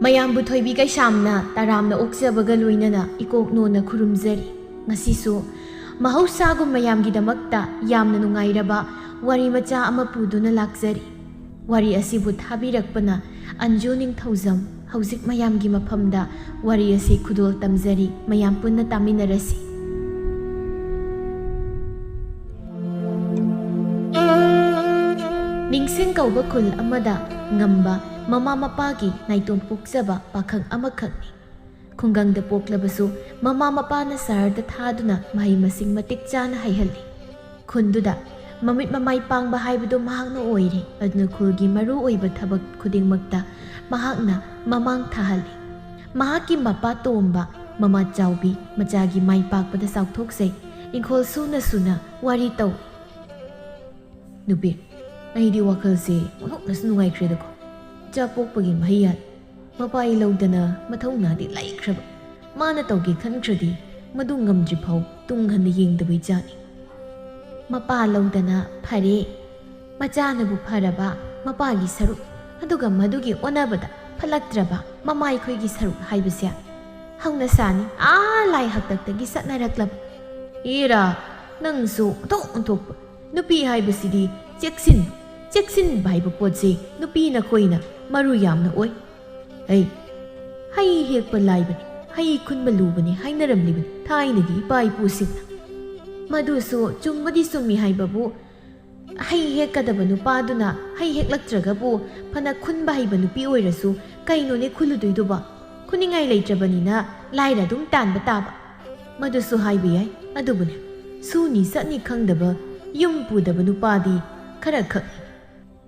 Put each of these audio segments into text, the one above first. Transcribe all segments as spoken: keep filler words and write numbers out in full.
ꯃꯌꯥꯝꯕꯨ ꯊꯣꯏꯕꯤ ꯀꯩꯁꯥꯝꯅ ꯇꯔꯥꯝꯅ ꯑꯣꯛꯆꯕꯒ ꯂꯣꯏꯅꯅ ꯏꯀꯣꯛ ꯅꯣꯟꯅ ꯈꯨꯔꯨꯝꯖꯔꯤ꯫ ꯉꯁꯤꯁꯨ ꯃꯍꯧꯁꯥꯒꯨꯝ ꯃꯌꯥꯝꯒꯤꯗꯃꯛꯇ ꯌꯥꯝꯅ ꯅꯨꯡꯉꯥꯏꯔꯕ ꯋꯥꯔꯤ ꯃꯆꯥ ꯑꯃ ꯄꯨꯗꯨꯅ ꯂꯥꯛꯆꯔꯤ꯫ ꯋꯥꯔꯤ ꯑꯁꯤꯕꯨ ꯊꯥꯕꯤꯔꯛꯄꯅ ꯑꯟꯖꯨ ꯅꯤꯡꯊꯧꯖꯝ꯫ ꯍꯧꯖꯤꯛ ꯃꯌꯥꯝꯒꯤ ꯃꯐꯝꯗ ꯋꯥꯔꯤ ꯑꯁꯤ ꯈꯨꯗꯣꯜ ꯇꯝꯖꯔꯤ꯫ ꯃꯌꯥꯝ ꯄꯨꯟꯅ ꯇꯥꯃꯤꯟꯅꯔꯁꯤ꯫ ꯅꯤꯡꯁꯤꯡ ꯀꯧꯕ ꯈꯨꯜ ꯑꯃꯗ ꯉꯝꯕ ꯃꯃꯥ ꯃꯄꯥꯒꯤ ꯅꯥꯏꯇꯣꯝ ꯄꯣꯛꯆꯕ ꯄꯥꯈꯪ ꯑꯃꯈꯛꯅꯤ꯫ ꯈꯨꯡꯒꯪꯗ ꯄꯣꯛꯂꯕꯁꯨ ꯃꯃꯥ ꯃꯄꯥꯅ ꯁꯍꯔꯗ ꯊꯥꯗꯨꯅ ꯃꯍꯩ ꯃꯁꯤꯡ ꯃꯇꯤꯛ ꯆꯥꯅ ꯍꯩꯍꯜꯂꯤ꯫ ꯈꯨꯟꯗꯨꯗ ꯃꯃꯤꯠ ꯃꯃꯥꯏ ꯄꯥꯡꯕ ꯍꯥꯏꯕꯗꯨ ꯃꯍꯥꯛꯅ ꯑꯣꯏꯔꯦ꯫ ꯑꯗꯨꯅ ꯈꯨꯜꯒꯤ ꯃꯔꯨ ꯑꯣꯏꯕ ꯊꯕꯛ ꯈꯨꯗꯤꯡꯃꯛꯇ ꯃꯍꯥꯛꯅ ꯃꯃꯥꯡ ꯊꯥꯍꯜꯂꯤ꯫ ꯃꯍꯥꯛꯀꯤ ꯃꯄꯥ ꯇꯣꯝꯕ, ꯃꯃꯥ ꯆꯥꯎꯕꯤ, ꯃꯆꯥꯒꯤ ꯃꯥꯏ ꯄꯥꯛꯄꯗ ꯆꯥꯎꯊꯣꯛꯆꯩ꯫ ꯏꯪꯈꯣꯜ ꯁꯨꯅ ꯁꯨꯅ ꯋꯥꯔꯤ ꯇꯧꯏ꯫ "ꯅꯨꯄꯤ, ꯑꯩꯗꯤ ꯋꯥꯈꯜꯁꯦ ꯑꯣꯟꯊꯣꯛꯅꯁꯨ ꯅꯨꯡꯉꯥꯏꯈ꯭ꯔꯦꯗꯀꯣ꯫ ꯏꯆꯥ ꯄꯣꯛꯄꯒꯤ ꯃꯍꯩ ꯌꯥꯜꯂꯦ꯫ ꯃꯄꯥ ꯂꯧꯗꯅ ꯃꯊꯧꯅꯥꯗꯤ ꯂꯩꯈ꯭ꯔꯕ꯫ ꯃꯥꯅ ꯇꯧꯒꯦ ꯈꯟꯈ꯭ꯔꯗꯤ ꯃꯗꯨ ꯉꯝꯗ꯭ꯔꯤ ꯐꯥꯎ ꯇꯨꯡ ꯍꯟꯅ ꯌꯦꯡꯗꯕ ꯏꯆꯥꯅꯤ꯫" ꯃꯄꯥ ꯂꯧꯗꯅ ꯐꯔꯦ꯫ ꯃꯆꯥꯅꯕꯨ ꯐꯔꯕ ꯃꯄꯥꯒꯤ ꯁꯔꯨꯛ, ꯑꯗꯨꯒ ꯃꯗꯨꯒꯤ ꯑꯣꯟꯅꯕꯗ ꯐꯠꯂꯛꯇ꯭ꯔꯕ ꯃꯃꯥ ꯑꯩꯈꯣꯏꯒꯤ ꯁꯔꯨꯛ ꯍꯥꯏꯕꯁꯦ ꯍꯧꯅꯁꯥꯅꯤ, ꯑꯥ ꯂꯥꯏ ꯍꯥꯛꯇꯛꯇꯒꯤ ꯆꯠꯅꯔꯛꯂꯕ꯫ "ꯑꯦꯔꯥ, ꯅꯪꯁꯨ ꯑꯣꯟꯊꯣꯛ ꯑꯣꯟꯊꯣꯛꯄ꯫ ꯅꯨꯄꯤ ꯍꯥꯏꯕꯁꯤꯗꯤ ꯆꯦꯛꯁꯤꯟ, ꯆꯦꯛꯁꯤꯟꯕ ꯍꯥꯏꯕ ꯄꯣꯠꯁꯦ ꯅꯨꯄꯤ ꯅꯈꯣꯏꯅ ꯃꯔꯨ ꯌꯥꯝꯅ ꯑꯣꯏ꯫ ꯍꯩ, ꯍꯩ ꯍꯦꯛꯄ ꯂꯥꯏꯕꯅꯤ, ꯍꯩ ꯈꯨꯟꯕ ꯂꯨꯕꯅꯤ ꯍꯥꯏꯅꯔꯝꯂꯤꯕꯅꯤ ꯊꯥꯏꯅꯒꯤ ꯏꯄꯥ ꯏꯄꯨꯁꯤꯡꯅ꯫" ꯃꯗꯨꯁꯨ ꯆꯨꯝꯕꯗꯤ ꯆꯨꯝꯃꯤ ꯍꯥꯏꯕꯕꯨ, ꯍꯩ ꯍꯦꯛꯀꯗꯕ ꯅꯨꯄꯥꯗꯨꯅ ꯍꯩ ꯍꯦꯛꯂꯛꯇ꯭ꯔꯒꯕꯨ ꯐꯅ ꯈꯨꯟꯕ ꯍꯩꯕ ꯅꯨꯄꯤ ꯑꯣꯏꯔꯁꯨ ꯀꯩꯅꯣꯅꯦ ꯈꯨꯜꯂꯨꯗꯣꯏꯗꯨꯕꯣ? ꯈꯨꯅꯤꯡꯉꯥꯏ ꯂꯩꯇ꯭ꯔꯕꯅꯤꯅ ꯂꯥꯏꯔ ꯑꯗꯨꯝ ꯇꯥꯟꯕ ꯇꯥꯕ꯫ ꯃꯗꯨꯁꯨ ꯍꯥꯏꯕ ꯌꯥꯏ, ꯑꯗꯨꯕꯨꯅꯦ, ꯁꯨꯅꯤ ꯆꯠꯅꯤ ꯈꯪꯗꯕ, ꯌꯨꯝ ꯄꯨꯗꯕ ꯅꯨꯄꯥꯗꯤ ꯈꯔ ꯈꯛ꯫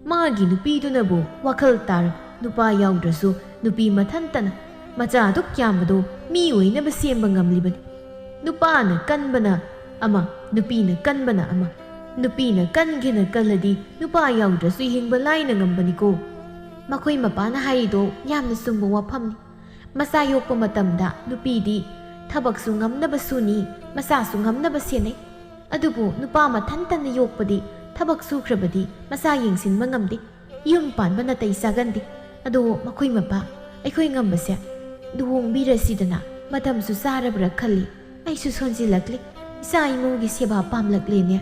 ꯃꯥꯒꯤ ꯅꯨꯄꯤꯗꯨꯅꯕꯨ ꯋꯥꯈꯜ ꯇꯥꯔꯕ ꯅꯨꯄꯥ ꯌꯥꯎꯗ꯭ꯔꯁꯨ ꯅꯨꯄꯤ ꯃꯊꯟꯇꯅ ꯃꯆꯥ ꯑꯗꯨꯛ ꯌꯥꯝꯕꯗꯨ ꯃꯤ ꯑꯣꯏꯅꯕ ꯁꯦꯝꯕ ꯉꯝꯂꯤꯕꯅꯤ꯫ ꯅꯨꯄꯥꯅ ꯀꯟꯕꯅ ꯑꯃ, ꯅꯨꯄꯤꯅ ꯀꯟꯕꯅ ꯑꯃ꯫ ꯅꯨꯄꯤꯅ ꯀꯟꯒꯦꯅ ꯀꯜꯂꯗꯤ ꯅꯨꯄꯥ ꯌꯥꯎꯗ꯭ꯔꯁꯨ ꯍꯤꯡꯕ ꯂꯥꯏꯅ ꯉꯝꯕꯅꯤꯀꯣ꯫ ꯃꯈꯣꯏ ꯃꯄꯥꯅ ꯍꯥꯏꯔꯤꯗꯣ ꯌꯥꯝꯅ ꯆꯨꯝꯕ ꯋꯥꯐꯝꯅꯤ꯫ ꯃꯆꯥ ꯌꯣꯛꯄ ꯃꯇꯝꯗ ꯅꯨꯄꯤꯗꯤ ꯊꯕꯛꯁꯨ ꯉꯝꯅꯕ ꯁꯨꯅꯤ, ꯃꯆꯥꯁꯨ ꯉꯝꯅꯕ ꯁꯦꯟꯅꯩ꯫ ꯑꯗꯨꯕꯨ ꯅꯨꯄꯥ ꯃꯊꯟꯇꯅ ꯌꯣꯛꯄꯗꯤ, ꯊꯕꯛ ꯁꯨꯈ꯭ꯔꯕꯗꯤ ꯃꯆꯥ ꯌꯦꯡꯁꯤꯟꯕ ꯉꯝꯗꯦ, ꯌꯨꯝ ꯄꯥꯟꯕ ꯅꯥꯇꯩ ꯆꯥꯒꯟꯗꯦ꯫ ꯑꯗꯣ ꯃꯈꯣꯏ ꯃꯄꯥ, ꯑꯩꯈꯣꯏ ꯉꯝꯕꯁꯦ ꯂꯨꯍꯣꯡꯕꯤꯔꯁꯤꯗꯅ, ꯃꯇꯝꯁꯨ ꯆꯥꯔꯕ꯭ꯔꯥ ꯈꯜꯂꯤ꯫ ꯑꯩꯁꯨ ꯁꯣꯟꯖꯤꯜꯂꯛꯂꯤ, ꯏꯆꯥ ꯏꯃꯨꯡꯒꯤ ꯁꯦꯕꯥ ꯄꯥꯝꯂꯛꯂꯦꯅꯦ꯫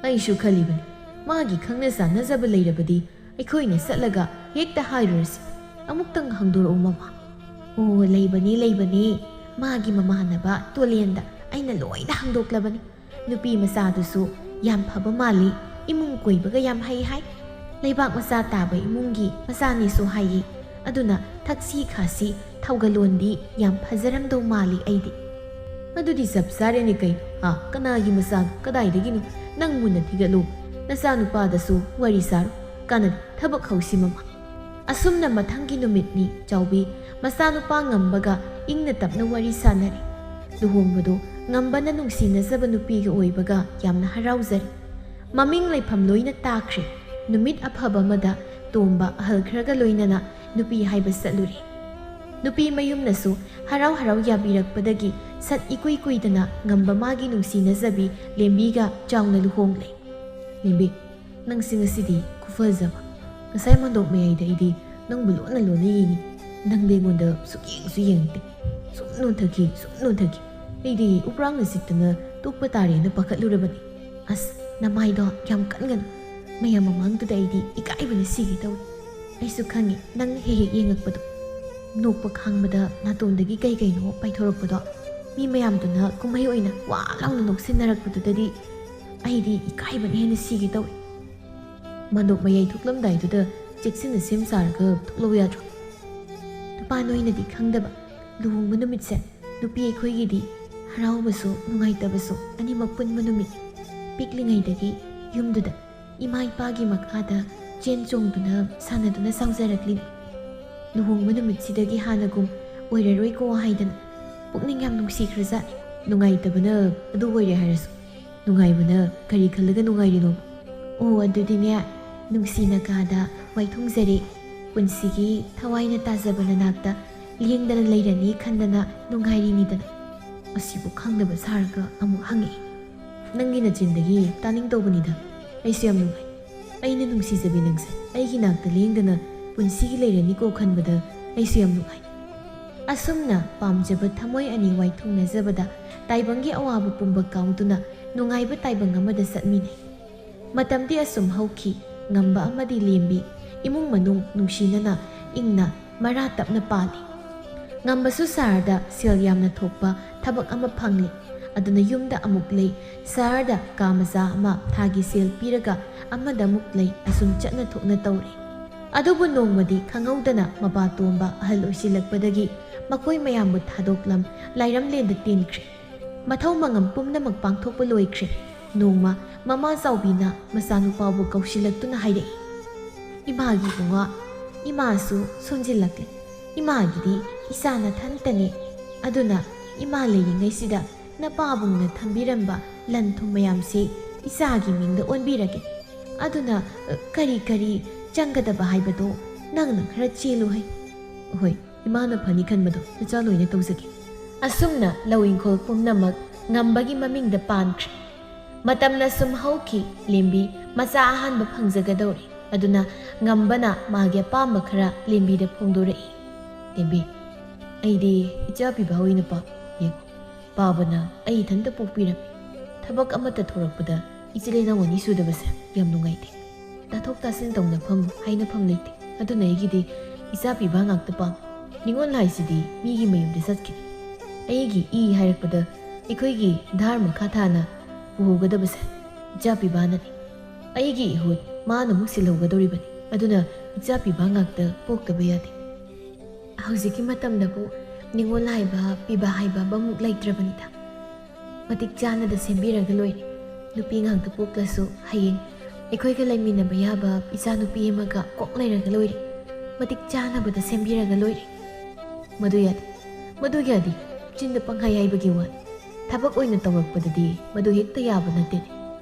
ꯑꯩꯁꯨ ꯈꯜꯂꯤꯕꯅꯤ, ꯃꯥꯒꯤ ꯈꯪꯅ ꯆꯥꯟꯅꯖꯕ ꯂꯩꯔꯕꯗꯤ ꯑꯩꯈꯣꯏꯅ ꯆꯠꯂꯒ ꯍꯦꯛꯇ ꯍꯥꯏꯔꯨꯔꯁꯤ꯫ ꯑꯃꯨꯛꯇꯪ ꯍꯪꯗꯣꯔꯛꯎ ꯃꯃꯥ꯫ ꯑꯣ, ꯂꯩꯕꯅꯦ, ꯂꯩꯕꯅꯦ, ꯃꯥꯒꯤ ꯃꯃꯥꯟꯅꯕ ꯇꯣꯂꯦꯟꯗ ꯑꯩꯅ ꯂꯣꯏꯅ ꯍꯪꯗꯣꯛꯂꯕꯅꯤ꯫ ꯅꯨꯄꯤ ꯃꯆꯥꯗꯨꯁꯨ ꯌꯥꯝ ꯐꯕ ꯃꯥꯜꯂꯤ, ꯏꯃꯨꯡ ꯀꯣꯏꯕꯒ ꯌꯥꯝ ꯍꯩ ꯍꯥꯏ꯫ ꯂꯩꯕꯥꯛ ꯃꯆꯥ ꯇꯥꯕ ꯏꯃꯨꯡꯒꯤ ꯃꯆꯥꯅꯦꯁꯨ ꯍꯥꯏꯌꯦ꯫ ꯑꯗꯨꯅ ꯊꯛꯁꯤ ꯈꯥꯁꯤ ꯊꯧꯒꯜꯂꯣꯟꯗꯤ ꯌꯥꯝ ꯐꯖꯔꯝꯗꯧ ꯃꯥꯜꯂꯤ ꯑꯩꯗꯤ꯫ ꯑꯗꯨꯗꯤ ꯆꯞ ꯆꯥꯔꯦꯅꯦ ꯀꯩꯅꯣ꯫ ꯍꯥ, ꯀꯅꯥꯒꯤ ꯃꯆꯥꯅꯣ? ꯀꯗꯥꯏꯗꯒꯤꯅꯣ? ꯅꯪ ꯃꯨꯟꯅ ꯊꯤꯒꯠꯂꯨ꯫ ꯅꯆꯥꯅꯨꯄꯥꯗꯁꯨ ꯋꯥꯔꯤ ꯁꯥꯔꯨ꯫ ꯀꯥꯟꯅꯗꯦ, ꯊꯕꯛ ꯍꯧꯁꯤ ꯃꯃꯥ꯫ ꯑꯁꯨꯝꯅ ꯃꯊꯪꯒꯤ ꯅꯨꯃꯤꯠꯅꯤ ꯆꯥꯎꯕꯤ ꯃꯆꯥꯅꯨꯄꯥ ꯉꯝꯕꯒ ꯏꯪꯅ ꯇꯞꯅ ꯋꯥꯔꯤ ꯁꯥꯟꯅꯔꯦ꯫ ꯂꯨꯍꯣꯡꯕꯗꯨ ꯉꯝꯕꯅ ꯅꯨꯡꯁꯤꯅꯖꯕ ꯅꯨꯄꯤꯒ ꯑꯣꯏꯕꯒ ꯌꯥꯝꯅ ꯍꯔꯥꯎꯖꯔꯦ꯫ ꯃꯃꯤꯡ ꯂꯩꯐꯝ ꯂꯣꯏꯅ ꯇꯥꯈ꯭ꯔꯦ꯫ ꯅꯨꯃꯤꯠ ꯑꯐꯕ ꯑꯃꯗ ꯇꯣꯝꯕ ꯑꯍꯜ ꯈꯔꯒ ꯂꯣꯏꯅꯅ ꯅꯨꯄꯤ ꯍꯥꯏꯕ ꯆꯠꯂꯨꯔꯦ꯫ ꯅꯨꯄꯤ ꯃꯌꯨꯝꯅꯁꯨ ꯍꯔꯥꯎ ꯍꯔꯥꯎ ꯌꯥꯕꯤꯔꯛꯄꯗꯒꯤ ꯁꯠ ꯏꯀꯨꯏ ꯀꯨꯏꯗꯅ ꯉꯝꯕ ꯃꯥꯒꯤ ꯅꯨꯡꯁꯤꯅꯖꯕꯤ ꯂꯦꯝꯕꯤꯒ ꯆꯥꯎꯅ ꯂꯨꯍꯣꯡꯂꯦ꯫ ꯂꯦꯝꯕꯤ, ꯅꯪꯁꯤ ꯉꯁꯤꯗꯤ ꯈꯨꯐꯖꯕ꯫ ꯉꯁꯥꯏ ꯃꯟꯗꯣꯞ ꯃꯌꯥꯏꯗ ꯑꯩꯗꯤ ꯅꯪꯕꯨ ꯂꯣꯟꯅ ꯂꯣꯟꯅ ꯌꯦꯡꯉꯤ꯫ ꯅꯪꯗꯤ ꯑꯩꯉꯣꯟꯗ ꯁꯨꯛꯌꯦꯡꯁꯨ ꯌꯦꯡꯉꯛꯇꯦ꯫ ꯁꯨꯝ ꯅꯣꯟꯊꯈꯤ, ꯁꯨꯝ ꯅꯣꯟꯊꯈꯤ꯫ ꯑꯩꯗꯤ ꯎꯄ꯭ꯔꯥꯡꯅ ꯆꯤꯛꯇꯅ ꯇꯣꯛꯄ ꯇꯥꯔꯦꯅ ꯄꯥꯈꯠꯂꯨꯔꯕꯅꯤ꯫ ꯑꯁ, ꯅꯃꯥꯏꯗꯣ ꯌꯥꯝ ꯀꯟꯒꯅꯨ꯫ ꯃꯌꯥꯝ ꯃꯃꯥꯡꯗꯨꯗ ꯑꯩꯗꯤ ꯏꯀꯥꯏꯕꯅ ꯁꯤꯒꯦ ꯇꯧꯏ꯫ ꯑꯩꯁꯨ ꯈꯪꯉꯤ, ꯅꯪꯅ ꯍꯦꯛ ꯍꯦꯛ ꯌꯦꯡꯉꯛꯄꯗꯣ꯫ ꯅꯣꯛꯄ ꯈꯥꯡꯕꯗ ꯅꯥꯇꯣꯟꯗꯒꯤ ꯀꯩ ꯀꯩꯅꯣ ꯄꯥꯏꯊꯣꯔꯛꯄꯗꯣ꯫ ꯃꯤ ꯃꯌꯥꯝꯗꯨꯅ ꯀꯨꯝꯍꯩ ꯑꯣꯏꯅ ꯋꯥ ꯂꯥꯎꯅ ꯅꯣꯛꯁꯤꯟꯅꯔꯛꯄꯗꯨꯗꯗꯤ ꯑꯩꯗꯤ ꯏꯀꯥꯏꯕꯅ ꯍꯦꯟꯅ ꯁꯤꯒꯦ ꯇꯧꯏ꯫ ꯃꯟꯗꯣꯞ ꯃꯌꯥꯏ ꯊꯣꯛꯂꯝꯗꯥꯏꯗꯨꯗ ꯆꯦꯛꯁꯤꯟꯅ ꯁꯦꯝ ꯁꯥꯔꯒ ꯊꯣꯛꯂꯧ ꯌꯥꯗ꯭ꯔꯣ? ꯅꯨꯄꯥ ꯅꯣꯏꯅꯗꯤ ꯈꯪꯗꯕ, ꯂꯨꯍꯣꯡꯕ ꯅꯨꯃꯤꯠꯁꯦ ꯅꯨꯄꯤ ꯑꯩꯈꯣꯏꯒꯤꯗꯤ ꯍꯔꯥꯎꯕꯁꯨ ꯅꯨꯡꯉꯥꯏꯇꯕꯁꯨ ꯑꯅꯤꯃꯛ ꯄꯨꯟꯕ ꯅꯨꯃꯤꯠꯅꯤ꯫ ꯄꯤꯛꯂꯤꯉꯩꯗꯒꯤ ꯌꯨꯝꯗꯨꯗ ꯏꯃꯥ ꯏꯄꯥꯒꯤ ꯃꯈꯥꯗ ꯆꯦꯟ ꯆꯣꯡꯗꯨꯅ ꯁꯥꯟꯅꯗꯨꯅ ꯆꯥꯎꯖꯔꯛꯂꯤꯅꯤ꯫ ꯂꯨꯍꯣꯡꯕ ꯅꯨꯃꯤꯠꯁꯤꯗꯒꯤ ꯍꯥꯟꯅꯒꯨꯝ ꯑꯣꯏꯔꯔꯣꯏꯀꯣ ꯍꯥꯏꯗꯅ ꯄꯨꯛꯅꯤꯡ ꯌꯥꯝ ꯅꯨꯡꯁꯤꯈ꯭ꯔꯖꯥꯠꯅꯤ꯫ ꯅꯨꯡꯉꯥꯏꯇꯕꯅ ꯑꯗꯨ ꯑꯣꯏꯔꯦ ꯍꯥꯏꯔꯁꯨ, ꯅꯨꯡꯉꯥꯏꯕꯅ ꯀꯔꯤ ꯈꯜꯂꯒ ꯅꯨꯡꯉꯥꯏꯔꯤꯅꯣ? ꯑꯣ, ꯑꯗꯨꯗꯤꯅꯦ, ꯅꯨꯡꯁꯤꯅ ꯀꯥꯗ ꯋꯥꯏꯊꯨꯡꯖꯔꯦ꯫ ꯄꯨꯟꯁꯤꯒꯤ ꯊꯋꯥꯏꯅ ꯇꯥꯖꯕ ꯅꯅꯥꯛꯇ ꯂꯦꯡꯗꯅ ꯂꯩꯔꯅꯤ ꯈꯟꯗꯅ ꯅꯨꯡꯉꯥꯏꯔꯤꯅꯤꯗꯅ꯫ ꯑꯁꯤꯕꯨ ꯈꯪꯗꯕ ꯁꯥꯔꯒ ꯑꯃꯨꯛ ꯍꯪꯉꯛꯏ꯫ "ꯅꯪꯒꯤ ꯅꯆꯤꯟꯗꯒꯤ ꯇꯥꯅꯤꯡꯗꯧꯕꯅꯤꯗ꯫ ꯑꯩꯁꯨ ꯌꯥꯝ ꯅꯨꯡꯉꯥꯏ꯫ ꯑꯩꯅ ꯅꯨꯡꯁꯤꯖꯕꯤ ꯅꯪꯁꯦ ꯑꯩꯒꯤ ꯅꯥꯛꯇ ꯂꯦꯡꯗꯅ ꯄꯨꯟꯁꯤꯒꯤ ꯂꯩꯔꯅꯤꯀꯣ ꯈꯟꯕꯗ ꯑꯩꯁꯨ ꯌꯥꯝ ꯅꯨꯡꯉꯥꯏ꯫" ꯑꯁꯨꯝꯅ ꯄꯥꯝꯖꯕ ꯊꯃꯣꯏ ꯑꯅꯤ ꯋꯥꯏꯊꯨꯡꯅꯖꯕꯗ ꯇꯥꯏꯕꯪꯒꯤ ꯑꯋꯥꯕ ꯄꯨꯝꯕ ꯀꯥꯎꯗꯨꯅ ꯅꯨꯡꯉꯥꯏꯕ ꯇꯥꯏꯕꯪ ꯑꯃꯗ ꯆꯠꯃꯤꯟꯅꯩ꯫ ꯃꯇꯝꯗꯤ ꯑꯁꯨꯝ ꯍꯧꯈꯤ꯫ ꯉꯝꯕ ꯑꯃꯗꯤ ꯂꯦꯝꯕꯤ ꯏꯃꯨꯡ ꯃꯅꯨꯡ ꯅꯨꯡꯁꯤꯅꯅ ꯏꯪꯅ ꯃꯔꯥ ꯇꯞꯅ ꯄꯥꯜꯂꯤ꯫ ꯉꯝꯕꯁꯨ ꯁꯍꯔꯗ ꯁꯦꯜ ꯌꯥꯝꯅ ꯊꯣꯛꯄ ꯊꯕꯛ ꯑꯃ ꯐꯪꯂꯤ꯫ ꯑꯗꯨꯅ ꯌꯨꯝꯗ ꯑꯃꯨꯛ ꯂꯩ, ꯁꯍꯔꯗ ꯀꯥ ꯃꯆꯥ ꯑꯃ ꯊꯥꯒꯤ ꯁꯦꯜ ꯄꯤꯔꯒ ꯑꯃꯗ ꯑꯃꯨꯛ ꯂꯩ, ꯑꯁꯨꯝ ꯆꯠꯅ ꯊꯣꯛꯅ ꯇꯧꯔꯤ꯫ ꯑꯗꯨꯕꯨ ꯅꯣꯡꯃꯗꯤ ꯈꯪꯍꯧꯗꯅ ꯃꯄꯥ ꯇꯣꯝꯕ ꯑꯍꯜ ꯑꯣꯏꯁꯤꯜꯂꯛꯄꯗꯒꯤ ꯃꯈꯣꯏ ꯃꯌꯥꯝꯕꯨ ꯊꯥꯗꯣꯛꯂꯝ ꯂꯥꯏꯔꯝꯂꯦꯟꯗ ꯇꯦꯟꯈ꯭ꯔꯦ꯫ ꯃꯊꯧ ꯃꯉꯝ ꯄꯨꯝꯅꯃꯛ ꯄꯥꯡꯊꯣꯛꯄ ꯂꯣꯏꯈ꯭ꯔꯦ꯫ ꯅꯣꯡꯃ ꯃꯃꯥ ꯆꯥꯎꯕꯤꯅ ꯃꯆꯥꯅꯨꯄꯥꯕꯨ ꯀꯧꯁꯤꯜꯂꯛꯇꯨꯅ ꯍꯥꯏꯔꯛꯏ, "ꯏꯃꯥꯒꯤ ꯏꯕꯨꯡꯉꯣ, ꯏꯃꯥꯁꯨ ꯁꯣꯟꯖꯤꯜꯂꯛꯂꯦ꯫ ꯏꯃꯥꯒꯤꯗꯤ ꯏꯆꯥ ꯅꯊꯟꯇꯅꯤ꯫ ꯑꯗꯨꯅ ꯏꯃꯥ ꯂꯩꯔꯤꯉꯩꯁꯤꯗ ꯅꯄꯥꯕꯨꯡꯅ ꯊꯝꯕꯤꯔꯝꯕ ꯂꯟ ꯊꯨꯝ ꯃꯌꯥꯝꯁꯤ ꯏꯆꯥꯒꯤ ꯃꯤꯡꯗ ꯑꯣꯟꯕꯤꯔꯒꯦ꯫ ꯑꯗꯨꯅ, ꯑ, ꯀꯔꯤ ꯀꯔꯤ ꯆꯪꯒꯗꯕ ꯍꯥꯏꯕꯗꯣ ꯅꯪꯅ ꯈꯔ ꯆꯦꯜꯂꯨ ꯍꯩ꯫" "ꯍꯣꯏ, ꯏꯃꯥꯅ ꯐꯅꯤ ꯈꯟꯕꯗꯣ ꯅꯆꯥ ꯂꯣꯏꯅ ꯇꯧꯖꯒꯦ꯫" ꯑꯁꯨꯝꯅ ꯂꯧ ꯏꯪꯈꯣꯜ ꯄꯨꯝꯅꯃꯛ ꯉꯝꯕꯒꯤ ꯃꯃꯤꯡꯗ ꯄꯥꯟꯈ꯭ꯔꯦ꯫ ꯃꯇꯝꯅ ꯁꯨꯝ ꯍꯧꯈꯤ꯫ ꯂꯦꯝꯕꯤ ꯃꯆꯥ ꯑꯍꯥꯟꯕ ꯐꯪꯖꯒꯗꯧꯔꯦ꯫ ꯑꯗꯨꯅ ꯉꯝꯕꯅ ꯃꯥꯒꯤ ꯑꯄꯥꯝꯕ ꯈꯔ ꯂꯦꯝꯕꯤꯗ ꯐꯣꯡꯗꯣꯔꯛꯏ꯫ "ꯂꯦꯝꯕꯤ, ꯑꯩꯗꯤ ꯏꯆꯥ ꯄꯤꯕ ꯑꯣꯏꯅ ꯄꯥꯝꯃꯤ꯫ ꯌꯦꯡꯉꯣ, ꯄꯥꯕꯅ ꯑꯩ ꯏꯊꯟꯇ ꯄꯣꯛꯄꯤꯔꯝꯃꯤ꯫ ꯊꯕꯛ ꯑꯃꯠꯇ ꯊꯣꯔꯛꯄꯗ ꯏꯆꯤꯜ ꯏꯅꯥꯎ ꯑꯅꯤ ꯁꯨꯗꯕꯁꯦ ꯌꯥꯝ ꯅꯨꯡꯉꯥꯏꯇꯦ꯫ ꯇꯥꯊꯣꯛ ꯇꯥꯁꯤꯟ ꯇꯧꯅꯐꯝ ꯍꯥꯏꯅꯐꯝ ꯂꯩꯇꯦ꯫ ꯑꯗꯨꯅ ꯑꯩꯒꯤꯗꯤ ꯏꯆꯥ ꯄꯤꯕ ꯉꯥꯛꯇ ꯄꯥꯝꯃꯤ꯫ ꯅꯤꯉꯣꯜ ꯍꯥꯏꯁꯤꯗꯤ ꯃꯤꯒꯤ ꯃꯌꯨꯝꯗ ꯆꯠꯈꯤꯅꯤ꯫ ꯑꯩꯒꯤ ꯏ ꯍꯥꯏꯔꯛꯄꯗ ꯑꯩꯈꯣꯏꯒꯤ ꯙꯥꯔ ꯃꯈꯥ ꯊꯥꯅ ꯄꯨꯍꯧꯒꯗꯕꯁꯦ ꯏꯆꯥ ꯄꯤꯕꯥꯅꯅꯤ꯫ ꯑꯩꯒꯤ ꯏꯍꯨꯠ ꯃꯥꯅ ꯑꯃꯨꯛ ꯁꯤꯜꯍꯧꯒꯗꯧꯔꯤꯕꯅꯤ꯫ ꯑꯗꯨꯅ ꯏꯆꯥ ꯄꯤꯕ ꯉꯥꯛꯇ ꯄꯣꯛꯇꯕ ꯌꯥꯗꯦ꯫" ꯍꯧꯖꯤꯛꯀꯤ ꯃꯇꯝꯗꯕꯨ ꯅꯤꯉꯣꯜ ꯍꯥꯏꯕ, ꯄꯤꯕ ꯍꯥꯏꯕ ꯑꯃꯃꯨꯛ ꯂꯩꯇ꯭ꯔꯕꯅꯤꯗ꯫ ꯃꯇꯤꯛ ꯆꯥꯅꯗ ꯁꯦꯝꯕꯤꯔꯒ ꯂꯣꯏꯔꯦ꯫ ꯅꯨꯄꯤ ꯉꯥꯛꯇ ꯄꯣꯛꯂꯁꯨ ꯍꯌꯦꯡ ꯑꯩꯈꯣꯏꯒ ꯂꯩꯃꯤꯟꯅꯕ ꯌꯥꯕ ꯏꯆꯥ ꯅꯨꯄꯤ ꯑꯃꯒ ꯀꯣꯛ ꯂꯩꯔꯒ ꯂꯣꯏꯔꯦ꯫ ꯃꯇꯤꯛ ꯆꯥꯅꯕꯗ ꯁꯦꯝꯕꯤꯔꯒ ꯂꯣꯏꯔꯦ꯫ "ꯃꯗꯨ ꯌꯥꯗꯦ, ꯃꯗꯨ ꯌꯥꯗꯦ, ꯆꯤꯟꯗ ꯄꯪꯍꯥꯏ ꯍꯥꯏꯕꯒꯤ ꯋꯥꯅꯤ꯫ ꯊꯕꯛ ꯑꯣꯏꯅ ꯇꯧꯔꯛꯄꯗꯗꯤ ꯃꯗꯨ ꯍꯦꯛꯇ ꯌꯥꯕ ꯅꯠꯇꯦꯅꯦ꯫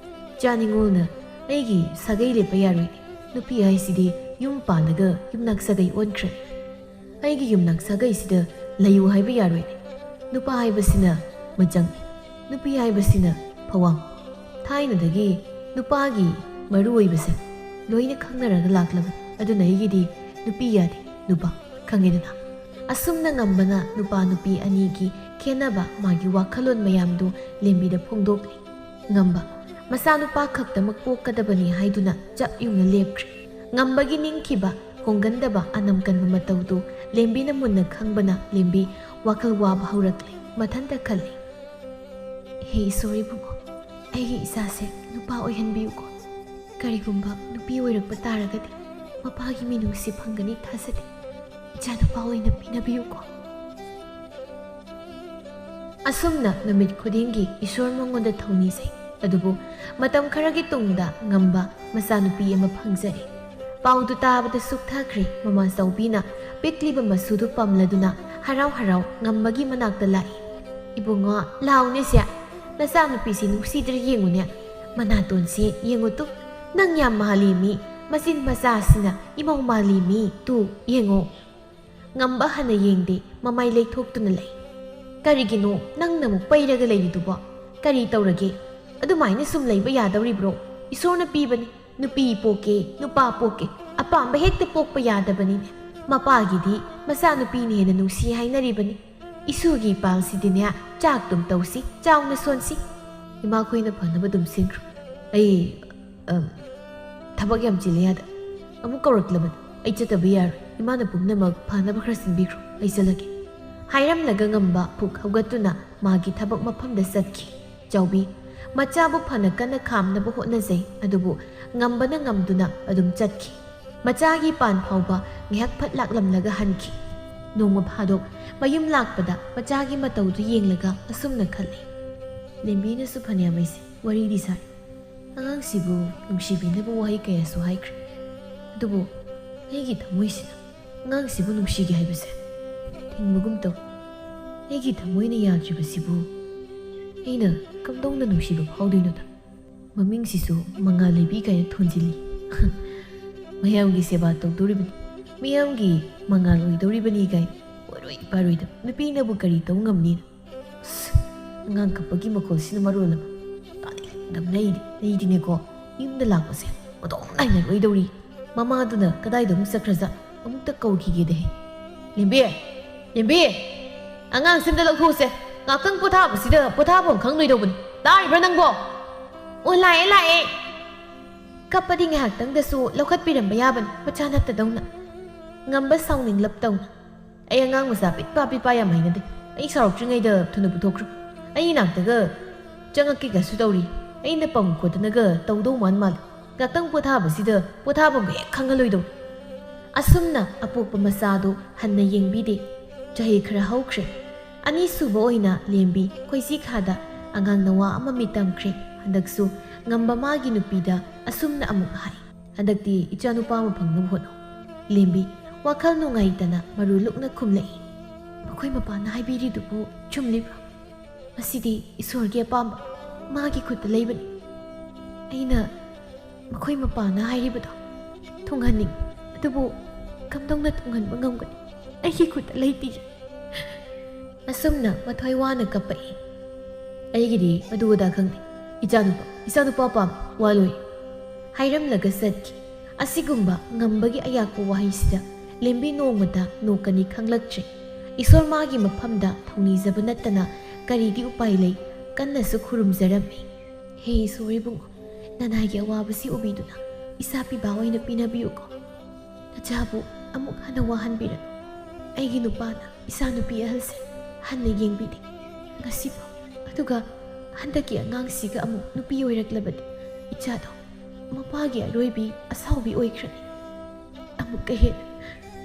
ꯏꯆꯥ ꯅꯤꯉꯣꯜꯅ ꯑꯩꯒꯤ ꯁꯥꯒꯩ ꯂꯦꯞꯄ ꯌꯥꯔꯣꯏꯅꯦ꯫ ꯅꯨꯄꯤ ꯍꯥꯏꯁꯤꯗꯤ ꯌꯨꯝ ꯄꯥꯜꯂꯒ ꯌꯨꯝꯅꯥꯛ ꯁꯥꯒꯩ ꯑꯣꯟꯈ꯭ꯔꯅꯤ꯫ ꯑꯩꯒꯤ ꯌꯨꯝꯅꯥꯛ ꯁꯥꯒꯩꯁꯤꯗ ꯂꯩꯌꯨ ꯍꯥꯏꯕ ꯌꯥꯔꯣꯏꯅꯦ꯫ ꯅꯨꯄꯥ ꯍꯥꯏꯕꯁꯤꯅ ꯃꯆꯪ꯫ ꯅꯨꯄꯤ ꯍꯥꯏꯕꯁꯤꯅ ꯐꯋꯥꯡ꯫ ꯊꯥꯏꯅꯗꯒꯤ ꯅꯨꯄꯥꯒꯤ ꯃꯔꯨ ꯑꯣꯏꯕꯁꯦ ꯂꯣꯏꯅ ꯈꯪꯅꯔꯒ ꯂꯥꯛꯂꯕꯅꯤ꯫ ꯑꯗꯨꯅ ꯑꯩꯒꯤꯗꯤ ꯅꯨꯄꯤ ꯌꯥꯗꯦ, ꯅꯨꯄꯥ꯫ ꯈꯪꯉꯦꯗꯅ? ꯑꯁꯨꯝꯅ ꯉꯝꯕꯅ ꯅꯨꯄꯥ ꯅꯨꯄꯤ ꯑꯅꯤꯒꯤ ꯈꯦꯟꯅꯕ, ꯃꯥꯒꯤ ꯋꯥꯈꯜꯂꯣꯟ ꯃꯌꯥꯝꯗꯨ ꯂꯦꯝꯕꯤꯗ ꯐꯣꯡꯗꯣꯛꯂꯤ꯫ ꯉꯝꯕ, ꯃꯆꯥꯅꯨꯄꯥ ꯈꯛꯇꯃꯛ ꯄꯣꯛꯀꯗꯕꯅꯤ ꯍꯥꯏꯗꯨꯅ ꯆꯞ ꯌꯨꯡꯅ ꯂꯦꯞꯈ꯭ꯔꯦ꯫ ꯉꯝꯕꯒꯤ ꯅꯤꯡꯈꯤꯕ, ꯍꯣꯡꯒꯟꯗꯕ ꯑꯅꯝ ꯀꯟꯕ ꯃꯇꯧꯗꯨ ꯂꯦꯝꯕꯤꯅ ꯃꯨꯟꯅ ꯈꯪꯕꯅ ꯂꯦꯝꯕꯤ ꯋꯥꯈꯜ ꯋꯥꯕ ꯍꯧꯔꯛꯂꯦ꯫ ꯃꯊꯟꯇ ꯈꯜꯂꯤ, "ꯍꯦ ꯏꯁꯣꯔ ꯏꯕꯨꯡꯉꯣ, ꯑꯩꯒꯤ ꯏꯆꯥꯁꯦ ꯅꯨꯄꯥ ꯑꯣꯏꯍꯟꯕꯤꯌꯨꯀꯣ꯫ ꯀꯔꯤꯒꯨꯝꯕ ꯅꯨꯄꯤ ꯑꯣꯏꯔꯛꯄ ꯇꯥꯔꯒꯗꯤ ꯃꯄꯥꯒꯤ ꯃꯤꯅꯨꯡꯁꯤ ꯐꯪꯒꯅꯤ ꯊꯥꯖꯗꯦ꯫ ꯏꯆꯥ ꯅꯨꯄꯥ ꯑꯣꯏꯅ ꯄꯤꯅꯕꯤꯌꯨꯀꯣ"꯫ ꯑꯁꯨꯝꯅ ꯅꯨꯃꯤꯠ ꯈꯨꯗꯤꯡꯒꯤ ꯏꯁꯣꯔ ꯃꯉꯣꯟꯗ ꯊꯧꯅꯤꯖꯩ꯫ ꯑꯗꯨꯕꯨ ꯃꯇꯝ ꯈꯔꯒꯤ ꯇꯨꯡꯗ ꯉꯝꯕ ꯃꯆꯥꯅꯨꯄꯤ ꯑꯃ ꯐꯪꯖꯔꯦ꯫ ꯄꯥꯎꯗꯨ ꯇꯥꯕꯗ ꯁꯨꯛꯊꯈ꯭ꯔꯦ꯫ ꯃꯃꯥ ꯆꯥꯎꯕꯤꯅ ꯄꯤꯛꯂꯤꯕ ꯃꯁꯨꯗꯨ ꯄꯝꯂꯗꯨꯅ ꯍꯔꯥꯎ ꯍꯔꯥꯎ ꯉꯝꯕꯒꯤ ꯃꯅꯥꯛꯇ ꯂꯥꯛꯏ꯫ "ꯏꯕꯨꯡꯉꯣ, ꯂꯥꯎꯅꯦꯁꯦ꯫ ꯅꯆꯥꯅꯨꯄꯤꯁꯤ ꯅꯨꯡꯁꯤꯗ꯭ꯔ ꯌꯦꯡꯉꯨꯅꯦ꯫ ꯃꯅꯥꯇꯣꯟꯁꯤ ꯌꯦꯡꯉꯨ ꯇꯨ꯫ ꯅꯪ ꯌꯥꯝ ꯃꯥꯜꯂꯤ ꯃꯤ꯫ ꯃꯆꯤꯟ ꯃꯆꯥꯁꯤꯅ ꯏꯃꯧ ꯃꯥꯜꯂꯤ ꯃꯤ꯫ ꯇꯨ, ꯌꯦꯡꯉꯣ"꯫ ꯉꯝꯕ ꯍꯟꯅ ꯌꯦꯡꯗꯦ, ꯃꯃꯥꯏ ꯂꯩꯊꯣꯛꯇꯨꯅ ꯂꯩ꯫ "ꯀꯔꯤꯒꯤꯅꯣ ꯅꯪꯅ ꯑꯃꯨꯛ ꯄꯩꯔꯒ ꯂꯩꯔꯤꯗꯨꯕꯣ? ꯀꯔꯤ ꯇꯧꯔꯒꯦ? ꯑꯗꯨꯃꯥꯏꯅ ꯁꯨꯝ ꯂꯩꯕ ꯌꯥꯗꯧꯔꯤꯕ꯭ꯔꯣ? ꯏꯁꯣꯔꯅ ꯄꯤꯕꯅꯤ꯫ ꯅꯨꯄꯤ ꯄꯣꯛꯀꯦ, ꯅꯨꯄꯥ ꯄꯣꯛꯀꯦ, ꯑꯄꯥꯝꯕ ꯍꯦꯛꯇ ꯄꯣꯛꯄ ꯌꯥꯗꯕꯅꯤꯅꯦ꯫ ꯃꯄꯥꯒꯤꯗꯤ ꯃꯆꯥꯅꯨꯄꯤꯅ ꯍꯦꯟꯅ ꯅꯨꯡꯁꯤ ꯍꯥꯏꯅꯔꯤꯕꯅꯤ꯫ ꯏꯁꯨꯒꯤ ꯏꯄꯥꯜꯁꯤꯗꯤꯅꯦ, ꯆꯥꯛ ꯇꯨꯝ ꯇꯧꯁꯤ, ꯆꯥꯎꯅ ꯁꯣꯟꯁꯤ"꯫ "ꯏꯃꯥꯈꯣꯏꯅ ꯐꯅꯕ ꯑꯗꯨꯝ ꯁꯤꯟꯈ꯭ꯔꯣ꯫ ꯑꯩ, ꯑꯝ, ꯊꯕꯛ ꯌꯥꯝ ꯆꯤꯜꯂꯦ ꯑꯗ꯫ ꯑꯃꯨꯛ ꯀꯧꯔꯛꯂꯕꯅꯤ꯫ ꯑꯩ ꯆꯠꯇꯕ ꯌꯥꯔꯣꯏ꯫ ꯏꯃꯥꯅ ꯄꯨꯝꯅꯃꯛ ꯐꯅꯕ ꯈꯔ ꯁꯤꯟꯕꯤꯈ꯭ꯔꯣ꯫ ꯑꯩ ꯆꯠꯂꯒꯦ"꯫ ꯍꯥꯏꯔꯝꯂꯒ ꯉꯝꯕ ꯐꯨꯛ ꯍꯧꯒꯠꯇꯨꯅ ꯃꯥꯒꯤ ꯊꯕꯛ ꯃꯐꯝꯗ ꯆꯠꯈꯤ꯫ ꯆꯥꯎꯕꯤ, ꯃꯆꯥꯕꯨ ꯐꯅ ꯀꯟꯅ ꯈꯥꯝꯅꯕ ꯍꯣꯠꯅꯖꯩ, ꯑꯗꯨꯕꯨ ꯉꯝꯕꯅ ꯉꯝꯗꯨꯅ ꯑꯗꯨꯝ ꯆꯠꯈꯤ꯫ ꯃꯆꯥꯒꯤ ꯄꯥꯟ ꯐꯥꯎꯕ ꯉꯥꯏꯍꯥꯛ ꯐꯠ ꯂꯥꯛꯂꯝꯂꯒ ꯍꯟꯈꯤ꯫ ꯅꯣꯡꯃ ꯐꯥꯗꯣꯛ ꯃꯌꯨꯝ ꯂꯥꯛꯄꯗ ꯃꯆꯥꯒꯤ ꯃꯇꯧꯗꯨ ꯌꯦꯡꯂꯒ ꯑꯁꯨꯝꯅ ꯈꯜꯂꯤ, "ꯂꯦꯝꯕꯤꯅꯁꯨ ꯐꯅꯌꯥꯝ ꯑꯩꯁꯦ ꯋꯥꯔꯤꯗꯤ ꯁꯥꯏ꯫ ꯑꯉꯥꯡꯁꯤꯕꯨ ꯅꯨꯡꯁꯤꯕꯤꯅꯕ ꯋꯥꯍꯩ ꯀꯌꯥꯁꯨ ꯍꯥꯏꯈ꯭ꯔꯦ꯫ ꯑꯗꯨꯕꯨ ꯑꯩꯒꯤ ꯊꯃꯣꯏꯁꯤꯅ ꯑꯉꯥꯡꯁꯤꯕꯨ ꯅꯨꯡꯁꯤꯒꯦ ꯍꯥꯏꯕꯁꯦ ꯊꯤꯡꯕꯒꯨꯝ ꯇꯧ꯫ ꯑꯩꯒꯤ ꯊꯃꯣꯏꯅ ꯌꯥꯗ꯭ꯔꯤꯕꯁꯤꯕꯨ ꯑꯩꯅ ꯀꯝꯗꯧꯅ ꯅꯨꯡꯁꯤꯕ ꯐꯥꯎꯗꯣꯏꯅꯣꯗ? ꯃꯃꯤꯡꯁꯤꯁꯨ ꯃꯉꯥꯜ ꯂꯩꯕꯤ ꯀꯥꯏꯅ ꯊꯣꯟꯖꯤꯜꯂꯤ꯫ ꯃꯌꯥꯝꯒꯤ ꯁꯦꯕꯥ ꯇꯧꯗꯧꯔꯤꯕꯅꯤ, ꯃꯤꯌꯥꯝꯒꯤ ꯃꯉꯥꯜ ꯑꯣꯏꯗꯧꯔꯤꯕꯅꯤ" ꯀꯥꯏꯅ ꯑꯣꯏꯔꯣꯏ ꯄꯥꯔꯣꯏꯗꯕ ꯅꯨꯄꯤꯅꯕꯨ ꯀꯔꯤ ꯇꯧ ꯉꯝꯅꯤ? ꯑꯁ, ꯑꯉꯥꯡ ꯀꯞꯄꯒꯤ ꯃꯈꯣꯜꯁꯤꯅ ꯃꯔꯣꯜ ꯑꯃ ꯇꯥꯅꯤꯡꯗꯕꯅ ꯑꯩꯗꯤ꯫ ꯑꯩꯗꯤꯅꯦꯀꯣ, ꯌꯨꯝꯗ ꯂꯥꯛꯄꯁꯦ ꯃꯇꯣꯝ ꯅꯥꯏꯅ ꯂꯣꯏꯗꯧꯔꯤ꯫ ꯃꯃꯥꯗꯨꯅ ꯀꯗꯥꯏꯗ ꯑꯃꯨꯛ ꯆꯠꯈ꯭ꯔꯖꯥꯠ? ꯑꯃꯨꯛꯇ ꯀꯧꯈꯤꯒꯦꯗ ꯍꯦ꯫ "ꯂꯦꯝꯕꯤ! ꯂꯦꯝꯕꯤ! ꯑꯉꯥꯡꯁꯤ ꯑꯝꯇ ꯂꯧꯊꯣꯛꯎꯁꯦ꯫ ꯉꯥꯛꯇꯪ ꯄꯣꯊꯥꯕꯁꯤꯗ ꯄꯣꯊꯥꯐꯝ ꯈꯪꯂꯣꯏꯗꯧꯕꯅꯤ꯫ ꯇꯥꯔꯤꯕ꯭ꯔꯥ ꯅꯪꯕꯣ?" "ꯑꯣ, ꯂꯥꯛꯑꯦ, ꯂꯥꯛꯑꯦ!" ꯀꯞꯄꯗꯤ ꯉꯥꯏꯍꯥꯛꯇꯪꯗꯁꯨ ꯂꯧꯈꯠꯄꯤꯔꯝꯕ ꯌꯥꯕꯅꯤ, ꯃꯆꯥ ꯅꯠꯇꯗꯧꯅ꯫ ꯉꯝꯕ ꯁꯥꯎꯅꯤꯡꯂꯞ ꯇꯧꯅ꯫ "ꯑꯩ ꯑꯉꯥꯡ ꯃꯆꯥ ꯄꯤꯛꯄ ꯄꯤꯛꯄ ꯌꯥꯝ ꯍꯩꯅꯗꯦ꯫ ꯑꯩ ꯁꯥꯎꯔꯛꯇ꯭ꯔꯤꯉꯩꯗ ꯊꯨꯅ ꯄꯨꯊꯣꯛꯈ꯭ꯔꯣ꯫ ꯑꯩ ꯏꯅꯥꯛꯇꯒ ꯆꯪꯉꯛꯀꯦꯒꯁꯨ ꯇꯧꯔꯤ꯫ ꯑꯩꯅ ꯄꯝ ꯈꯣꯠꯇꯅꯒ ꯇꯧꯗꯧ ꯃꯥꯟ ꯃꯥꯜꯂꯦ꯫ ꯉꯥꯛꯇꯪ ꯄꯣꯊꯥꯕꯁꯤꯗ ꯄꯣꯊꯥꯐꯝꯒ ꯍꯦꯛ ꯈꯪꯍꯜꯂꯣꯏꯗꯧ"꯫ ꯑꯁꯨꯝꯅ ꯑꯄꯣꯛꯄ ꯃꯆꯥꯗꯨ ꯍꯟꯅ ꯌꯦꯡꯕꯤꯗꯦ꯫ ꯆꯍꯤ ꯈꯔ ꯍꯧꯈ꯭ꯔꯦ꯫ ꯑꯅꯤꯁꯨꯕ ꯑꯣꯏꯅ ꯂꯦꯝꯕꯤ ꯈꯣꯏꯖꯤꯈꯥꯗ ꯑꯉꯥꯡ ꯅꯋꯥ ꯑꯃ ꯃꯤꯇꯝꯈ꯭ꯔꯦ꯫ ꯍꯟꯗꯛꯁꯨ ꯉꯝꯕ ꯃꯥꯒꯤ ꯅꯨꯄꯤꯗ ꯑꯁꯨꯝꯅ ꯑꯃꯨꯛ ꯍꯥꯏ, "ꯍꯟꯗꯛꯇꯤ ꯏꯆꯥꯅꯨꯄꯥ ꯑꯃ ꯐꯪꯅꯕ ꯍꯣꯠꯅꯧ"꯫ ꯂꯦꯝꯕꯤ ꯋꯥꯈꯜ ꯅꯨꯡꯉꯥꯏꯇꯅ ꯃꯔꯨ ꯂꯨꯛꯅ ꯈꯨꯝꯂꯛꯏ, "ꯃꯈꯣꯏ ꯃꯄꯥꯅ ꯍꯥꯏꯕꯤꯔꯤꯗꯨꯕꯨ ꯆꯨꯝꯂꯤꯕ꯭ꯔꯣ? ꯃꯁꯤꯗꯤ ꯏꯁꯣꯔꯒꯤ ꯑꯄꯥꯝꯕ, ꯃꯥꯒꯤ ꯈꯨꯠꯇ ꯂꯩꯕꯅꯤ꯫ ꯑꯩꯅ ꯃꯈꯣꯏ ꯃꯄꯥꯅ ꯍꯥꯏꯔꯤꯕꯗꯣ ꯊꯨꯡꯍꯟꯅꯤꯡꯏ, ꯑꯗꯨꯕꯨ ꯀꯝꯗꯧꯅ ꯊꯨꯡꯍꯟꯕ ꯉꯝꯒꯅꯤ? ꯑꯩꯒꯤ ꯈꯨꯠꯇ ꯂꯩꯇꯤꯌꯦ"꯫ ꯑꯁꯨꯝꯅ ꯃꯊ꯭ꯋꯥꯏ ꯋꯥꯅ ꯀꯞꯄꯛꯏ꯫ "ꯑꯩꯒꯤꯗꯤ ꯑꯗꯨ ꯑꯗꯥ ꯈꯪꯗꯦ꯫ ꯏꯆꯥꯅꯨꯄꯥ, ꯏꯆꯥꯅꯨꯄꯥ ꯄꯥꯝꯃꯤ, ꯋꯥ ꯂꯣꯏꯔꯦ"꯫ ꯍꯥꯏꯔꯝꯂꯒ ꯆꯠꯈꯤ꯫ ꯑꯁꯤꯒꯨꯝꯕ ꯉꯝꯕꯒꯤ ꯑꯌꯥꯛꯄ ꯋꯥꯍꯩꯁꯤꯗ ꯂꯦꯝꯕꯤ ꯅꯣꯡꯃꯇ ꯅꯣꯛꯀꯅꯤ ꯈꯪꯂꯛꯇ꯭ꯔꯦ꯫ ꯏꯁꯣꯔ ꯃꯥꯒꯤ ꯃꯐꯝꯗ ꯊꯧꯅꯤꯖꯕ ꯅꯠꯇꯅ ꯀꯔꯤꯗꯤ ꯎꯄꯥꯏ ꯂꯩ? ꯀꯟꯅꯁꯨ ꯈꯨꯔꯨꯝꯖꯔꯝꯃꯤ꯫ "ꯍꯦ ꯏꯁꯣꯔ ꯏꯕꯨꯡꯉꯣ, ꯅꯅꯥꯏꯒꯤ ꯑꯋꯥꯕꯁꯤ ꯎꯕꯤꯗꯨꯅ ꯏꯆꯥ ꯄꯤꯕ ꯑꯣꯏꯅ ꯄꯤꯅꯕꯤꯌꯨꯀꯣ꯫ ꯅꯆꯥꯕꯨ ꯑꯃꯨꯛ ꯍꯟꯅ ꯋꯥꯍꯟꯕꯤꯔꯅꯨ꯫ ꯑꯩꯒꯤ ꯅꯨꯄꯥꯅ ꯏꯆꯥ ꯅꯨꯄꯤ ꯑꯍꯜꯁꯦ ꯍꯟꯅ ꯌꯦꯡꯕꯤꯗꯦ ꯉꯁꯤꯐꯥꯎ꯫ ꯑꯗꯨꯒ ꯍꯟꯗꯛꯀꯤ ꯑꯉꯥꯡꯁꯤꯒ ꯑꯃꯨꯛ ꯅꯨꯄꯤ ꯑꯣꯏꯔꯛꯂꯕꯗꯤ ꯏꯆꯥꯗꯣ ꯃꯄꯥꯒꯤ ꯑꯔꯣꯏꯕꯤ ꯑꯁꯥꯎꯕꯤ ꯑꯣꯏꯈ꯭ꯔꯅꯤ꯫ ꯑꯃꯨꯛꯀ ꯍꯦꯟꯅ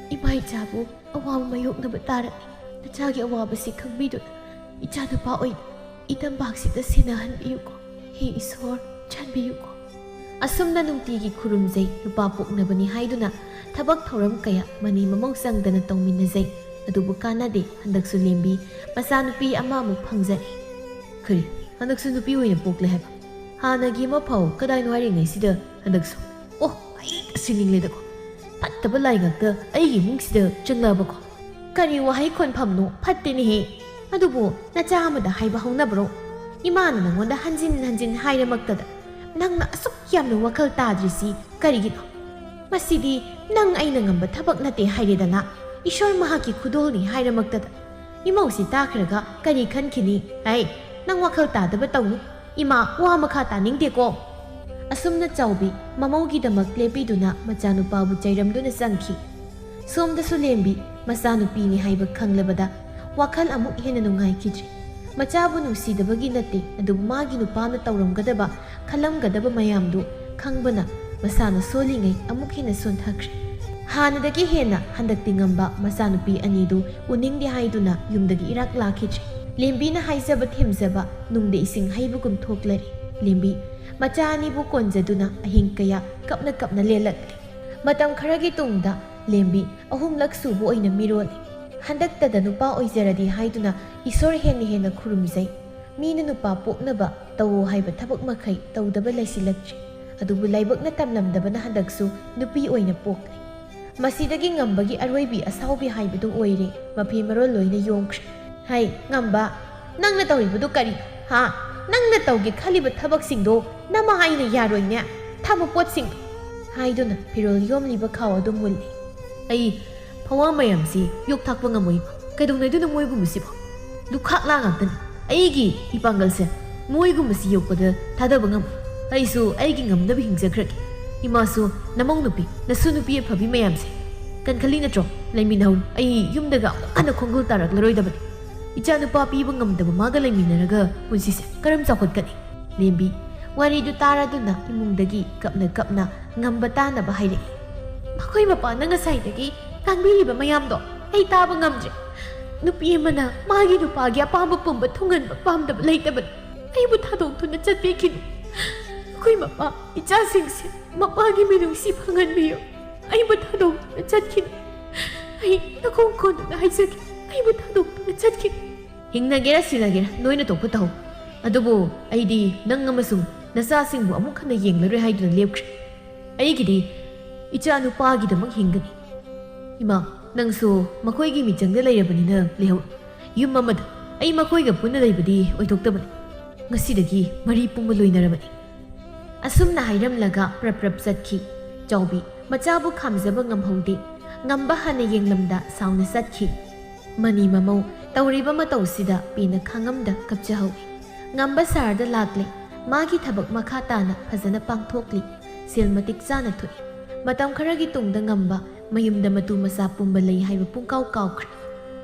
ꯏꯃꯥ ꯏꯆꯥꯕꯨ ꯑꯋꯥꯕ ꯃꯥꯌꯣꯛꯅꯕ ꯇꯥꯔꯅꯤ꯫ ꯅꯆꯥꯒꯤ ꯑꯋꯥꯕꯁꯤ ꯈꯪꯕꯤꯗꯨꯅ ꯏꯆꯥ ꯅꯨꯄꯥ ꯑꯣꯏꯅ ꯏꯇꯝꯕꯥꯛꯁꯤꯗ ꯁꯦꯟꯅꯍꯟꯕꯤꯌꯨꯀꯣ꯫ ꯍꯦ ꯏꯁꯣꯔ, ꯆꯥꯟꯕꯤꯌꯨꯀꯣ"꯫ ꯑꯁꯨꯝꯅ ꯅꯨꯡꯇꯤꯒꯤ ꯈꯨꯔꯨꯝꯖꯩ꯫ ꯅꯨꯄꯥ ꯄꯣꯛꯅꯕꯅꯤ ꯍꯥꯏꯗꯨꯅ ꯊꯕꯛ ꯊꯧꯔꯝ ꯀꯌꯥ ꯃꯅꯦꯝ ꯃꯃꯧ ꯆꯪꯗꯅ ꯇꯧꯃꯤꯟꯅꯖꯩ꯫ ꯑꯗꯨꯕꯨ ꯀꯥꯟꯅꯗꯦ꯫ ꯍꯟꯗꯛꯁꯨ ꯂꯦꯝꯕꯤ ꯃꯆꯥꯅꯨꯄꯤ ꯑꯃ ꯑꯃꯨꯛ ꯐꯪꯖꯔꯦ꯫ "ꯀꯔꯤ? ꯍꯟꯗꯛꯁꯨ ꯅꯨꯄꯤ ꯑꯣꯏꯅ ꯄꯣꯛꯂꯦ ꯍꯥꯏꯕ? ꯍꯥꯟꯅꯒꯤ ꯑꯃ ꯐꯥꯎ ꯀꯗꯥꯏꯅꯣ ꯍꯥꯏꯔꯤꯉꯩꯁꯤꯗ ꯍꯟꯗꯛꯁꯨ? ꯑꯣ, ꯑꯩ ꯁꯤꯅꯤꯡꯂꯦꯗꯀꯣ꯫ ꯐꯠꯇꯕ ꯂꯥꯏ ꯉꯥꯛꯇ ꯑꯩꯒꯤ ꯏꯃꯨꯡꯁꯤꯗ ꯆꯪꯂꯛꯑꯕꯀꯣ꯫ ꯀꯔꯤ ꯋꯥꯍꯩ ꯈꯣꯟꯐꯝꯅꯣ? ꯐꯠꯇꯦꯅꯦꯍꯦ"꯫ ꯑꯗꯨꯕꯨ ꯅꯆꯥ ꯑꯃꯗ ꯍꯥꯏꯕ ꯍꯧꯅꯕ꯭ꯔꯣ? ꯏꯃꯥꯅ ꯅꯉꯣꯟꯗ ꯍꯟꯖꯤꯟ ꯍꯟꯖꯤꯟ ꯍꯥꯏꯔꯃꯛꯇꯗ ꯅꯪꯅ ꯑꯁꯨꯛ ꯌꯥꯝꯅ ꯋꯥꯈꯜ ꯇꯥꯗ꯭ꯔꯤꯁꯤ ꯀꯔꯤꯒꯤꯅꯣ? ꯃꯁꯤꯗꯤ ꯅꯪ ꯑꯩꯅ ꯉꯝꯕ ꯊꯕꯛ ꯅꯠꯇꯦ ꯍꯥꯏꯔꯦꯗꯅ꯫ ꯏꯁꯣꯔ ꯃꯍꯥꯛꯀꯤ ꯈꯨꯗꯣꯜꯅꯤ ꯍꯥꯏꯔꯃꯛꯇꯗ ꯏꯃꯧꯁꯤ ꯇꯥꯈ꯭ꯔꯒ ꯀꯔꯤ ꯈꯟꯈꯤꯅꯤ? ꯑꯩ, ꯅꯪ ꯋꯥꯈꯜ ꯇꯥꯗꯕ ꯇꯧꯅꯨ꯫ ꯏꯃꯥ, ꯋꯥ ꯃꯈꯥ ꯇꯥꯅꯤꯡꯗꯦꯀꯣ꯫ ꯑꯁꯨꯝꯅ ꯆꯥꯎꯕꯤ ꯃꯃꯧꯒꯤꯗꯃꯛ ꯂꯦꯞꯄꯤꯗꯨꯅ ꯃꯆꯥꯅꯨꯄꯥꯕꯨ ꯆꯩꯔꯝꯗꯨꯅ ꯆꯪꯈꯤ꯫ ꯁꯣꯝꯗꯁꯨ ꯂꯦꯝꯕꯤ ꯃꯆꯥꯅꯨꯄꯤꯅꯤ ꯍꯥꯏꯕ ꯈꯪꯂꯕꯗ ꯋꯥꯈꯜ ꯑꯃꯨꯛ ꯍꯦꯟꯅ ꯅꯨꯡꯉꯥꯏꯈꯤꯗ꯭ꯔꯦ꯫ ꯃꯆꯥꯕꯨ ꯅꯨꯡꯁꯤꯗꯕꯒꯤ ꯅꯠꯇꯦ, ꯑꯗꯨꯕꯨ ꯃꯥꯒꯤ ꯅꯨꯄꯥꯅ ꯇꯧꯔꯝꯒꯗꯕ, ꯈꯜꯂꯝꯒꯗꯕ ꯃꯌꯥꯝꯗꯨ ꯈꯪꯕꯅ ꯃꯁꯥꯅ ꯁꯣꯜꯂꯤꯉꯩ ꯑꯃꯨꯛ ꯍꯦꯟꯅ ꯁꯣꯟꯊꯈ꯭ꯔꯦ꯫ ꯍꯥꯟꯅꯗꯒꯤ ꯍꯦꯟꯅ ꯍꯟꯗꯛꯇꯤ ꯉꯝꯕ ꯃꯆꯥꯅꯨꯄꯤ ꯑꯅꯤꯗꯨ ꯎꯅꯤꯡꯗꯦ ꯍꯥꯏꯗꯨꯅ ꯌꯨꯝꯗꯒꯤ ꯏꯔꯥꯛ ꯂꯥꯛꯈꯤꯗ꯭ꯔꯦ꯫ ꯂꯦꯝꯕꯤꯅ ꯍꯥꯏꯖꯕ ꯊꯦꯝꯖꯕ ꯅꯨꯡꯗ ꯏꯁꯤꯡ ꯍꯩꯕꯒꯨꯝ ꯊꯣꯛꯂꯔꯦ꯫ ꯂꯦꯝꯕꯤ ꯃꯆꯥ ꯑꯅꯤꯕꯨ ꯀꯣꯟꯖꯗꯨꯅ ꯑꯍꯤꯡ ꯀꯌꯥ ꯀꯞꯅ ꯀꯞꯅ ꯂꯦꯜꯂꯛꯂꯦ꯫ ꯃꯇꯝ ꯈꯔꯒꯤ ꯇꯨꯡꯗ ꯂꯦꯝꯕꯤ ꯑꯍꯨꯝꯂꯛ ꯁꯨꯕ ꯑꯣꯏꯅ ꯃꯤꯔꯣꯜꯂꯤ꯫ ꯍꯟꯗꯛꯇꯗ ꯅꯨꯄꯥ ꯑꯣꯏꯖꯔꯗꯤ ꯍꯥꯏꯗꯨꯅ ꯏꯁꯣꯔ ꯍꯦꯟꯅ ꯍꯦꯟꯅ ꯈꯨꯔꯨꯝꯖꯩ꯫ ꯃꯤꯅ ꯅꯨꯄꯥ ꯄꯣꯛꯅꯕ ꯇꯧꯋꯣ ꯍꯥꯏꯕ ꯊꯕꯛ ꯃꯈꯩ ꯇꯧꯗꯕ ꯂꯩꯁꯤꯜꯂꯛꯇ꯭ꯔꯦ꯫ ꯑꯗꯨꯕꯨ ꯂꯥꯏꯕꯛꯅ ꯇꯝꯂꯝꯗꯕꯅ ꯍꯟꯗꯛꯁꯨ ꯅꯨꯄꯤ ꯑꯣꯏꯅ ꯄꯣꯛꯂꯦ꯫ ꯃꯁꯤꯗꯒꯤ ꯉꯝꯕꯒꯤ ꯑꯔꯣꯏꯕꯤ ꯑꯁꯥꯎꯕꯤ ꯍꯥꯏꯕꯗꯨ ꯑꯣꯏꯔꯦ꯫ ꯃꯐꯤ ꯃꯔꯣꯜ ꯂꯣꯏꯅ ꯌꯣꯝꯈ꯭ꯔꯦ꯫ ꯍꯩ, ꯉꯝꯕ, ꯅꯪꯅ ꯇꯧꯔꯤꯕꯗꯨ ꯀꯔꯤ? ꯍꯥ? ꯅꯪꯅ ꯇꯧꯒꯦ ꯈꯜꯂꯤꯕ ꯊꯕꯛꯁꯤꯡꯗꯣ ꯅꯃꯥ ꯑꯩꯅ ꯌꯥꯔꯣꯏꯅꯦ꯫ ꯊꯝꯃꯣ ꯄꯣꯠꯁꯤꯡꯗꯣ꯫ ꯍꯥꯏꯗꯨꯅ ꯐꯤꯔꯣꯜ ꯌꯣꯝꯂꯤꯕ ꯈꯥꯎ ꯑꯗꯨ ꯃꯨꯜꯂꯤ꯫ ꯑꯩ ꯐꯋꯥ ꯃꯌꯥꯝꯁꯤ ꯌꯣꯛ ꯊꯥꯛꯄ ꯉꯝꯃꯣꯏ꯫ ꯀꯩꯗꯧꯅꯗꯣꯏꯅꯣ ꯃꯣꯏꯒꯨꯝꯕꯁꯤꯕꯣ? ꯂꯨꯈꯥꯛꯂꯥ ꯉꯥꯛꯇꯅꯤ꯫ ꯑꯩꯒꯤ ꯏꯄꯥꯡꯒꯜꯁꯦ ꯃꯣꯏꯒꯨꯝꯕꯁꯤ ꯌꯣꯛꯄꯗ ꯊꯥꯗꯕ ꯉꯝꯃꯣꯏ꯫ ꯑꯩꯁꯨ ꯑꯩꯒꯤ ꯉꯝꯅꯕ ꯍꯤꯡꯖꯈ꯭ꯔꯒꯦ꯫ ꯏꯃꯥꯁꯨ ꯅꯃꯧ ꯅꯨꯄꯤ, ꯅꯁꯨ ꯅꯨꯄꯤ ꯑꯐꯕꯤ ꯃꯌꯥꯝꯁꯦ ꯀꯟꯈꯠꯂꯤ ꯅꯠꯇ꯭ꯔꯣ? ꯂꯩꯃꯤꯟꯅꯍꯧꯔꯣ꯫ ꯑꯩ ꯌꯨꯝꯗꯒ ꯑꯃꯨꯛ ꯍꯟꯅ ꯈꯣꯡꯒꯨꯜ ꯇꯥꯔꯛꯂꯔꯣꯏꯗꯕꯅꯤ꯫ ꯏꯆꯥ ꯅꯨꯄꯥ ꯄꯤꯕ ꯉꯝꯗꯕ ꯃꯥꯒ ꯂꯩꯃꯤꯟꯅꯔꯒ ꯄꯨꯟꯁꯤꯁꯦ ꯀꯔꯝ ꯆꯥꯎꯈꯠꯀꯅꯤ? ꯂꯦꯝꯕꯤ ꯋꯥꯔꯤꯗꯨ ꯇꯥꯔꯗꯨꯅ ꯏꯃꯨꯡꯗꯒꯤ ꯀꯞꯅ ꯀꯞꯅ ꯉꯝꯕ ꯇꯥꯅꯕ ꯍꯥꯏꯔꯛꯏ꯫ ꯃꯈꯣꯏ ꯃꯄꯥꯅ ꯉꯁꯥꯏꯗꯒꯤ ꯉꯥꯡꯕꯤꯔꯤꯕ ꯃꯌꯥꯝꯗꯣ ꯑꯩ ꯇꯥꯕ ꯉꯝꯗ꯭ꯔꯦ꯫ ꯅꯨꯄꯤ ꯑꯃꯅ ꯃꯥꯒꯤ ꯅꯨꯄꯥꯒꯤ ꯑꯄꯥꯝꯕ ꯄꯨꯝꯕ ꯊꯨꯡꯍꯟꯕ ꯄꯥꯝꯗꯕ ꯂꯩꯇꯕꯅꯤ꯫ ꯑꯩꯕꯨ ꯊꯥꯗꯣꯛꯇꯨꯅ ꯆꯠꯄꯤꯈꯤꯅꯨ꯫ ꯑꯩꯈꯣꯏ ꯃꯄꯥ ꯏꯆꯥꯁꯤꯡꯁꯦ ꯃꯄꯥꯒꯤ ꯃꯤꯅꯨꯡꯁꯤ ꯐꯪꯍꯟꯕꯤꯌꯨ꯫ ꯑꯩꯕꯨ ꯊꯥꯗꯣꯛꯇꯨꯅ ꯆꯠꯈꯤꯅꯨ꯫ ꯑꯩ ꯅꯈꯣꯡ ꯀꯣꯟꯗꯨꯅ ꯍꯥꯏꯖꯒꯦ, ꯑꯩꯕꯨ ꯊꯥꯗꯣꯛꯇꯨꯅ ꯆꯠꯈꯤꯅꯨ꯫ ꯍꯤꯡꯅꯒꯦꯔꯥ ꯁꯤꯅꯒꯦꯔꯥ ꯅꯣꯏꯅ ꯇꯣꯛꯄ ꯇꯧ꯫ ꯑꯗꯨꯕꯨ ꯑꯩꯗꯤ ꯅꯪ ꯑꯃꯁꯨꯡ ꯅꯆꯥꯁꯤꯡꯕꯨ ꯑꯃꯨꯛ ꯍꯟꯅ ꯌꯦꯡꯂꯔꯣꯏ ꯍꯥꯏꯗꯨꯅ ꯂꯦꯞꯈ꯭ꯔꯦ꯫ ꯑꯩꯒꯤꯗꯤ ꯏꯆꯥ ꯅꯨꯄꯥꯒꯤꯗꯃꯛ ꯍꯤꯡꯒꯅꯤ꯫ ꯏꯃꯥ, ꯅꯪꯁꯨ ꯃꯈꯣꯏꯒꯤ ꯃꯤꯆꯪꯗ ꯂꯩꯔꯕꯅꯤꯅ ꯂꯩꯍꯧꯔꯣ꯫ ꯌꯨꯝ ꯑꯃꯗ ꯑꯩ ꯃꯈꯣꯏꯒ ꯄꯨꯟꯅ ꯂꯩꯕꯗꯤ ꯑꯣꯏꯊꯣꯛꯇꯕꯅꯤ꯫ ꯉꯁꯤꯗꯒꯤ ꯃꯔꯤ ꯄꯨꯝꯕ ꯂꯣꯏꯅꯔꯕꯅꯤ꯫ ꯑꯁꯨꯝꯅ ꯍꯥꯏꯔꯝꯂꯒ ꯄ꯭ꯔꯞ ꯄ꯭ꯔꯞ ꯆꯠꯈꯤ꯫ ꯆꯥꯎꯕꯤ ꯃꯆꯥꯕꯨ ꯈꯥꯝꯖꯕ ꯉꯝꯍꯧꯗꯦ꯫ ꯉꯝꯕ ꯍꯥꯟꯅ ꯌꯦꯡꯂꯝꯗ ꯁꯥꯎꯅ ꯆꯠꯈꯤ꯫ ꯃꯅꯤ ꯃꯃꯧ ꯇꯧꯔꯤꯕ ꯃꯇꯧꯁꯤꯗ ꯄꯦꯟꯅ ꯈꯥꯡꯉꯝꯗ ꯀꯞꯆꯍꯧꯏ꯫ ꯉꯝꯕ ꯁꯍꯔꯗ ꯂꯥꯛꯂꯦ꯫ ꯃꯥꯒꯤ ꯊꯕꯛ ꯃꯈꯥ ꯇꯥꯅ ꯐꯖꯅ ꯄꯥꯡꯊꯣꯛꯂꯤ꯫ ꯁꯦꯜ ꯃꯇꯤꯛ ꯆꯥꯅ ꯊꯣꯛꯏ꯫ ꯃꯇꯝ ꯈꯔꯒꯤ ꯇꯨꯡꯗ ꯉꯝꯕ ꯃꯌꯨꯝꯗ ꯃꯇꯨ ꯃꯆꯥ ꯄꯨꯝꯕ ꯂꯩ ꯍꯥꯏꯕ ꯄꯨꯡꯀꯥꯎ ꯀꯥꯎꯈ꯭ꯔꯦ꯫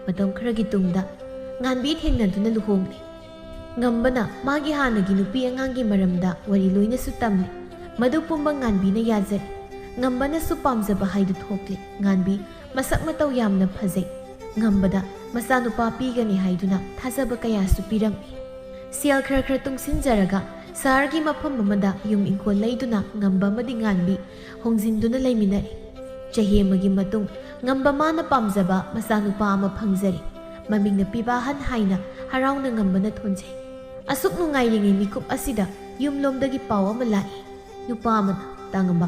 ꯃꯇꯝ ꯈꯔꯒꯤ ꯇꯨꯡꯗ ꯉꯥꯟꯕꯤ ꯊꯦꯡꯅꯗꯨꯅ ꯂꯨꯍꯣꯡꯂꯦ꯫ ꯉꯝꯕꯅ ꯃꯥꯒꯤ ꯍꯥꯟꯅꯒꯤ ꯅꯨꯄꯤ ꯑꯉꯥꯡꯒꯤ ꯃꯔꯝꯗ ꯋꯥꯔꯤ ꯂꯣꯏꯅꯁꯨ ꯇꯝꯂꯦ꯫ ꯃꯗꯨ ꯄꯨꯝꯕ ꯉꯥꯟꯕꯤꯅ ꯌꯥꯖꯔꯦ꯫ ꯉꯝꯕꯅꯁꯨ ꯄꯥꯝꯖꯕ ꯍꯥꯏꯗꯨ ꯊꯣꯛꯂꯦ꯫ ꯉꯥꯟꯕꯤ ꯃꯁꯛ ꯃꯇꯧ ꯌꯥꯝꯅ ꯐꯖꯩ꯫ ꯉꯝꯕꯗ ꯃꯆꯥꯅꯨꯄꯥ ꯄꯤꯒꯅꯤ ꯍꯥꯏꯗꯨꯅ ꯊꯥꯖꯕ ꯀꯌꯥꯁꯨ ꯄꯤꯔꯝꯃꯤ꯫ ꯁꯦꯜ ꯈꯔ ꯈꯔ ꯇꯨꯡꯁꯤꯟꯖꯔꯒ ꯁꯍꯔꯒꯤ ꯃꯐꯝ ꯑꯃꯗ ꯌꯨꯝ ꯏꯪꯈꯣꯜ ꯂꯩꯗꯨꯅ ꯉꯝꯕ ꯑꯃꯗꯤ ꯉꯥꯟꯕꯤ ꯍꯣꯡꯖꯤꯟꯗꯨꯅ ꯂꯩꯃꯤꯟꯅꯔꯦ꯫ ꯆꯍꯤ ꯑꯃꯒꯤ ꯃꯇꯨꯡ ꯉꯝꯕ ꯃꯥꯅ ꯄꯥꯝꯖꯕ ꯃꯆꯥꯅꯨꯄꯥ ꯑꯃ ꯐꯪꯖꯔꯦ꯫ ꯃꯃꯤꯡꯅ ꯄꯤꯕꯥꯍꯟ ꯍꯥꯏꯅ ꯍꯔꯥꯎꯅ ꯉꯝꯕꯅ ꯊꯣꯟꯖꯩ꯫ ꯑꯁꯨꯛ ꯅꯨꯡꯉꯥꯏꯔꯤꯉꯩ ꯃꯤꯀꯨꯞ ꯑꯁꯤꯗ ꯌꯨꯝꯂꯣꯝꯗꯒꯤ ꯄꯥꯎ ꯑꯃ ꯂꯥꯛꯏ꯫ ꯅꯨꯄꯥ ꯑꯃꯅ, "ꯇꯥꯉꯝꯕ,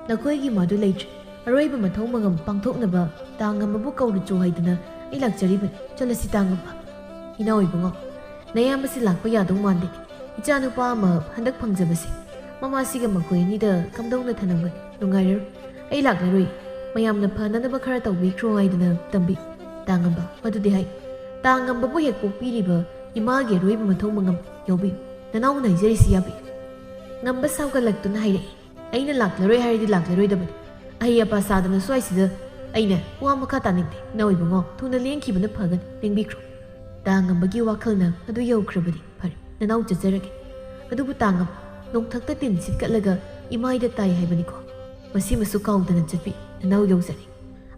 ꯅꯈꯣꯏꯒꯤ ꯃꯗꯨ ꯂꯩꯇ꯭ꯔꯦ꯫ ꯑꯔꯣꯏꯕ ꯃꯊꯧ ꯃꯉꯝ ꯄꯥꯡꯊꯣꯛꯅꯕ ꯇꯥꯉꯝꯕꯕꯨ ꯀꯧꯔꯨꯆꯣ ꯍꯥꯏꯗꯨꯅ ꯑꯩ ꯂꯥꯛꯆꯔꯤꯕꯅꯤ꯫ ꯆꯠꯂꯁꯤ ꯇꯥꯉꯝꯕ꯫" "ꯏꯅꯥꯎ ꯏꯕꯨꯡꯉꯣ, ꯅꯌꯥꯝꯕꯁꯤ ꯂꯥꯛꯄ ꯌꯥꯗꯧ ꯃꯥꯟꯗꯦ꯫ ꯏꯆꯥꯅꯨꯄꯥ ꯑꯃ ꯍꯟꯗꯛ ꯐꯪꯖꯕꯁꯦ, ꯃꯃꯥꯁꯤꯒ ꯃꯈꯣꯏ ꯑꯅꯤꯗ ꯀꯝꯗꯧꯅ ꯊꯅꯝꯒꯅꯤ? ꯅꯨꯡꯉꯥꯏꯔꯔꯣꯏ꯫ ꯑꯩ ꯂꯥꯛꯂꯔꯣꯏ꯫ ꯃꯌꯥꯝꯅ ꯐꯅꯅꯕ ꯈꯔ ꯇꯧꯕꯤꯈ꯭ꯔꯣ ꯍꯥꯏꯗꯨꯅ ꯇꯝꯕꯤ꯫ ꯇꯥꯉꯝꯕ, ꯃꯗꯨꯗꯤ ꯍꯥꯏ꯫ ꯇꯥꯉꯝꯕꯕꯨ ꯍꯦꯛ ꯄꯣꯛꯄꯤꯔꯤꯕ ꯏꯃꯥꯒꯤ ꯑꯔꯣꯏꯕ ꯃꯊꯧ ꯃꯉꯝ ꯌꯥꯎꯕꯤꯌꯨ꯫ ꯅꯅꯥꯎꯅ ꯍꯥꯏꯖꯔꯤꯁꯤ ꯌꯥꯕꯤꯌꯨ꯫" ꯉꯝꯕ ꯁꯥꯎꯒꯠꯂꯛꯇꯨꯅ ꯍꯥꯏꯔꯛꯏ, "ꯑꯩꯅ ꯂꯥꯛꯂꯔꯣꯏ ꯍꯥꯏꯔꯗꯤ ꯂꯥꯛꯂꯔꯣꯏꯗꯕꯅꯤ꯫ ꯑꯍꯩ ꯑꯄꯥ ꯁꯥꯗꯅ ꯁ꯭ꯋꯥꯏꯁꯤꯗ ꯑꯩꯅ ꯋꯥ ꯃꯈꯥ ꯇꯥꯅꯤꯡꯗꯦ꯫ ꯏꯅꯥꯎ ꯏꯕꯨꯡꯉꯣ, ꯊꯨꯅ ꯂꯦꯡꯈꯤꯕꯅ ꯐꯒꯅꯤ꯫ ꯂꯦꯡꯕꯤꯈ꯭ꯔꯣ꯫" ꯇꯥꯉꯝꯕꯒꯤ ꯋꯥꯈꯜꯅ ꯑꯗꯨ ꯌꯧꯈ꯭ꯔꯕꯗꯤ ꯐꯔꯦ, ꯅꯅꯥꯎ ꯆꯠꯆꯔꯒꯦ꯫ ꯑꯗꯨꯕꯨ ꯇꯥꯉꯝꯕ ꯅꯣꯡꯊꯛꯇ ꯇꯤꯟ ꯁꯤꯠꯀꯠꯂꯒ ꯏꯃꯥꯏꯗ ꯇꯥꯏ ꯍꯥꯏꯕꯅꯤꯀꯣ꯫ ꯃꯁꯤꯃꯁꯨ ꯀꯥꯎꯗꯅ ꯆꯠꯄꯤ, ꯅꯅꯥꯎ ꯌꯧꯖꯔꯦ꯫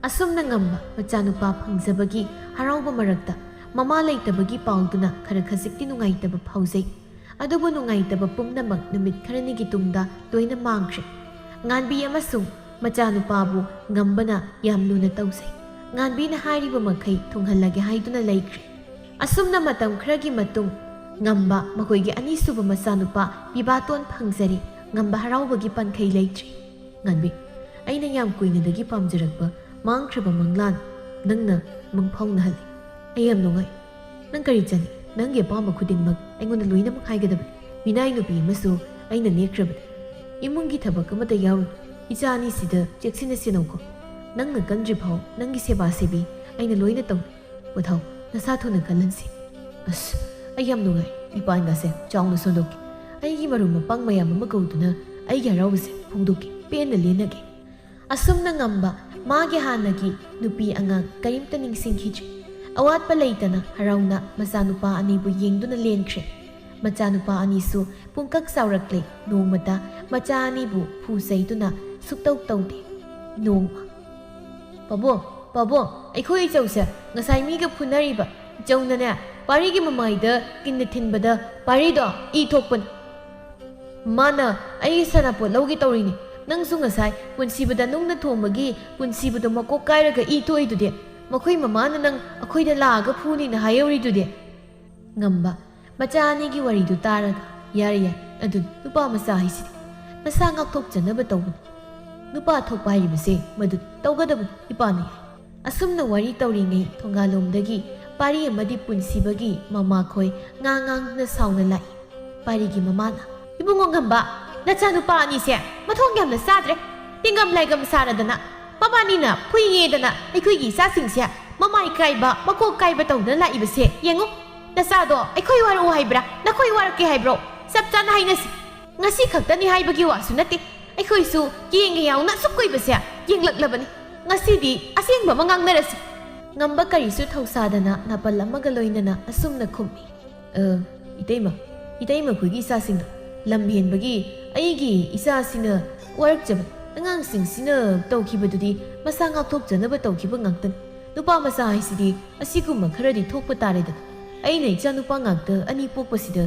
ꯑꯁꯨꯝꯅ ꯉꯝꯕ ꯃꯆꯥꯅꯨꯄꯥ ꯐꯪꯖꯕꯒꯤ ꯍꯔꯥꯎꯕ ꯃꯔꯛꯇ ꯃꯃꯥ ꯂꯩꯇꯕꯒꯤ ꯄꯥꯎꯗꯨꯅ ꯈꯔ ꯈꯖꯤꯛꯇꯤ ꯅꯨꯡꯉꯥꯏꯇꯕ ꯐꯥꯎꯖꯩ꯫ ꯑꯗꯨꯕꯨ ꯅꯨꯡꯉꯥꯏꯇꯕ ꯄꯨꯝꯅꯃꯛ ꯅꯨꯃꯤꯠ ꯈꯔꯅꯤꯒꯤ ꯇꯨꯡꯗ ꯂꯣꯏꯅ ꯃꯥꯡꯈ꯭ꯔꯦ꯫ ꯉꯥꯟꯕꯤ ꯑꯃꯁꯨꯡ ꯃꯆꯥꯅꯨꯄꯥꯕꯨ ꯉꯝꯕꯅ ꯌꯥꯝ ꯂꯨꯅ ꯇꯧꯖꯩ꯫ ꯉꯥꯟꯕꯤꯅ ꯍꯥꯏꯔꯤꯕ ꯃꯈꯩ ꯊꯨꯡꯍꯜꯂꯒꯦ ꯍꯥꯏꯗꯨꯅ ꯂꯩꯈ꯭ꯔꯦ꯫ ꯑꯁꯨꯝꯅ ꯃꯇꯝ ꯈꯔꯒꯤ ꯃꯇꯨꯡ ꯉꯝꯕ ꯃꯈꯣꯏꯒꯤ ꯑꯅꯤꯁꯨꯕ ꯃꯆꯥꯅꯨꯄꯥ ꯄꯤꯕꯥꯇꯣꯟ ꯐꯪꯖꯔꯦ꯫ ꯉꯝꯕ ꯍꯔꯥꯎꯕꯒꯤ ꯄꯟꯈꯩ ꯂꯩꯇ꯭ꯔꯦ꯫ "ꯉꯥꯟꯕꯤ, ꯑꯩꯅ ꯌꯥꯝ ꯀꯨꯏꯅꯗꯒꯤ ꯄꯥꯝꯖꯔꯛꯄ ꯃꯥꯡꯈ꯭ꯔꯕ ꯃꯪꯂꯥꯟ ꯅꯪꯅ ꯃꯪꯐꯥꯎꯅꯍꯜꯂꯤ꯫ ꯑꯩ ꯌꯥꯝ ꯅꯨꯡꯉꯥꯏ꯫" "ꯅꯪ ꯀꯔꯤ ꯆꯥꯅꯤꯡ? ꯅꯪꯒꯤ ꯑꯄꯥꯝꯕ ꯈꯨꯗꯤꯡꯃꯛ ꯑꯩꯉꯣꯟꯗ ꯂꯣꯏꯅꯃꯛ ꯍꯥꯏꯒꯗꯕꯅꯤ꯫ ꯃꯤꯅꯥꯏ ꯅꯨꯄꯤ ꯑꯃꯁꯨ ꯑꯩꯅ ꯅꯦꯛꯈ꯭ꯔꯕꯅꯤ꯫ ꯏꯃꯨꯡꯒꯤ ꯊꯕꯛ ꯑꯃꯠꯇ ꯌꯥꯎꯔꯨꯅꯨ꯫ ꯏꯆꯥ ꯑꯅꯤꯁꯤꯗ ꯆꯦꯛꯁꯤꯟꯅ ꯁꯦꯟꯅꯧꯀꯣ꯫ ꯅꯪꯅ ꯀꯟꯗ꯭ꯔꯤ ꯐꯥꯎ ꯅꯪꯒꯤ ꯁꯦꯕꯥ ꯁꯦꯕꯤ ꯑꯩꯅ ꯂꯣꯏꯅ ꯇꯧꯅꯤ꯫ ꯄꯣꯊꯥꯎ, ꯅꯁꯥ ꯊꯨꯅ ꯀꯜꯍꯟꯁꯤ꯫" ꯑꯁ, ꯑꯩ ꯌꯥꯝ ꯅꯨꯡꯉꯥꯏ꯫ ꯏꯄꯥꯟꯒꯁꯦ ꯆꯥꯎꯅ ꯁꯣꯟꯗꯣꯛꯀꯦ꯫ ꯑꯩꯒꯤ ꯃꯔꯨꯞ ꯃꯄꯥꯡ ꯃꯌꯥꯝ ꯑꯃ ꯀꯧꯗꯨꯅ ꯑꯩꯒꯤ ꯍꯔꯥꯎꯕꯁꯦ ꯐꯣꯡꯗꯣꯛꯀꯦ꯫ ꯄꯦꯟꯅ ꯂꯦꯟꯅꯒꯦ꯫ ꯑꯁꯨꯝꯅ ꯉꯝꯕ ꯃꯥꯒꯤ ꯍꯥꯟꯅꯒꯤ ꯅꯨꯄꯤ ꯑꯉꯥꯡ ꯀꯔꯤꯝꯇ ꯅꯤꯡꯁꯤꯡꯈꯤꯗ꯭ꯔꯦ꯫ ꯑꯋꯥꯠꯄ ꯂꯩꯇꯅ ꯍꯔꯥꯎꯅ ꯃꯆꯥꯅꯨꯄꯥ ꯑꯅꯤꯕꯨ ꯌꯦꯡꯗꯨꯅ ꯂꯦꯟꯈ꯭ꯔꯦ꯫ ꯃꯆꯥꯅꯨꯄꯥ ꯑꯅꯤꯁꯨ ꯄꯨꯡꯀꯛ ꯆꯥꯎꯔꯛꯂꯦ꯫ ꯅꯣꯡꯃꯇ ꯃꯆꯥ ꯑꯅꯤꯕꯨ ꯐꯨ ꯆꯩꯗꯨꯅ ꯁꯨꯛꯇꯧ ꯇꯧꯗꯦ꯫ ꯅꯣꯡꯃ, "ꯄꯥꯕꯨꯡ, ꯄꯥꯕꯨꯡ, ꯑꯩꯈꯣꯏ ꯏꯆꯧꯁꯦ ꯉꯁꯥꯏ ꯃꯤꯒ ꯐꯨꯅꯔꯤꯕ꯫ ꯏꯆꯧꯅꯅꯦ, ꯄꯥꯔꯤꯒꯤ ꯃꯃꯥꯏꯗ ꯀꯤꯟꯅ ꯊꯤꯟꯕꯗ ꯄꯥꯔꯤꯗꯣ ꯏ ꯊꯣꯛꯄꯅꯤ꯫ ꯃꯥꯅ ꯑꯩꯒꯤ ꯁꯥꯟꯅꯄꯣꯠ ꯂꯧꯒꯦ ꯇꯧꯔꯤꯅꯤ꯫ ꯅꯪꯁꯨ ꯉꯁꯥꯏ ꯄꯨꯟꯁꯤꯕꯗ ꯅꯨꯡꯅ ꯊꯣꯝꯕꯒꯤ ꯄꯨꯟꯁꯤꯕꯗꯣ ꯃꯀꯣꯛ ꯀꯥꯏꯔꯒ ꯏ ꯊꯣꯛꯏꯗꯨꯗꯤ꯫ ꯃꯈꯣꯏ ꯃꯃꯥꯅ ꯅꯪ ꯑꯩꯈꯣꯏꯗ ꯂꯥꯛꯑꯒ ꯐꯨꯅꯤꯅ ꯍꯥꯏꯍꯧꯔꯤꯗꯨꯗꯤ꯫" ꯉꯝꯕ ꯃꯆꯥ ꯑꯅꯤꯒꯤ ꯋꯥꯔꯤꯗꯨ ꯇꯥꯔꯒ, "ꯌꯥꯔꯦ, ꯌꯥꯔꯦ, ꯑꯗꯨꯅꯤ ꯅꯨꯄꯥ ꯃꯆꯥ ꯍꯥꯏꯁꯤꯗꯤ꯫ ꯅꯁꯥ ꯉꯥꯛꯊꯣꯛꯆꯅꯕ ꯇꯧꯕꯅꯤ꯫ ꯅꯨꯄꯥ ꯊꯣꯛꯄ ꯍꯥꯏꯔꯤꯕꯁꯦ ꯃꯗꯨ ꯇꯧꯒꯗꯕꯅꯤ, ꯏꯄꯥꯅ ꯌꯥꯏ꯫" ꯑꯁꯨꯝꯅ ꯋꯥꯔꯤ ꯇꯧꯔꯤꯉꯩ ꯊꯣꯡꯒꯥꯜꯂꯣꯝꯗꯒꯤ ꯄꯥꯔꯤ ꯑꯃꯗꯤ ꯄꯨꯟꯁꯤꯕꯒꯤ ꯃꯃꯥꯈꯣꯏ ꯉꯥꯡ ꯉꯥꯡꯗꯨꯅ ꯁꯥꯎꯅ ꯂꯥꯛꯏ꯫ ꯄꯥꯔꯤꯒꯤ ꯃꯃꯥꯅ, "ꯏꯕꯨꯡꯉꯣ ꯉꯝꯕ, ꯅꯆꯥꯅꯨꯄꯥ ꯑꯅꯤꯁꯦ ꯃꯊꯣꯡ ꯌꯥꯝꯅ ꯆꯥꯗ꯭ꯔꯦ꯫ ꯇꯤꯡꯒꯝ ꯂꯥꯏꯒꯝ ꯁꯥꯔꯗꯅ, ꯃꯕꯥꯅꯤꯅ ꯐꯨꯏꯌꯦꯗꯅ ꯑꯩꯈꯣꯏꯒꯤ ꯏꯆꯥꯁꯤꯡꯁꯦ ꯃꯃꯥꯏ ꯀꯥꯏꯕ, ꯃꯀꯣꯛ ꯀꯥꯏꯕ ꯇꯧꯗꯅ ꯂꯥꯛꯏꯕꯁꯦ ꯌꯦꯡꯉꯨ꯫ ꯅꯆꯥꯗꯣ ꯑꯩꯈꯣꯏ ꯋꯥꯔꯛꯎ ꯍꯥꯏꯕ꯭ꯔꯥ, ꯅꯈꯣꯏ ꯋꯥꯔꯛꯀꯦ ꯍꯥꯏꯕ꯭ꯔꯣ? ꯆꯞ ꯆꯥꯅ ꯍꯥꯏꯅꯁꯤ꯫ ꯉꯁꯤ ꯈꯛꯇꯅꯤ ꯍꯥꯏꯕꯒꯤ ꯋꯥꯁꯨ ꯅꯠꯇꯦ꯫ ꯑꯩꯈꯣꯏꯁꯨ ꯌꯦꯡꯒꯦ ꯌꯥꯎꯅ ꯑꯁꯨꯛ ꯀꯨꯏꯕꯁꯦ ꯌꯦꯡꯂꯛꯂꯕꯅꯤ꯫ ꯉꯁꯤꯗꯤ ꯑꯁꯦꯡꯕ ꯑꯃ ꯉꯥꯡꯅꯔꯁꯤ꯫" ꯉꯝꯕ ꯀꯔꯤꯁꯨ ꯊꯧꯁꯥꯗꯅ ꯅꯥꯄꯜ ꯑꯃꯒ ꯂꯣꯏꯅꯅ ꯑꯁꯨꯝꯅ ꯈꯨꯝꯃꯤ꯫ "ꯑ, ꯏꯇꯩꯃ, ꯏꯇꯩꯃ ꯈꯣꯏꯒꯤ ꯏꯆꯥꯁꯤꯡꯗꯣ ꯂꯝ ꯍꯦꯟꯕꯒꯤ ꯑꯩꯒꯤ ꯏꯆꯥꯁꯤꯅ ꯋꯥꯔꯛꯆꯕꯅꯤ꯫ ꯑꯉꯥꯡꯁꯤꯡꯁꯤꯅ ꯇꯧꯈꯤꯕꯗꯨꯗꯤ ꯃꯁꯥ ꯉꯥꯛꯊꯣꯛꯆꯅꯕ ꯇꯧꯈꯤꯕ ꯉꯥꯛꯇꯅꯤ꯫ ꯅꯨꯄꯥ ꯃꯆꯥ ꯍꯥꯏꯁꯤꯗꯤ ꯑꯁꯤꯒꯨꯝꯕ ꯈꯔꯗꯤ ꯊꯣꯛꯄ ꯇꯥꯔꯦꯗꯅ꯫ ꯑꯩꯅ ꯏꯆꯥꯅꯨꯄꯥ ꯉꯥꯛꯇ ꯑꯅꯤ ꯄꯣꯛꯄꯁꯤꯗ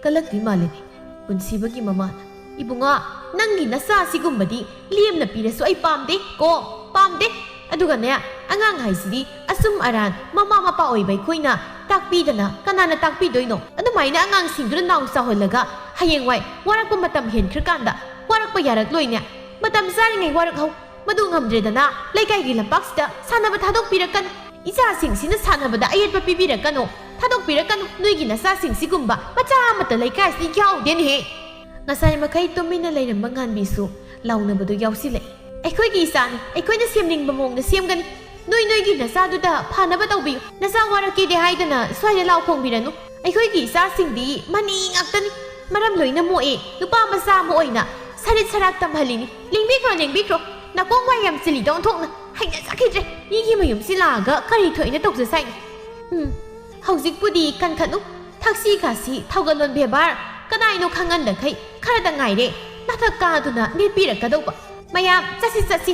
ꯀꯜꯂꯛꯇꯣꯏ ꯃꯥꯜꯂꯦꯅꯦ꯫" ꯄꯨꯟꯁꯤꯕꯒꯤ ꯃꯃꯥꯅ, "ꯏꯕꯨꯡꯉꯣ, ꯅꯪꯒꯤ ꯅꯆꯥ ꯑꯁꯤꯒꯨꯝꯕꯗꯤ ꯂꯦꯝꯅ ꯄꯤꯔꯁꯨ ꯑꯩ ꯄꯥꯝꯗꯦ ꯀꯣ, ꯄꯥꯝꯗꯦ꯫ ꯑꯗꯨꯒꯅꯦ, ꯑꯉꯥꯡ ꯍꯥꯏꯁꯤꯗꯤ ꯑꯆꯨꯝ ꯑꯔꯥꯟ ꯃꯃꯥ ꯃꯄꯥ ꯑꯣꯏꯕ ꯑꯩꯈꯣꯏꯅ ꯇꯥꯛꯄꯤꯗꯅ ꯀꯅꯥꯅ ꯇꯥꯛꯄꯤꯗꯣꯏꯅꯣ? ꯑꯗꯨꯃꯥꯏꯅ ꯑꯉꯥꯡꯁꯤꯡꯗꯨꯅ ꯅꯥꯎ ꯆꯥꯎꯍꯜꯂꯒ ꯍꯌꯦꯡꯋꯥꯏ ꯋꯥꯔꯛꯄ ꯃꯇꯝ ꯍꯦꯟꯈ꯭ꯔꯀꯥꯟꯗ ꯋꯥꯔꯛꯄ ꯌꯥꯔꯛꯂꯣꯏꯅꯦ꯫ ꯃꯇꯝ ꯆꯥꯔꯤꯉꯩ ꯋꯥꯔꯛꯍꯧ꯫ ꯃꯗꯨ ꯉꯝꯗ꯭ꯔꯦꯗꯅ ꯂꯩꯀꯥꯏꯒꯤ ꯂꯝꯄꯥꯛꯁꯤꯗ ꯁꯥꯟꯅꯕ ꯊꯥꯗꯣꯛꯄꯤꯔꯛꯀꯅꯨ꯫ ꯏꯆꯥꯁꯤꯡꯁꯤꯅ ꯁꯥꯟꯅꯕꯗ ꯑꯌꯦꯠꯄ ꯄꯤꯕꯤꯔꯛꯀꯅꯨ꯫ ꯊꯥꯗꯣꯛꯄꯤꯔꯛꯀꯅꯨ, ꯅꯣꯏꯒꯤ ꯅꯆꯥꯁꯤꯡꯁꯤꯒꯨꯝꯕ ꯃꯆꯥ ꯑꯃꯠꯇ ꯂꯩꯀꯥꯏꯁꯤꯗ ꯌꯥꯎꯗꯦꯅꯦꯍꯦ꯫ ꯉꯁꯥꯏ ꯃꯈꯩ ꯇꯨꯃꯤꯟꯅ ꯂꯩꯔꯝꯕ ꯉꯥꯟꯕꯤꯁꯨ ꯂꯥꯎꯅꯕꯗꯨ ꯌꯥꯎꯁꯤꯜꯂꯛꯏ꯫ ꯑꯩꯈꯣꯏꯒꯤ ꯏꯆꯥꯅꯤ, ꯑꯩꯈꯣꯏꯅ ꯁꯦꯝꯅꯤꯡꯕ ꯃꯑꯣꯡꯗ ꯁꯦꯝꯒꯅꯤ꯫ ꯅꯣꯏ ꯅꯣꯏꯒꯤ ꯅꯆꯥꯗꯨꯗ ꯐꯅꯕ ꯇꯧꯕꯤꯌꯨ꯫ ꯅꯆꯥ ꯋꯥꯔꯛꯀꯦꯗꯤ ꯍꯥꯏꯗꯅ ꯁ꯭ꯋꯥꯏꯗ ꯂꯥꯎ ꯈꯣꯡꯕꯤꯔꯅꯨ꯫ ꯑꯩꯈꯣꯏꯒꯤ ꯏꯆꯥꯁꯤꯡꯗꯤ ꯃꯅꯤ ꯉꯥꯛꯇꯅꯤ꯫ ꯃꯔꯝ ꯂꯣꯏꯅ ꯃꯣꯛꯑꯦ꯫ ꯅꯨꯄꯥ ꯃꯆꯥ ꯑꯃ ꯑꯣꯏꯅ ꯁꯔꯤꯠ ꯁꯔꯥꯛ ꯇꯝꯍꯜꯂꯤꯅꯤ꯫ ꯂꯦꯡꯕꯤꯈ꯭ꯔꯣ, ꯂꯦꯡꯕꯤꯈ꯭ꯔꯣ꯫ ꯅꯥꯀꯣꯡ ꯋꯥꯏ ꯌꯥꯝ ꯆꯤꯜꯂꯤꯗꯣ ꯑꯣꯟꯊꯣꯛꯅ꯫ ꯍꯩꯅꯖꯈꯤꯗ꯭ꯔꯦ꯫ ꯃꯤꯒꯤ ꯃꯌꯨꯝꯁꯤ ꯂꯥꯛꯑꯒ ꯀꯔꯤ ꯊꯣꯛꯏꯅ ꯇꯧꯖꯁꯥꯏꯅꯣ? ꯎꯝ, ꯍꯧꯖꯤꯛꯄꯨꯗꯤ ꯀꯟꯈꯠꯂꯨ꯫ ꯊꯛꯁꯤ ꯈꯥꯁꯤ, ꯊꯧꯒꯜꯂꯣꯟ ꯕꯦꯕꯥꯔ ꯀꯗꯥꯏꯅꯣ ꯈꯪꯍꯟꯗꯈꯩ ꯈꯔꯗ ꯉꯥꯏꯔꯦ꯫ ꯃꯊꯛ ꯀꯥꯗꯨꯅ ꯅꯦꯠꯄꯤꯔꯛꯀꯗꯧꯕ꯫ ꯃꯌꯥꯝ ꯆꯠꯁꯤ, ꯆꯠꯁꯤ꯫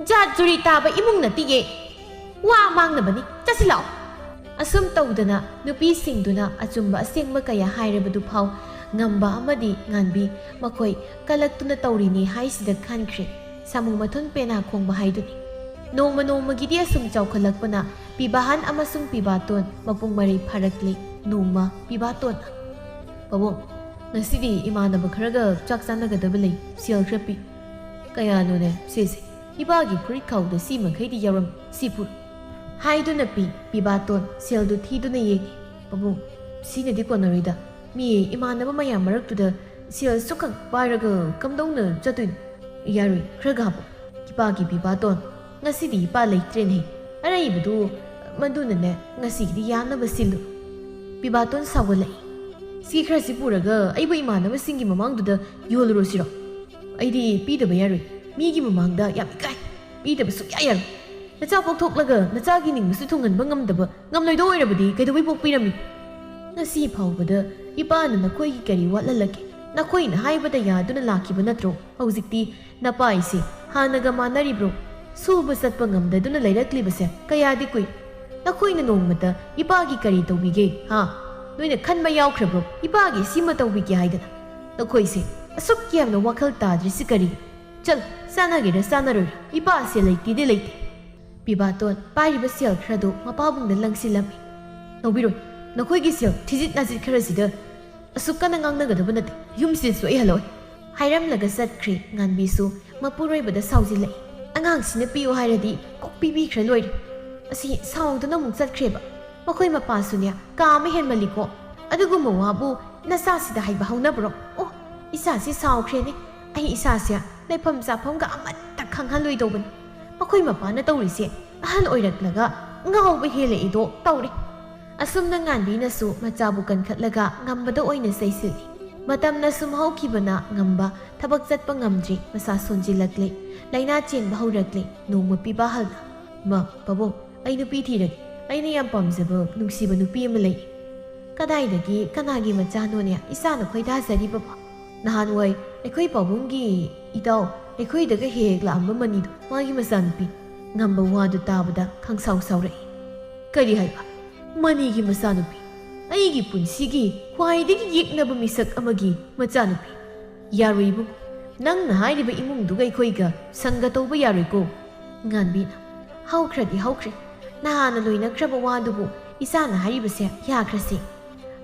ꯖꯥꯠ ꯖꯨꯔꯤ ꯇꯥꯕ ꯏꯃꯨꯡ ꯅꯠꯇꯤꯌꯦ꯫ ꯋꯥ ꯃꯥꯡꯅꯕꯅꯤ꯫ ꯆꯠꯁꯤ ꯂꯥꯛꯑꯣ꯫ ꯑꯁꯨꯝ ꯇꯧꯗꯅ ꯅꯨꯄꯤꯁꯤꯡꯗꯨꯅ ꯑꯆꯨꯝꯕ ꯑꯁꯦꯡꯕ ꯀꯌꯥ ꯍꯥꯏꯔꯕꯗꯨ ꯐꯥꯎ ꯉꯝꯕ ꯑꯃꯗꯤ ꯉꯥꯟꯕꯤ ꯃꯈꯣꯏ ꯀꯂꯛꯇꯨꯅ ꯇꯧꯔꯤꯅꯤ ꯍꯥꯏꯁꯤꯗ ꯈꯟꯈ꯭ꯔꯦ꯫ ꯁꯥꯃꯨ ꯃꯊꯨꯟ ꯄꯦꯅꯥ ꯈꯣꯡꯕ ꯍꯥꯏꯗꯨꯅꯤ꯫ ꯅꯣꯡꯃ ꯅꯣꯡꯃꯒꯤꯗꯤ ꯑꯁꯨꯝ ꯆꯥꯎꯈꯠꯂꯛꯄꯅ ꯄꯤꯕꯥꯍꯟ ꯑꯃꯁꯨꯡ ꯄꯤꯕꯥꯇꯣꯟ ꯃꯄꯨꯡ ꯃꯔꯩ ꯐꯥꯔꯛꯂꯦ꯫ ꯅꯣꯡꯃ ꯄꯤꯕꯥꯇꯣꯟꯅ, "ꯄꯥꯕꯨꯡ, ꯉꯁꯤꯗꯤ ꯏꯃꯥꯟꯅꯕ ꯈꯔꯒ ꯆꯥꯛ ꯆꯥꯅꯒꯗꯕ ꯂꯩ, ꯁꯦꯜ ꯈꯔ ꯄꯤ꯫" "ꯀꯌꯥꯅꯣꯅꯦ ꯁꯤꯁꯦ?" "ꯏꯄꯥꯒꯤ ꯐꯨꯔꯤꯠ ꯈꯥꯎꯗ ꯁꯤ ꯃꯈꯩꯗꯤ ꯌꯥꯎꯔꯝꯃꯤ, ꯁꯤ ꯄꯨꯔꯣ" ꯍꯥꯏꯗꯨꯅ ꯄꯤ꯫ ꯄꯤꯕꯥꯇꯣꯟ ꯁꯦꯜꯗꯨ ꯊꯤꯗꯨꯅ ꯌꯦꯡꯉꯤ꯫ "ꯄꯥꯕꯨꯡ, ꯁꯤꯅꯗꯤ ꯀꯣꯟꯅꯔꯣꯏꯗ꯫ ꯃꯤ ꯏꯃꯥꯟꯅꯕ ꯃꯌꯥꯝ ꯃꯔꯛꯇꯨꯗ ꯁꯦꯜ ꯁꯨꯛꯈꯛ ꯄꯥꯏꯔꯒ ꯀꯝꯗꯧꯅ ꯆꯠꯇꯣꯏꯅꯣ?" "ꯌꯥꯔꯣꯏ, ꯈꯔꯒ ꯍꯥꯞꯄꯣ꯫" "ꯏꯄꯥꯒꯤ ꯄꯤꯕꯥꯇꯣꯟ, ꯉꯁꯤꯗꯤ ꯏꯄꯥ ꯂꯩꯇ꯭ꯔꯦꯅꯦ꯫ ꯑꯔꯩꯕꯗꯨ ꯃꯗꯨꯅꯅꯦ ꯉꯁꯤꯒꯤꯗꯤ ꯌꯥꯅꯕ ꯁꯤꯜꯂꯨ꯫" ꯄꯤꯕꯥꯇꯣꯟ ꯁꯥꯎꯒꯠꯂꯛꯏ꯫ "ꯁꯤ ꯈꯔꯁꯤ ꯄꯨꯔꯒ ꯑꯩꯕꯨ ꯏꯃꯥꯟꯅꯕꯁꯤꯡꯒꯤ ꯃꯃꯥꯡꯗꯨꯗ ꯌꯣꯜꯂꯨꯔꯣ ꯁꯤꯔꯣ?" "ꯑꯩꯗꯤ ꯄꯤꯗꯕ ꯌꯥꯔꯣꯏ꯫ ꯃꯤꯒꯤ ꯃꯃꯥꯡꯗ ꯌꯥꯝ ꯏꯀꯥꯏ꯫ ꯄꯤꯗꯕ ꯁꯨꯛꯌꯥ ꯌꯥꯔꯣꯏ꯫ ꯅꯆꯥ ꯄꯣꯛꯊꯣꯛꯂꯒ ꯅꯆꯥꯒꯤ ꯅꯤꯡꯕꯁꯨ ꯊꯨꯡꯍꯟꯕ ꯉꯝꯗꯕ, ꯉꯝꯂꯣꯏꯗꯧ ꯑꯣꯏꯔꯕꯗꯤ ꯀꯩꯗꯧꯕꯩ ꯄꯣꯛꯄꯤꯔꯝꯃꯤ? ꯉꯁꯤ ꯐꯥꯎꯕꯗ ꯏꯄꯥꯅ ꯅꯈꯣꯏꯒꯤ ꯀꯔꯤ ꯋꯥꯠꯍꯜꯂꯒꯦ? ꯅꯈꯣꯏꯅ ꯍꯥꯏꯕꯗ ꯌꯥꯗꯨꯅ ꯂꯥꯛꯈꯤꯕ ꯅꯠꯇ꯭ꯔꯣ? ꯍꯧꯖꯤꯛꯇꯤ ꯅꯄꯥ ꯑꯩꯁꯦ ꯍꯥꯟꯅꯒ ꯃꯥꯟꯅꯔꯤꯕ꯭ꯔꯣ? ꯁꯨꯕ ꯆꯠꯄ ꯉꯝꯗꯗꯨꯅ ꯂꯩꯔꯛꯂꯤꯕꯁꯦ ꯀꯌꯥꯗꯤ ꯀꯨꯏ꯫ ꯅꯈꯣꯏꯅ ꯅꯣꯡꯃꯇ ꯏꯄꯥꯒꯤ ꯀꯔꯤ ꯇꯧꯕꯤꯒꯦ, ꯍꯥ? ꯅꯣꯏꯅ ꯈꯟꯕ ꯌꯥꯎꯈ꯭ꯔꯕ꯭ꯔꯣ ꯏꯄꯥꯒꯤ ꯁꯤꯃ ꯇꯧꯕꯤꯒꯦ ꯍꯥꯏꯗꯅ? ꯅꯈꯣꯏꯁꯦ ꯑꯁꯨꯛ ꯌꯥꯝꯅ ꯋꯥꯈꯜ ꯇꯥꯗ꯭ꯔꯤꯁꯤ ꯀꯔꯤ? ꯆꯠꯂꯣ, ꯆꯥꯟꯅꯒꯦꯔꯥ ꯆꯥꯟꯅꯔꯣꯏꯔꯥ, ꯏꯄꯥꯁꯦ ꯂꯩꯇꯦꯗꯤ ꯂꯩꯇꯦ꯫" ꯄꯤꯕꯥꯇꯣꯟ ꯄꯥꯏꯔꯤꯕ ꯁꯦꯜ ꯈꯔꯗꯨ ꯃꯄꯥꯕꯨꯡꯗ ꯂꯪꯁꯤꯜꯂꯝꯃꯤ꯫ "ꯂꯧꯕꯤꯔꯣꯏ, ꯅꯈꯣꯏꯒꯤ ꯁꯦꯜ ꯊꯤꯖꯤꯠ ꯅꯥꯖꯤꯠ ꯈꯔꯁꯤꯗ ꯑꯁꯨꯛ ꯀꯟꯅ ꯉꯥꯡꯅꯒꯗꯕ ꯅꯠꯇꯦ꯫ ꯌꯨꯝꯁꯤꯗꯁꯨ ꯑꯩ ꯍꯜꯂꯛꯑꯣꯏ꯫" ꯍꯥꯏꯔꯝꯂꯒ ꯆꯠꯈ꯭ꯔꯦ꯫ ꯉꯥꯟꯕꯤꯁꯨ ꯃꯄꯨꯔꯣꯏꯕꯗ ꯁꯥꯎꯖꯤꯜꯂꯛꯏ꯫ "ꯑꯉꯥꯡꯁꯤꯅ ꯄꯤꯌꯨ ꯍꯥꯏꯔꯗꯤ ꯀꯣꯛ ꯄꯤꯕꯤꯈ꯭ꯔ ꯂꯣꯏꯔꯦ꯫" ꯑꯁꯤ ꯁꯥꯎꯗꯨꯅ ꯑꯃꯨꯛ ꯆꯠꯈ꯭ꯔꯦꯕ꯫ ꯃꯈꯣꯏ ꯃꯄꯥꯁꯨꯅꯦ ꯀꯥ ꯑꯃ ꯍꯦꯟꯃꯜꯂꯤꯀꯣ꯫ ꯑꯗꯨꯒꯨꯝꯕ ꯋꯥꯕꯨ ꯅꯆꯥꯁꯤꯗ ꯍꯥꯏꯕ ꯍꯧꯅꯕ꯭ꯔꯣ? ꯑꯣ, ꯏꯆꯥꯁꯤ ꯁꯥꯎꯈ꯭ꯔꯦꯅꯦ꯫ ꯑꯩ ꯏꯆꯥꯁꯦ ꯂꯩꯐꯝ ꯆꯥꯐꯝꯒ ꯑꯃꯠꯇ ꯈꯪꯍꯜꯂꯣꯏꯗꯧꯕꯅꯤ꯫ ꯃꯈꯣꯏ ꯃꯄꯥꯅ ꯇꯧꯔꯤꯁꯦ ꯑꯍꯜ ꯑꯣꯏꯔꯛꯂꯒ ꯉꯥꯎꯕ ꯍꯦꯜꯂꯛꯏꯗꯣ ꯇꯧꯔꯦ꯫ ꯑꯁꯨꯝꯅ ꯉꯥꯟꯕꯤꯅꯁꯨ ꯃꯆꯥꯕꯨ ꯀꯟꯈꯠꯂꯒ ꯉꯝꯕꯗ ꯑꯣꯏꯅ ꯆꯩꯁꯤꯜꯂꯤ꯫ ꯃꯇꯝꯅ ꯁꯨꯝ ꯍꯧꯈꯤꯕꯅ ꯉꯝꯕ ꯊꯕꯛ ꯆꯠꯄ ꯉꯝꯗ꯭ꯔꯦ, ꯃꯁꯥ ꯁꯣꯟꯖꯤꯜꯂꯛꯂꯦ, ꯂꯥꯏꯅꯥ ꯆꯦꯟꯕ ꯍꯧꯔꯛꯂꯦ꯫ ꯅꯣꯡꯃ ꯄꯤꯕꯥꯍꯜꯅ, "ꯃꯥ, ꯄꯥꯕꯨꯡ, ꯑꯩ ꯅꯨꯄꯤ ꯊꯤꯔꯒꯦ꯫ ꯑꯩꯅ ꯌꯥꯝ ꯄꯥꯝꯖꯕ, ꯅꯨꯡꯁꯤꯕ ꯅꯨꯄꯤ ꯑꯃ ꯂꯩ꯫" "ꯀꯗꯥꯏꯗꯒꯤ, ꯀꯅꯥꯒꯤ ꯃꯆꯥꯅꯣꯅꯦ ꯏꯆꯥꯅ ꯈꯣꯏꯗꯥꯖꯔꯤꯕꯕꯣ?" "ꯅꯍꯥꯟꯋꯥꯏ ꯑꯩꯈꯣꯏ ꯄꯥꯕꯨꯡꯒꯤ ꯏꯇꯥꯎ ꯑꯩꯈꯣꯏꯗꯒ ꯍꯦꯛ ꯍꯦꯛ ꯂꯥꯛꯑꯝꯕ ꯃꯅꯤꯗꯣ, ꯃꯥꯒꯤ ꯃꯆꯥꯅꯨꯄꯤ꯫" ꯉꯝꯕ ꯋꯥꯗꯨ ꯇꯥꯕꯗ ꯈꯪꯁꯥꯎ ꯁꯥꯎꯔꯛꯏ꯫ "ꯀꯔꯤ ꯍꯥꯏꯕ? ꯃꯅꯤꯒꯤ ꯃꯆꯥꯅꯨꯄꯤ? ꯑꯩꯒꯤ ꯄꯨꯟꯁꯤꯒꯤ ꯈ꯭ꯋꯥꯏꯗꯒꯤ ꯌꯦꯛꯅꯕ ꯃꯤꯁꯛ ꯑꯃꯒꯤ ꯃꯆꯥꯅꯨꯄꯤ? ꯌꯥꯔꯣꯏ ꯏꯕꯨꯡ, ꯅꯪꯅ ꯍꯥꯏꯔꯤꯕ ꯏꯃꯨꯡꯗꯨꯒ ꯑꯩꯈꯣꯏꯒ ꯁꯪꯒ ꯇꯧꯕ ꯌꯥꯔꯣꯏꯀꯣ꯫" ꯉꯥꯟꯕꯤꯅ, "ꯍꯧꯈ꯭ꯔꯗꯤ ꯍꯧꯈ꯭ꯔꯦ꯫ ꯅꯍꯥꯟꯅ ꯂꯣꯏꯅꯈ꯭ꯔꯕ ꯋꯥꯗꯨꯕꯨ ꯏꯆꯥꯅ ꯍꯥꯏꯔꯤꯕꯁꯦ ꯌꯥꯈ꯭ꯔꯁꯤ꯫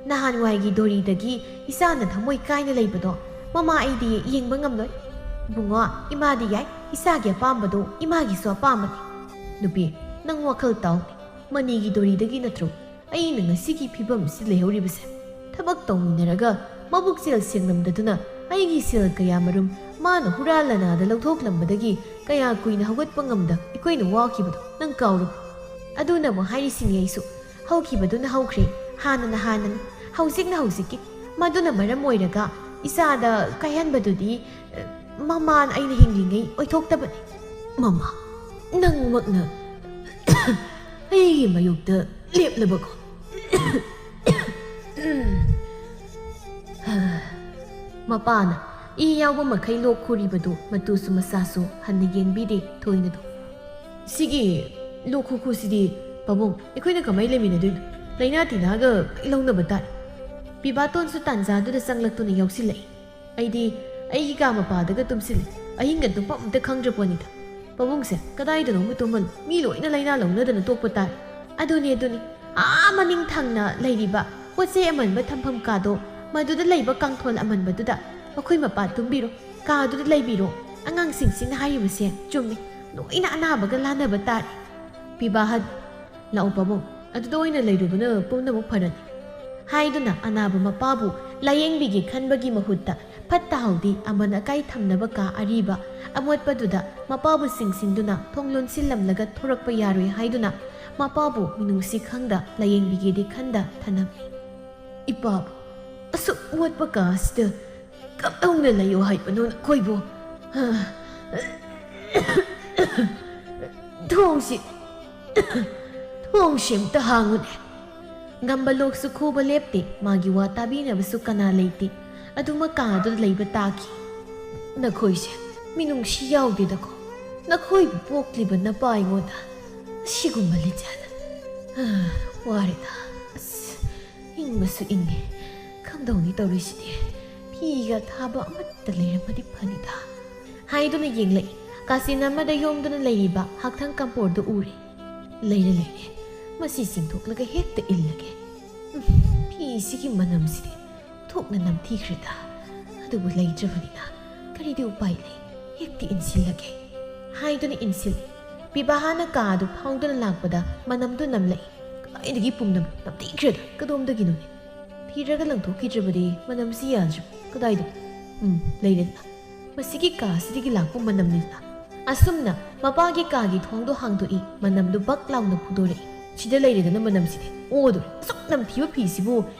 ꯅꯍꯥꯟꯋꯥꯏꯒꯤ ꯗꯣꯔꯤꯗꯒꯤ ꯏꯆꯥꯅ ꯊꯃꯣꯏ ꯀꯥꯏꯅ ꯂꯩꯕꯗꯣ ꯃꯃꯥ ꯑꯩꯗꯤ ꯌꯦꯡꯕ ꯉꯝꯂꯣꯏ꯫ ꯏꯕꯨꯡꯉꯣ, ꯏꯃꯥꯗꯤ ꯌꯥꯏ, ꯏꯆꯥꯒꯤ ꯑꯄꯥꯝꯕꯗꯣ ꯏꯃꯥꯒꯤꯁꯨ ꯑꯄꯥꯝꯕꯅꯤ꯫" "ꯅꯨꯄꯤ, ꯅꯪ ꯋꯥꯈꯜ ꯇꯥꯎꯅꯦ꯫ ꯃꯅꯤꯒꯤ ꯗꯣꯔꯤꯗꯒꯤ ꯅꯠꯇ꯭ꯔꯣ ꯑꯩꯅ ꯉꯁꯤꯒꯤ ꯐꯤꯕꯝꯁꯤ ꯂꯩꯍꯧꯔꯤꯕꯁꯦ? ꯊꯕꯛ ꯇꯧꯃꯤꯟꯅꯔꯒ ꯃꯕꯨꯛꯆꯦꯜ ꯁꯦꯡꯂꯝꯗꯗꯨꯅ ꯑꯩꯒꯤ ꯁꯦꯜ ꯀꯌꯥ ꯃꯔꯨꯝ ꯃꯥꯅ ꯍꯨꯔꯥꯜ ꯂꯅꯥꯗ ꯂꯧꯊꯣꯛꯂꯝꯕꯗꯒꯤ ꯀꯌꯥ ꯀꯨꯏꯅ ꯍꯧꯒꯠꯄ ꯉꯝꯗ ꯑꯩꯈꯣꯏꯅ ꯋꯥꯈꯤꯕꯗꯣ ꯅꯪ ꯀꯥꯎꯔꯕ?" "ꯑꯗꯨꯅꯕꯨ ꯍꯥꯏꯔꯤꯁꯤꯅꯤ ꯑꯩꯁꯨ꯫ ꯍꯧꯈꯤꯕꯗꯨꯅ ꯍꯧꯈ꯭ꯔꯦ, ꯍꯥꯟꯅꯅ ꯍꯥꯟꯅꯅꯤ, ꯍꯧꯖꯤꯛꯅ ꯍꯧꯖꯤꯛꯀꯤ꯫ ꯃꯗꯨꯅ ꯃꯔꯝ ꯑꯣꯏꯔꯒ ꯏꯆꯥꯗ ꯀꯥꯏꯍꯟꯕꯗꯨꯗꯤ, ꯑ, ꯃꯃꯥꯅ ꯑꯩꯅ ꯍꯤꯡꯂꯤꯉꯩ ꯑꯣꯏꯊꯣꯛꯇꯕꯅꯤ꯫" "ꯃꯃꯥ, ꯅꯪꯃꯛꯅ ꯑꯩꯒꯤ ꯃꯥꯌꯣꯛꯇ ꯂꯦꯞꯂꯕꯀꯣ?" ꯃꯄꯥꯅ ꯏ ꯌꯥꯎꯕ ꯃꯈꯩ ꯂꯣꯛ ꯈꯨꯔꯤꯕꯗꯨ ꯃꯇꯨꯁꯨ ꯃꯆꯥꯁꯨ ꯍꯟꯅ ꯌꯦꯡꯕꯤꯗꯦ ꯊꯣꯏꯅꯗꯨ꯫ "ꯁꯤꯒꯤ ꯂꯣꯛ ꯈꯨꯈꯨꯁꯤꯗꯤ, ꯄꯥꯕꯨꯡ, ꯑꯩꯈꯣꯏꯅ ꯀꯃꯥꯏꯅ ꯂꯩꯃꯤꯟꯅꯗꯣꯏꯅꯣ? ꯂꯥꯏꯅꯥ ꯇꯤꯟꯅꯥꯒ ꯂꯣꯏ ꯂꯧꯅꯕ ꯇꯥꯔꯦ꯫" ꯄꯤꯕꯥꯇꯣꯟꯁꯨ ꯇꯥꯟꯖꯥꯗꯨꯗ ꯆꯪꯂꯛꯇꯨꯅ ꯌꯥꯎꯁꯤꯜꯂꯛꯏ꯫ ꯑꯩꯗꯤ ꯑꯩꯒꯤ ꯀꯥ ꯃꯄꯥꯗꯒ ꯇꯨꯝꯁꯤꯜꯂꯤ꯫ ꯑꯍꯤꯡꯒ ꯇꯨꯝꯐꯝ ꯑꯝꯇ ꯈꯪꯗ꯭ꯔ ꯄꯣꯠꯅꯤꯗ꯫ "ꯄꯥꯕꯨꯡꯁꯦ ꯀꯗꯥꯏꯗꯅꯣꯝ ꯇꯨꯝꯍꯜꯂꯨ꯫ ꯃꯤ ꯂꯣꯏꯅ ꯂꯥꯏꯅꯥ ꯂꯧꯅꯗꯅ ꯇꯣꯛꯄ ꯇꯥꯔꯦ꯫" "ꯑꯗꯨꯅꯤ, ꯑꯗꯨꯅꯤ꯫ ꯑꯥ ꯃꯅꯤꯡ ꯊꯪꯅ ꯂꯩꯔꯤꯕ ꯄꯣꯠ ꯆꯩ ꯑꯃꯟꯕ ꯊꯝꯐꯝ ꯀꯥꯗꯣ, ꯃꯗꯨꯗ ꯂꯩꯕ ꯀꯥꯡꯊꯣꯜ ꯑꯃꯟꯕꯗꯨꯗ ꯃꯈꯣꯏ ꯃꯄꯥ ꯇꯨꯝꯕꯤꯔꯣ꯫ ꯀꯥꯗꯨꯗ ꯂꯩꯕꯤꯔꯣ꯫ ꯑꯉꯥꯡꯁꯤꯡꯁꯤꯅ ꯍꯥꯏꯔꯤꯕꯁꯦ ꯆꯨꯝꯃꯤ꯫ ꯂꯣꯏꯅ ꯑꯅꯥꯕꯒ ꯂꯥꯟꯅꯕ ꯇꯥꯔꯦ꯫" ꯄꯤꯕꯥꯍꯟ, "ꯂꯥꯛꯑꯣ ꯄꯥꯕꯨꯡ, ꯑꯗꯨꯗ ꯑꯣꯏꯅ ꯂꯩꯔꯨꯕꯅ ꯄꯨꯝꯅꯃꯛ ꯐꯔꯅꯤ" ꯍꯥꯏꯗꯨꯅ ꯑꯅꯥꯕ ꯃꯄꯥꯕꯨ ꯂꯥꯌꯦꯡꯕꯤꯒꯦ ꯈꯟꯕꯒꯤ ꯃꯍꯨꯠꯇ, ꯐꯠꯇ ꯍꯥꯎꯗꯤ ꯑꯃꯟ ꯑꯀꯥꯏ ꯊꯝꯅꯕ ꯀꯥ ꯑꯔꯤꯕ ꯑꯃꯣꯠꯄꯗꯨꯗ ꯃꯄꯥꯕꯨ ꯆꯤꯡꯁꯤꯟꯗꯨꯅ ꯊꯣꯡ ꯂꯣꯟꯁꯤꯜꯂꯝꯂꯒ ꯊꯣꯔꯛꯄ ꯌꯥꯔꯣꯏ ꯍꯥꯏꯗꯨꯅ ꯃꯄꯥꯕꯨ ꯃꯤꯅꯨꯡꯁꯤ ꯈꯪꯗ ꯂꯥꯌꯦꯡꯕꯤꯒꯦꯗꯤ ꯈꯟꯗ ꯊꯅꯝꯃꯤ꯫ "ꯏꯄꯥꯕꯨ ꯑꯁꯨꯛ ꯃꯣꯠꯄ ꯀꯥ ꯑꯁꯤꯗ ꯀꯝꯗꯧꯅ ꯂꯩꯌꯣ ꯍꯥꯏꯕꯅꯣ ꯅꯈꯣꯏꯕꯨ? ꯊꯣꯡꯁꯤ, ꯊꯣꯡꯁꯤ ꯑꯝꯇ ꯍꯥꯡꯉꯨꯅꯦ!" ꯉꯝꯕ ꯂꯣꯛꯁꯨ ꯈꯨꯕ ꯂꯦꯞꯇꯦ, ꯃꯥꯒꯤ ꯋꯥ ꯇꯥꯕꯤꯅꯕꯁꯨ ꯀꯅꯥ ꯂꯩꯇꯦ꯫ ꯑꯗꯨꯃꯛ ꯀꯥꯗꯨꯗ ꯂꯩꯕ ꯇꯥꯈꯤ꯫ "ꯅꯈꯣꯏꯁꯦ ꯃꯤꯅꯨꯡꯁꯤ ꯌꯥꯎꯗꯦꯗꯀꯣ꯫ ꯅꯈꯣꯏꯕꯨ ꯄꯣꯛꯂꯤꯕ ꯅꯄꯥ ꯑꯩꯉꯣꯟꯗ ꯑꯁꯤꯒꯨꯝꯕ ꯂꯤꯆꯠ꯫ ꯋꯥꯔꯦꯗ꯫ ꯑꯁ, ꯏꯪꯕꯁꯨ ꯏꯪꯉꯦ꯫ ꯀꯝꯗꯧꯅꯤ ꯇꯧꯔꯤꯁꯤꯗꯤ? ꯐꯤꯒ ꯊꯥꯕ ꯑꯃꯠꯇ ꯂꯩꯔꯝꯃꯗꯤ ꯐꯅꯤꯗ" ꯍꯥꯏꯗꯨꯅ ꯌꯦꯡꯂꯛꯏ꯫ ꯀꯥꯆꯤꯟ ꯑꯃꯗ ꯌꯣꯝꯗꯨꯅ ꯂꯩꯔꯤꯕ ꯍꯛꯊꯥꯡ ꯀꯝꯄꯣꯔꯗꯨ ꯎꯔꯦ꯫ "ꯂꯩꯔꯦ, ꯂꯩꯔꯦ꯫ ꯃꯁꯤ ꯆꯤꯡꯊꯣꯛꯂꯒ ꯍꯦꯛꯇ ꯏꯜꯂꯒꯦ꯫ ꯎꯝ, ꯐꯤꯁꯤꯒꯤ ꯃꯅꯝꯁꯤꯗꯤ ꯊꯣꯛꯅ ꯅꯝꯊꯤꯈ꯭ꯔꯦꯗ꯫ ꯑꯗꯨꯕꯨ ꯂꯩꯇ꯭ꯔꯕꯅꯤꯅ ꯀꯔꯤꯗꯤ ꯎꯄꯥꯏ ꯂꯩ? ꯍꯦꯛꯇ ꯏꯟꯁꯤꯜꯂꯒꯦ" ꯍꯥꯏꯗꯨꯅ ꯏꯟꯁꯤꯜꯂꯤ꯫ ꯕꯤꯕꯥꯍꯥꯅ ꯀꯥ ꯑꯗꯨ ꯐꯥꯎꯗꯨꯅ ꯂꯥꯛꯄꯗ ꯃꯅꯝꯗꯨ ꯅꯝꯂꯛꯏ꯫ "ꯀꯗꯥꯏꯗꯒꯤ ꯄꯨꯝꯅꯝ? ꯅꯝꯊꯤꯈ꯭ꯔꯦꯗ꯫ ꯀꯗꯣꯝꯗꯒꯤꯅꯣꯅꯦ? ꯊꯤꯔꯒ ꯂꯪꯊꯣꯛꯈꯤꯗ꯭ꯔꯕꯗꯤ ꯃꯅꯝꯁꯤ ꯌꯥꯗ꯭ꯔꯦ꯫ ꯀꯗꯥꯏꯗ? ꯎꯝ, ꯂꯩꯔꯦꯗꯅ꯫ ꯃꯁꯤꯒꯤ ꯀꯥꯁꯤꯗꯒꯤ ꯂꯥꯛꯄ ꯃꯅꯝꯅꯤꯗꯅ"꯫ ꯑꯁꯨꯝꯅ ꯃꯄꯥꯒꯤ ꯀꯥꯒꯤ ꯊꯣꯡꯗꯣ ꯍꯥꯡꯗꯣꯛꯏ, ꯃꯅꯝꯗꯨ ꯕꯛ ꯂꯥꯎꯅ ꯐꯨꯗꯣꯔꯛꯏ꯫ "ꯁꯤꯗ ꯂꯩꯔꯦꯗꯅ ꯃꯅꯝꯁꯤꯗꯤ꯫ ꯑꯣꯗꯣ, ꯑꯁꯨꯛ ꯅꯝꯊꯤꯕ ꯐꯤꯁꯤꯕꯨ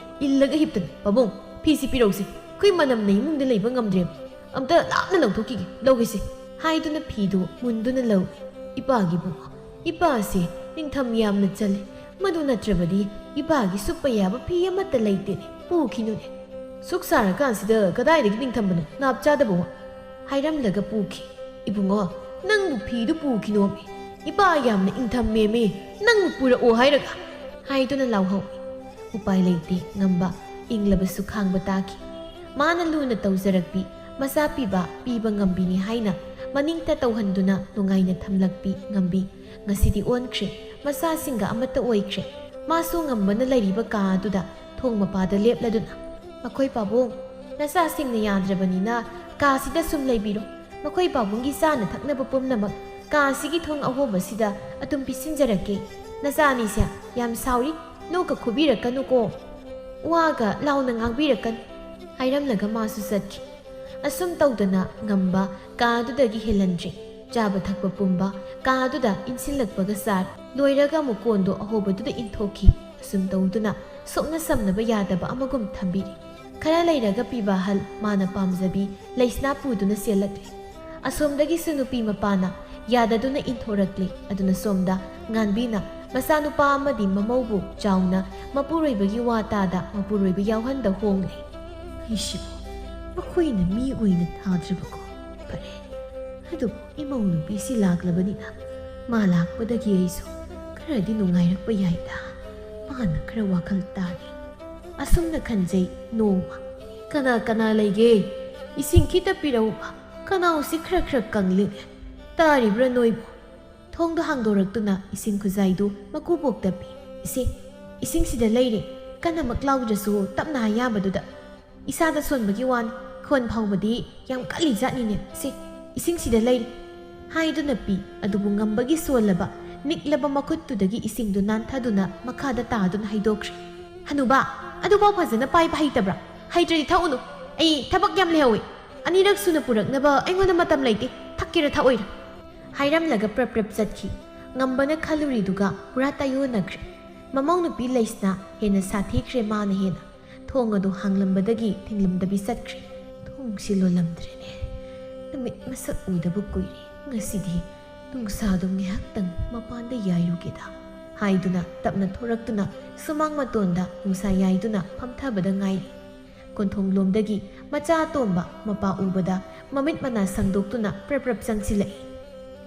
ꯏꯜꯂꯒ ꯍꯤꯞꯇꯅ꯫ ꯄꯥꯕꯨꯡ, ꯐꯤꯁꯤ ꯄꯤꯔꯧꯁꯦ꯫ ꯑꯩꯈꯣꯏ ꯃꯅꯝꯅ ꯏꯃꯨꯡꯗ ꯂꯩꯕ ꯉꯝꯗ꯭ꯔꯦꯕ꯫ ꯑꯝꯇ ꯂꯥꯞꯅ ꯂꯧꯊꯣꯛꯈꯤꯒꯦ, ꯂꯧꯒꯦꯁꯦ" ꯍꯥꯏꯗꯨꯅ ꯐꯤꯗꯨ ꯃꯨꯟꯗꯨꯅ ꯂꯧꯏ꯫ "ꯏꯄꯥꯒꯤ ꯏꯕꯨꯡꯉꯣ, ꯏꯄꯥꯁꯦ ꯅꯤꯡꯊꯝ ꯌꯥꯝꯅ ꯆꯜꯂꯤ꯫ ꯃꯗꯨ ꯅꯠꯇ꯭ꯔꯕꯗꯤ ꯏꯄꯥꯒꯤ ꯁꯨꯞꯄ ꯌꯥꯕ ꯐꯤ ꯑꯃꯠꯇ ꯂꯩꯇꯦꯅꯦ꯫ ꯄꯨꯈꯤꯅꯨꯅꯦ꯫ ꯁꯨꯛ ꯁꯥꯔꯀꯥꯟꯁꯤꯗ ꯀꯗꯥꯏꯗꯒꯤ ꯅꯤꯡꯊꯝꯕꯅꯣ? ꯅꯥꯞ ꯆꯥꯗꯕ ꯋꯥ" ꯍꯥꯏꯔꯝꯂꯒ ꯄꯨꯈꯤ꯫ "ꯏꯕꯨꯡꯉꯣ, ꯅꯪꯕꯨ ꯐꯤꯗꯨ ꯄꯨꯈꯤꯅꯣꯃꯤ꯫ ꯏꯄꯥ ꯌꯥꯝꯅ ꯏꯪꯊꯝꯃꯦꯃꯤ꯫ ꯅꯪꯕꯨ ꯄꯨꯔꯛꯑꯣ ꯍꯥꯏꯔꯒ" ꯍꯥꯏꯗꯨꯅ ꯂꯥꯎꯍꯧꯏ꯫ ꯎꯄꯥꯏ ꯂꯩꯇꯦ, ꯉꯝꯕ ꯏꯪꯂꯕꯁꯨ ꯈꯥꯡꯕ ꯇꯥꯈꯤ꯫ ꯃꯥꯅ ꯂꯨꯅ ꯇꯧꯖꯔꯛꯄꯤ, ꯃꯆꯥ ꯄꯤꯕ, ꯄꯤꯕ ꯉꯝꯕꯤꯅꯤ ꯍꯥꯏꯅ ꯃꯅꯤꯡꯇ ꯇꯧꯍꯟꯗꯨꯅ ꯅꯨꯡꯉꯥꯏꯅ ꯊꯝꯂꯛꯄꯤ ꯉꯝꯕꯤ ꯉꯁꯤꯗꯤ ꯑꯣꯟꯈ꯭ꯔꯦ, ꯃꯆꯥꯁꯤꯡꯒ ꯑꯃꯠꯇ ꯑꯣꯏꯈ꯭ꯔꯦ꯫ ꯃꯥꯁꯨ ꯉꯝꯕꯅ ꯂꯩꯔꯤꯕ ꯀꯥ ꯑꯗꯨꯗ ꯊꯣꯡ ꯃꯄꯥꯗ ꯂꯦꯞꯂꯗꯨꯅ, "ꯃꯈꯣꯏ ꯄꯥꯕꯨꯡ, ꯅꯆꯥꯁꯤꯡꯅ ꯌꯥꯗ꯭ꯔꯕꯅꯤꯅ ꯀꯥꯁꯤꯗ ꯁꯨꯝ ꯂꯩꯕꯤꯔꯣ꯫ ꯃꯈꯣꯏ ꯄꯥꯕꯨꯡꯒꯤ ꯆꯥꯅ ꯊꯛꯅꯕ ꯄꯨꯝꯅꯃꯛ ꯀꯥ ꯑꯁꯤꯒꯤ ꯊꯣꯡ ꯑꯍꯣꯕꯁꯤꯗ ꯑꯗꯨꯝ ꯄꯤꯁꯤꯟꯖꯔꯛꯀꯦ" "ꯅꯆꯥ ꯑꯅꯤꯁꯦ ꯌꯥꯝ ꯁꯥꯎꯔꯤ, ꯂꯣꯛꯀ ꯈꯨꯕꯤꯔꯛꯀꯅꯨꯀꯣ, ꯋꯥꯒ ꯂꯥꯎꯅ ꯉꯥꯡꯕꯤꯔꯛꯀꯅꯨ" ꯍꯥꯏꯔꯝꯂꯒ ꯃꯥꯁꯨ ꯆꯠꯈꯤ꯫ ꯑꯁꯨꯝ ꯇꯧꯗꯅ ꯉꯝꯕ ꯀꯥ ꯑꯗꯨꯗꯒꯤ ꯍꯦꯜꯍꯟꯗ꯭ꯔꯦ꯫ ꯆꯥꯕ ꯊꯛꯄ ꯄꯨꯝꯕ ꯀꯥ ꯑꯗꯨꯗ ꯏꯟꯁꯤꯜꯂꯛꯄꯒ ꯆꯥꯔꯦ꯫ ꯂꯣꯏꯔꯒ ꯑꯃꯨꯛ ꯀꯣꯟꯗꯣ ꯑꯍꯣꯕꯗꯨꯗ ꯏꯟꯊꯣꯛꯈꯤ꯫ ꯑꯁꯨꯝ ꯇꯧꯗꯨꯅ ꯁꯣꯛꯅ ꯁꯝꯅꯕ ꯌꯥꯗꯕ ꯑꯃꯒꯨꯝ ꯊꯝꯕꯤꯔꯤ꯫ ꯈꯔ ꯂꯩꯔꯒ ꯄꯤꯕꯥꯍꯜ ꯃꯥꯅ ꯄꯥꯝꯖꯕꯤ ꯂꯩꯁꯅꯥ ꯄꯨꯗꯨꯅ ꯆꯦꯜꯂꯛꯂꯦ꯫ ꯑꯁꯣꯝꯗꯒꯤꯁꯨ ꯅꯨꯄꯤ ꯃꯄꯥꯅ ꯌꯥꯗꯗꯨꯅ ꯏꯟꯊꯣꯔꯛꯂꯦ꯫ ꯑꯗꯨꯅ ꯁꯣꯝꯗ ꯉꯥꯟꯕꯤꯅ ꯃꯆꯥꯅꯨꯄꯥ ꯑꯃꯗꯤ ꯃꯃꯧꯕꯨ ꯆꯥꯎꯅ ꯃꯄꯨꯔꯣꯏꯕꯒꯤ ꯋꯥ ꯇꯥꯗ ꯃꯄꯨꯔꯣꯏꯕ ꯌꯥꯎꯍꯟꯗ ꯍꯣꯡꯂꯦ꯫ "ꯑꯩꯁꯤꯕꯨ ꯃꯈꯣꯏꯅ ꯃꯤ ꯑꯣꯏꯅ ꯊꯥꯗ꯭ꯔꯕꯀꯣ? ꯐꯔꯦ, ꯑꯗꯨꯕꯨ ꯏꯃꯧ ꯅꯨꯄꯤꯁꯤ ꯂꯥꯛꯂꯕꯅꯤꯅ ꯃꯥ ꯂꯥꯛꯄꯗꯒꯤ ꯑꯩꯁꯨ ꯈꯔꯗꯤ ꯅꯨꯡꯉꯥꯏꯔꯛꯄ ꯌꯥꯏꯗ꯫ ꯃꯥꯅ ꯈꯔ ꯋꯥꯈꯜ ꯇꯥꯔꯦ" ꯑꯁꯨꯝꯅ ꯈꯟꯖꯩ ꯅꯣꯡꯃ꯫ "ꯀꯅꯥ ꯀꯅꯥ ꯂꯩꯒꯦ? ꯏꯁꯤꯡ ꯈꯤꯇ ꯄꯤꯔꯛꯎꯕ, ꯈꯅꯥꯎꯁꯤ ꯈꯔ ꯈꯔ ꯀꯪꯂꯤꯅꯦ꯫ ꯇꯥꯔꯤꯕ꯭ꯔꯥ ꯅꯣꯏꯕꯨ?" ꯊꯣꯡꯗꯣ ꯍꯥꯡꯗꯣꯔꯛꯇꯨꯅ ꯏꯁꯤꯡ ꯈꯨꯖꯥꯏꯗꯨ ꯃꯀꯨꯕꯣꯛꯇ ꯄꯤ꯫ "ꯏꯆꯦ, ꯏꯁꯤꯡꯁꯤꯗ ꯂꯩꯔꯦ, ꯀꯟꯅꯃꯛ ꯂꯥꯎꯗ꯭ꯔꯁꯨ ꯇꯞꯅ ꯑꯌꯥꯝꯕꯗꯨꯗ꯫ ꯏꯁꯥꯗ ꯁꯣꯟꯕꯒꯤ ꯋꯥꯅꯤ, ꯈꯣꯟ ꯐꯥꯎꯕꯗꯤ ꯌꯥꯝ ꯀꯜꯂꯤ ꯖꯥꯠꯅꯤꯅꯦ꯫ ꯏꯆꯦ, ꯏꯁꯤꯡꯁꯤꯗ ꯂꯩꯔꯦ" ꯍꯥꯏꯗꯨꯅ ꯄꯤ꯫ ꯑꯗꯨꯕꯨ ꯉꯝꯕꯒꯤ ꯁꯣꯜꯂꯕ ꯅꯤꯛꯂꯕ ꯃꯈꯨꯠꯇꯨꯗꯒꯤ ꯏꯁꯤꯡꯗꯨ ꯅꯥꯟꯊꯗꯨꯅ ꯃꯈꯥꯗ ꯇꯥꯗꯨꯅ ꯍꯩꯗꯣꯛꯈ꯭ꯔꯦ꯫ "ꯍꯅꯨꯕꯥ, ꯑꯗꯨꯐꯥꯎ ꯐꯖꯅ ꯄꯥꯏꯕ ꯍꯩꯇꯕ꯭ꯔꯥ? ꯍꯩꯇ꯭ꯔꯗꯤ ꯊꯛꯎꯅꯨ꯫ ꯑꯩ ꯊꯕꯛ ꯌꯥꯝ ꯂꯩꯍꯧꯋꯤ꯫ ꯑꯅꯤꯔꯛ ꯁꯨꯅ ꯄꯨꯔꯛꯅꯕ ꯑꯩꯉꯣꯟꯗ ꯃꯇꯝ ꯂꯩꯇꯦ꯫ ꯊꯛꯀꯦꯔꯥ ꯊꯛꯑꯣꯏꯔꯥ?" ꯍꯥꯏꯔꯝꯂꯒ ꯄ꯭ꯔꯞ ꯄ꯭ꯔꯞ ꯆꯠꯈꯤ꯫ ꯉꯝꯕꯅ ꯈꯜꯂꯨꯔꯤꯗꯨꯒ ꯄꯨꯔꯥ ꯇꯥꯏꯑꯣꯟꯅꯈ꯭ꯔꯦ꯫ ꯃꯃꯧ ꯅꯨꯄꯤ ꯂꯩꯁꯅꯥ ꯍꯦꯟꯅ ꯁꯥꯊꯤꯈ꯭ꯔꯦ, ꯃꯥꯅ ꯍꯦꯟꯅ꯫ ꯊꯣꯡ ꯑꯗꯨ ꯍꯥꯡꯂꯝꯕꯗꯒꯤ ꯊꯤꯡꯂꯝꯗꯕꯤ ꯆꯠꯈ꯭ꯔꯦ꯫ ꯊꯣꯡꯁꯤ ꯂꯣꯜꯂꯝꯗ꯭ꯔꯦꯅꯦ꯫ ꯅꯨꯃꯤꯠ ꯃꯁꯛ ꯎꯗꯕ ꯀꯨꯏꯔꯦ꯫ ꯉꯁꯤꯗꯤ ꯅꯨꯡꯁꯥꯗꯨ ꯉꯥꯏꯍꯥꯛꯇꯪ ꯃꯄꯥꯟꯗ ꯌꯥꯏꯔꯨꯒꯦꯗ ꯍꯥꯏꯗꯨꯅ ꯇꯞꯅ ꯊꯣꯔꯛꯇꯨꯅ ꯁꯨꯃꯥꯡ ꯃꯇꯣꯟꯗ ꯅꯨꯡꯁꯥ ꯌꯥꯏꯗꯨꯅ ꯐꯝꯊꯕꯗ ꯉꯥꯏꯔꯤ꯫ ꯀꯣꯟꯊꯣꯡꯂꯣꯝꯗꯒꯤ ꯃꯆꯥ ꯑꯇꯣꯝꯕ ꯃꯄꯥ ꯎꯕꯗ ꯃꯃꯤꯠ ꯃꯅꯥ ꯁꯪꯗꯣꯛꯇꯨꯅ ꯄ꯭ꯔꯞ ꯄ꯭ꯔꯞ ꯆꯪꯁꯤꯜꯂꯛꯏ꯫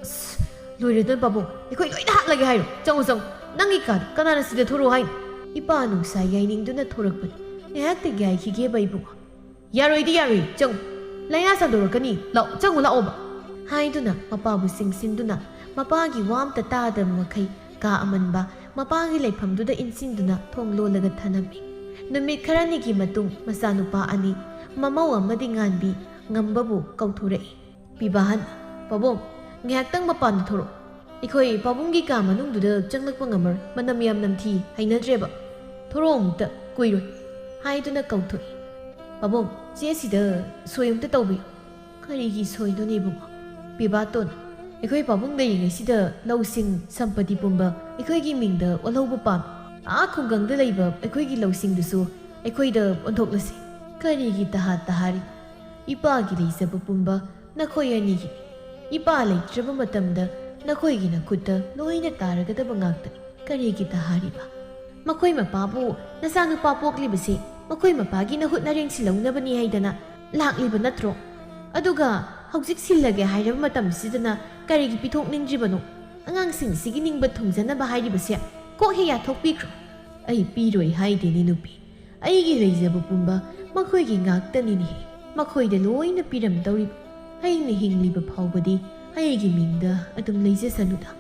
"ꯑꯁ, ꯂꯣꯏꯔꯦꯗ ꯄꯥꯕꯨꯡ, ꯑꯩꯈꯣꯏ ꯂꯣꯏꯅ ꯍꯥꯠꯂꯒꯦ ꯍꯥꯏꯔꯣ? ꯆꯪꯉꯨ, ꯆꯪꯉꯨ꯫ ꯅꯪꯒꯤ ꯀꯥꯗ ꯀꯅꯥꯅ ꯁꯤꯗ ꯊꯣꯔꯛꯑꯣ ꯍꯥꯏꯅꯣ?" ꯏꯄꯥ ꯅꯨꯡꯁꯥ ꯌꯥꯏꯅꯤꯡꯗꯨꯅ ꯊꯣꯔꯛꯄꯅꯤ꯫ "ꯉꯥꯏꯍꯥꯛꯇ ꯌꯥꯏꯈꯤꯒꯦꯕ ꯏꯕꯨꯡꯉꯣ꯫" "ꯌꯥꯔꯣꯏꯗꯤ ꯌꯥꯔꯣꯏ, ꯆꯪꯉꯨ꯫ ꯂꯥꯏꯅꯥ ꯁꯟꯗꯣꯔꯛꯀꯅꯤ꯫ ꯂꯥꯛꯑꯣ, ꯆꯪꯉꯨ ꯂꯥꯛꯑꯣꯕ" ꯍꯥꯏꯗꯨꯅ ꯃꯄꯥꯕꯨ ꯆꯤꯡꯁꯤꯟꯗꯨꯅ ꯃꯄꯥꯒꯤ ꯋꯥ ꯑꯝꯇ ꯇꯥꯗꯕ ꯃꯈꯩ ꯀꯥ ꯑꯃꯟꯕ ꯃꯄꯥꯒꯤ ꯂꯩꯐꯝꯗꯨꯗ ꯏꯟꯁꯤꯟꯗꯨꯅ ꯊꯣꯡ ꯂꯣꯜꯂꯒ ꯊꯅꯝꯃꯤ꯫ ꯅꯨꯃꯤꯠ ꯈꯔꯅꯤꯒꯤ ꯃꯇꯨꯡ ꯃꯆꯥꯅꯨꯄꯥ ꯑꯅꯤ, ꯃꯃꯧ ꯑꯃꯗꯤ ꯉꯥꯟꯕꯤ, ꯉꯝꯕꯕꯨ ꯀꯧꯊꯣꯔꯛꯏ꯫ ꯄꯤꯕꯥꯍꯟ, "ꯄꯥꯕꯨꯡ, ꯉꯥꯏꯍꯥꯛꯇꯪ ꯃꯄꯥꯟꯗ ꯊꯣꯔꯛꯑꯣ꯫ "ꯑꯩꯈꯣꯏ ꯄꯥꯕꯨꯡꯒꯤ ꯀꯥ ꯃꯅꯨꯡꯗꯨꯗ ꯆꯪꯂꯛꯄ ꯉꯝꯃꯔꯣꯏ, ꯃꯅꯝ ꯌꯥꯝ ꯅꯝꯊꯤ, ꯍꯩꯅꯗ꯭ꯔꯦꯕ꯫ ꯊꯣꯔꯛꯑꯣ ꯑꯃꯨꯛꯇ, ꯀꯨꯏꯔꯣꯏ" ꯍꯥꯏꯗꯨꯅ ꯀꯧꯊꯣꯛꯏ꯫ "ꯄꯥꯕꯨꯡ, ꯆꯦ ꯑꯁꯤꯗ ꯁꯣꯏ ꯑꯃꯇ ꯇꯧꯕꯤꯌꯨ"꯫ "ꯀꯔꯤꯒꯤ ꯁꯣꯏꯅꯣꯅꯦ ꯏꯕꯨꯡꯉꯣ?" "ꯄꯤꯕꯥꯇꯣꯟ, ꯑꯩꯈꯣꯏ ꯄꯥꯕꯨꯡ ꯂꯩꯔꯤꯉꯩꯁꯤꯗ ꯂꯧꯁꯤꯡ, ꯁꯝꯄꯇꯤ ꯄꯨꯝꯕ ꯑꯩꯈꯣꯏꯒꯤ ꯃꯤꯡꯗ ꯑꯣꯜꯍꯧꯕ ꯄꯥꯝꯃꯤ꯫ ꯑꯥ ꯈꯨꯡꯒꯪꯗ ꯂꯩꯕ ꯑꯩꯈꯣꯏꯒꯤ ꯂꯧꯁꯤꯡꯗꯨꯁꯨ ꯑꯩꯈꯣꯏꯗ ꯑꯣꯟꯊꯣꯛꯂꯁꯤ"꯫ "ꯀꯔꯤꯒꯤ ꯇꯍꯥ ꯇꯍꯥꯔꯤ? ꯏꯄꯥꯒꯤ ꯂꯩꯖꯕ ꯄꯨꯝꯕ ꯅꯈꯣꯏ ꯑꯅꯤꯒꯤꯅꯤ꯫ ꯏꯄꯥ ꯂꯩꯇ꯭ꯔꯕ ꯃꯇꯝꯗ ꯅꯈꯣꯏꯒꯤ ꯅꯈꯨꯠꯇ ꯂꯣꯏꯅ ꯇꯥꯔꯒꯗꯕ ꯉꯥꯛꯇꯅꯤ꯫ ꯀꯔꯤꯒꯤ ꯇꯍꯥꯔꯤꯕ? ꯃꯈꯣꯏ ꯃꯄꯥꯕꯨ ꯅꯆꯥꯅꯨꯄꯥ ꯄꯣꯛꯂꯤꯕꯁꯤ ꯃꯈꯣꯏ ꯃꯄꯥꯒꯤ ꯅꯍꯨꯠ ꯅꯔꯦꯡ ꯁꯤꯜꯍꯧꯅꯕꯅꯤ ꯍꯥꯏꯗꯅ ꯂꯥꯛꯂꯤꯕ ꯅꯠꯇ꯭ꯔꯣ? ꯑꯗꯨꯒ ꯍꯧꯖꯤꯛ ꯁꯤꯜꯂꯒꯦ ꯍꯥꯏꯔꯕ ꯃꯇꯝꯁꯤꯗꯅ ꯀꯔꯤꯒꯤ ꯄꯤꯊꯣꯛꯅꯤꯡꯗ꯭ꯔꯤꯕꯅꯣ? ꯑꯉꯥꯡꯁꯤꯡꯁꯤꯒꯤ ꯅꯤꯡꯕ ꯊꯨꯡꯖꯅꯕ ꯍꯥꯏꯔꯤꯕꯁꯦ ꯀꯣꯛ ꯍꯦꯛ ꯌꯥꯊꯣꯛꯄꯤꯈ꯭ꯔꯣ"꯫ "ꯑꯩ ꯄꯤꯔꯣꯏ ꯍꯥꯏꯗꯦꯅꯦ ꯅꯨꯄꯤ꯫ ꯑꯩꯒꯤ ꯂꯩꯖꯕ ꯄꯨꯝꯕ ꯃꯈꯣꯏꯒꯤ ꯉꯥꯛꯇꯅꯤꯅꯦꯍꯦ꯫ ꯃꯈꯣꯏꯗ ꯂꯣꯏꯅ ꯄꯤꯔꯝꯗꯧꯔꯤꯕ꯫ ꯑꯩꯅ ꯍꯤꯡꯂꯤꯕ ꯐꯥꯎꯕꯗꯤ ꯑꯩꯒꯤ ꯃꯤꯡꯗ ꯑꯗꯨꯝ ꯂꯩꯖꯁꯅꯨꯗ꯫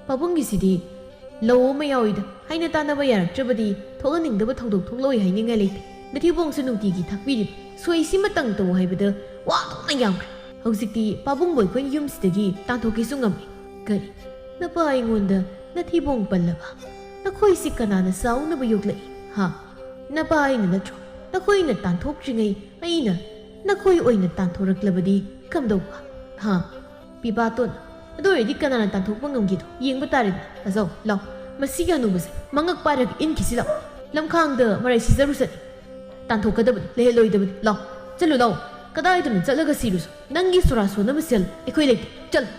ꯄꯥꯕꯨꯡꯒꯤꯁꯤꯗꯤ ꯂꯧ ꯑꯃ ꯌꯥꯎꯏꯗ, ꯍꯥꯏꯅ ꯇꯥꯟꯅꯕ ꯌꯥꯔꯛꯇ꯭ꯔꯕꯗꯤ ꯊꯣꯛꯍꯟꯅꯤꯡꯗꯕ ꯊꯧꯗꯣꯛ ꯊꯣꯛꯂꯛꯑꯣꯏ ꯍꯥꯏꯅꯤꯡꯉꯥꯏ ꯂꯩꯇꯦ꯫ ꯅꯊꯤꯕꯣꯡꯁꯨ ꯅꯨꯡꯇꯤꯒꯤ ꯊꯥꯛꯄꯤꯔꯤꯕ, ꯁꯣꯏꯁꯤꯃꯇꯪ ꯇꯧ ꯍꯥꯏꯕꯗ ꯋꯥ ꯑꯣꯟꯊꯣꯛꯅ ꯌꯥꯝꯈ꯭ꯔꯦ꯫ ꯍꯧꯖꯤꯛꯇꯤ ꯄꯥꯕꯨꯡꯕꯨ ꯑꯩꯈꯣꯏ ꯌꯨꯝꯁꯤꯗꯒꯤ ꯇꯥꯟꯊꯣꯛꯀꯦꯁꯨ ꯉꯝꯃꯤ꯫ ꯀꯔꯤ? ꯅꯄꯥ ꯑꯩꯉꯣꯟꯗ ꯅꯊꯤꯕꯣꯡ ꯄꯜꯂꯕ? ꯅꯈꯣꯏꯁꯤ ꯀꯅꯥꯅ ꯆꯥꯎꯅꯕ ꯌꯣꯛꯂꯛꯏ? ꯍꯥ? ꯅꯄꯥ ꯑꯩꯅ ꯅꯠꯇ꯭ꯔꯣ? ꯅꯈꯣꯏꯅ ꯇꯥꯟꯊꯣꯛꯇ꯭ꯔꯤꯉꯩ ꯑꯩꯅ ꯅꯈꯣꯏ ꯑꯣꯏꯅ ꯇꯥꯟꯊꯣꯔꯛꯂꯕꯗꯤ ꯀꯝꯗꯧꯕ? ꯍꯥ? ꯄꯤꯕꯥꯇꯣꯟ, ꯑꯗꯨ ꯑꯣꯏꯔꯗꯤ ꯀꯅꯥꯅ ꯇꯥꯟꯊꯣꯛꯄ ꯉꯝꯒꯦꯗꯣ ꯌꯦꯡꯕ ꯇꯥꯔꯦꯗꯅ꯫ ꯑꯖꯧ, ꯂꯥꯎ, ꯃꯁꯤꯒꯤ ꯍꯅꯨꯕꯁꯦ ꯃꯉꯛ ꯄꯥꯏꯔꯒ ꯏꯟꯈꯤꯁꯤ ꯂꯥꯎ꯫ ꯂꯝꯈꯥꯡꯗ ꯃꯔꯩ ꯁꯤꯖꯔꯨꯁꯅꯤ꯫ ꯇꯥꯟꯊꯣꯛꯀꯗꯕꯅꯤ, ꯂꯩꯍꯜꯂꯣꯏꯗꯕꯅꯤ꯫ ꯂꯥꯎ, ꯆꯠꯂꯨ ꯂꯥꯎ꯫ ꯀꯗꯥꯏꯗꯅꯣ ꯆꯠꯂꯒ ꯁꯤꯔꯨꯁꯨ, ꯅꯪꯒꯤ ꯁꯣꯔꯥ ꯁꯣꯟꯅꯕ ꯁꯦꯜ ꯑꯩꯈꯣꯏ ꯂꯩꯇꯦ꯫ ꯆꯠꯂꯨ꯫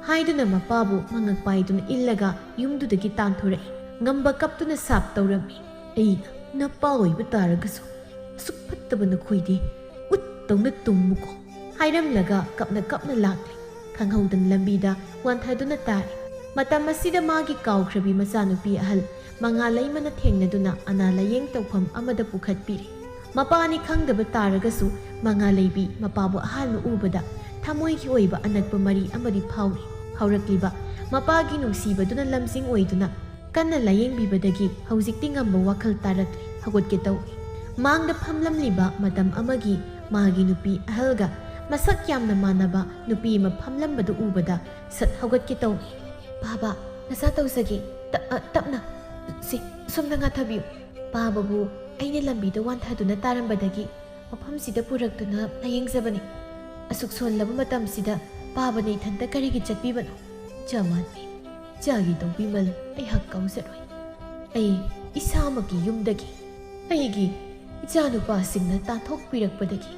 ꯍꯥꯏꯗꯨꯅ ꯃꯄꯥꯕꯨ ꯃꯉꯛ ꯄꯥꯏꯗꯨꯅ ꯏꯜꯂꯒ ꯌꯨꯝꯗꯨꯗꯒꯤ ꯇꯥꯟꯊꯣꯔꯛꯏ꯫ ꯉꯝꯕ ꯀꯞꯇꯨꯅ ꯁꯥꯞ ꯇꯧꯔꯝꯃꯤ꯫ "ꯑꯩꯅ ꯅꯄꯥ ꯑꯣꯏꯕ ꯇꯥꯔꯒꯁꯨ ꯑꯁꯨꯛ ꯐꯠꯇꯕ ꯅꯈꯣꯏꯗꯤ ꯎꯠꯇꯧꯅ ꯇꯨꯝꯃꯨꯀꯣ" ꯍꯥꯏꯔꯝꯂꯒ ꯀꯞꯅ ꯀꯞꯅ ꯂꯥꯛꯂꯤ꯫ ꯈꯪꯍꯧꯗꯅ ꯂꯝꯕꯤꯗ ꯋꯥꯟꯊꯗꯨꯅ ꯇꯥꯔꯦ꯫ ꯃꯇꯝ ꯑꯁꯤꯗ ꯃꯥꯒꯤ ꯀꯥꯎꯈ꯭ꯔꯕꯤ ꯃꯆꯥꯅꯨꯄꯤ ꯑꯍꯜ ꯃꯉꯥꯂꯩꯃꯅ ꯊꯦꯡꯅꯗꯨꯅ ꯑꯅꯥ ꯂꯥꯌꯦꯡ ꯇꯧꯐꯝ ꯑꯃꯗ ꯄꯨꯈꯠꯄꯤꯔꯦ꯫ ꯃꯄꯥꯅꯤ ꯈꯪꯗꯕ ꯇꯥꯔꯒꯁꯨ ꯃꯉꯥꯂꯩꯕꯤ ꯃꯄꯥꯕꯨ ꯑꯍꯥꯟꯕ ꯎꯕꯗ ꯊꯃꯣꯏꯒꯤ ꯑꯣꯏꯕ ꯑꯅꯛꯄ ꯃꯔꯤ ꯑꯃꯗꯤ ꯐꯥꯎꯔꯤ꯫ ꯍꯧꯔꯛꯂꯤꯕ ꯃꯄꯥꯒꯤ ꯅꯨꯡꯁꯤꯕꯗꯨꯅ ꯂꯝꯖꯤꯡ ꯑꯣꯏꯗꯨꯅ ꯀꯟꯅ ꯂꯥꯌꯦꯡꯕꯤꯕꯗꯒꯤ ꯍꯧꯖꯤꯛꯇꯤ ꯉꯝꯕ ꯋꯥꯈꯜ ꯇꯥꯔꯛꯂꯦ꯫ ꯍꯧꯒꯠꯀꯦ ꯇꯧꯏ꯫ ꯃꯥꯡꯗ ꯐꯝꯂꯝꯂꯤꯕ ꯃꯇꯝ ꯑꯃꯒꯤ ꯃꯥꯒꯤ ꯅꯨꯄꯤ ꯑꯍꯜꯒ ꯃꯁꯛ ꯌꯥꯝꯅ ꯃꯥꯟꯅꯕ ꯅꯨꯄꯤ ꯑꯃ ꯐꯝꯂꯝꯕꯗꯨ ꯎꯕꯗ ꯁꯠ ꯍꯧꯒꯠꯀꯦ ꯇꯧꯏ꯫ "ꯄꯥꯕ, ꯅꯆꯥ ꯇꯧꯖꯒꯦ꯫ ꯇ-, ꯑ, ꯇꯞꯅ꯫ ꯁꯤ, ꯁꯣꯝꯗ ꯉꯥꯊꯕꯤꯌꯨ꯫ ꯄꯥꯕꯕꯨ ꯑꯩꯅ ꯂꯝꯕꯤꯗ ꯋꯥꯟꯊꯗꯨꯅ ꯇꯥꯔꯝꯕꯗꯒꯤ ꯃꯐꯝꯁꯤꯗ ꯄꯨꯔꯛꯇꯨꯅ ꯂꯥꯌꯦꯡꯖꯕꯅꯤ꯫ ꯑꯁꯨꯛ ꯁꯣꯜꯂꯕ ꯃꯇꯝꯁꯤꯗ ꯄꯥꯕꯅ ꯏꯊꯟꯇ ꯀꯔꯤꯒꯤ ꯆꯠꯄꯤꯕꯅꯣ? ꯆꯥ ꯃꯥꯟꯕꯤ, ꯆꯥꯒꯤ ꯇꯧꯕꯤꯃꯜ ꯑꯩꯍꯥꯛ ꯀꯥꯎꯖꯔꯣꯏ꯫ ꯑꯩ ꯏꯁꯥꯃꯛꯀꯤ ꯌꯨꯝꯗꯒꯤ ꯑꯩꯒꯤ ꯏꯆꯥꯅꯨꯄꯥꯁꯤꯡꯅ ꯇꯥꯟꯊꯣꯛꯄꯤꯔꯛꯄꯗꯒꯤ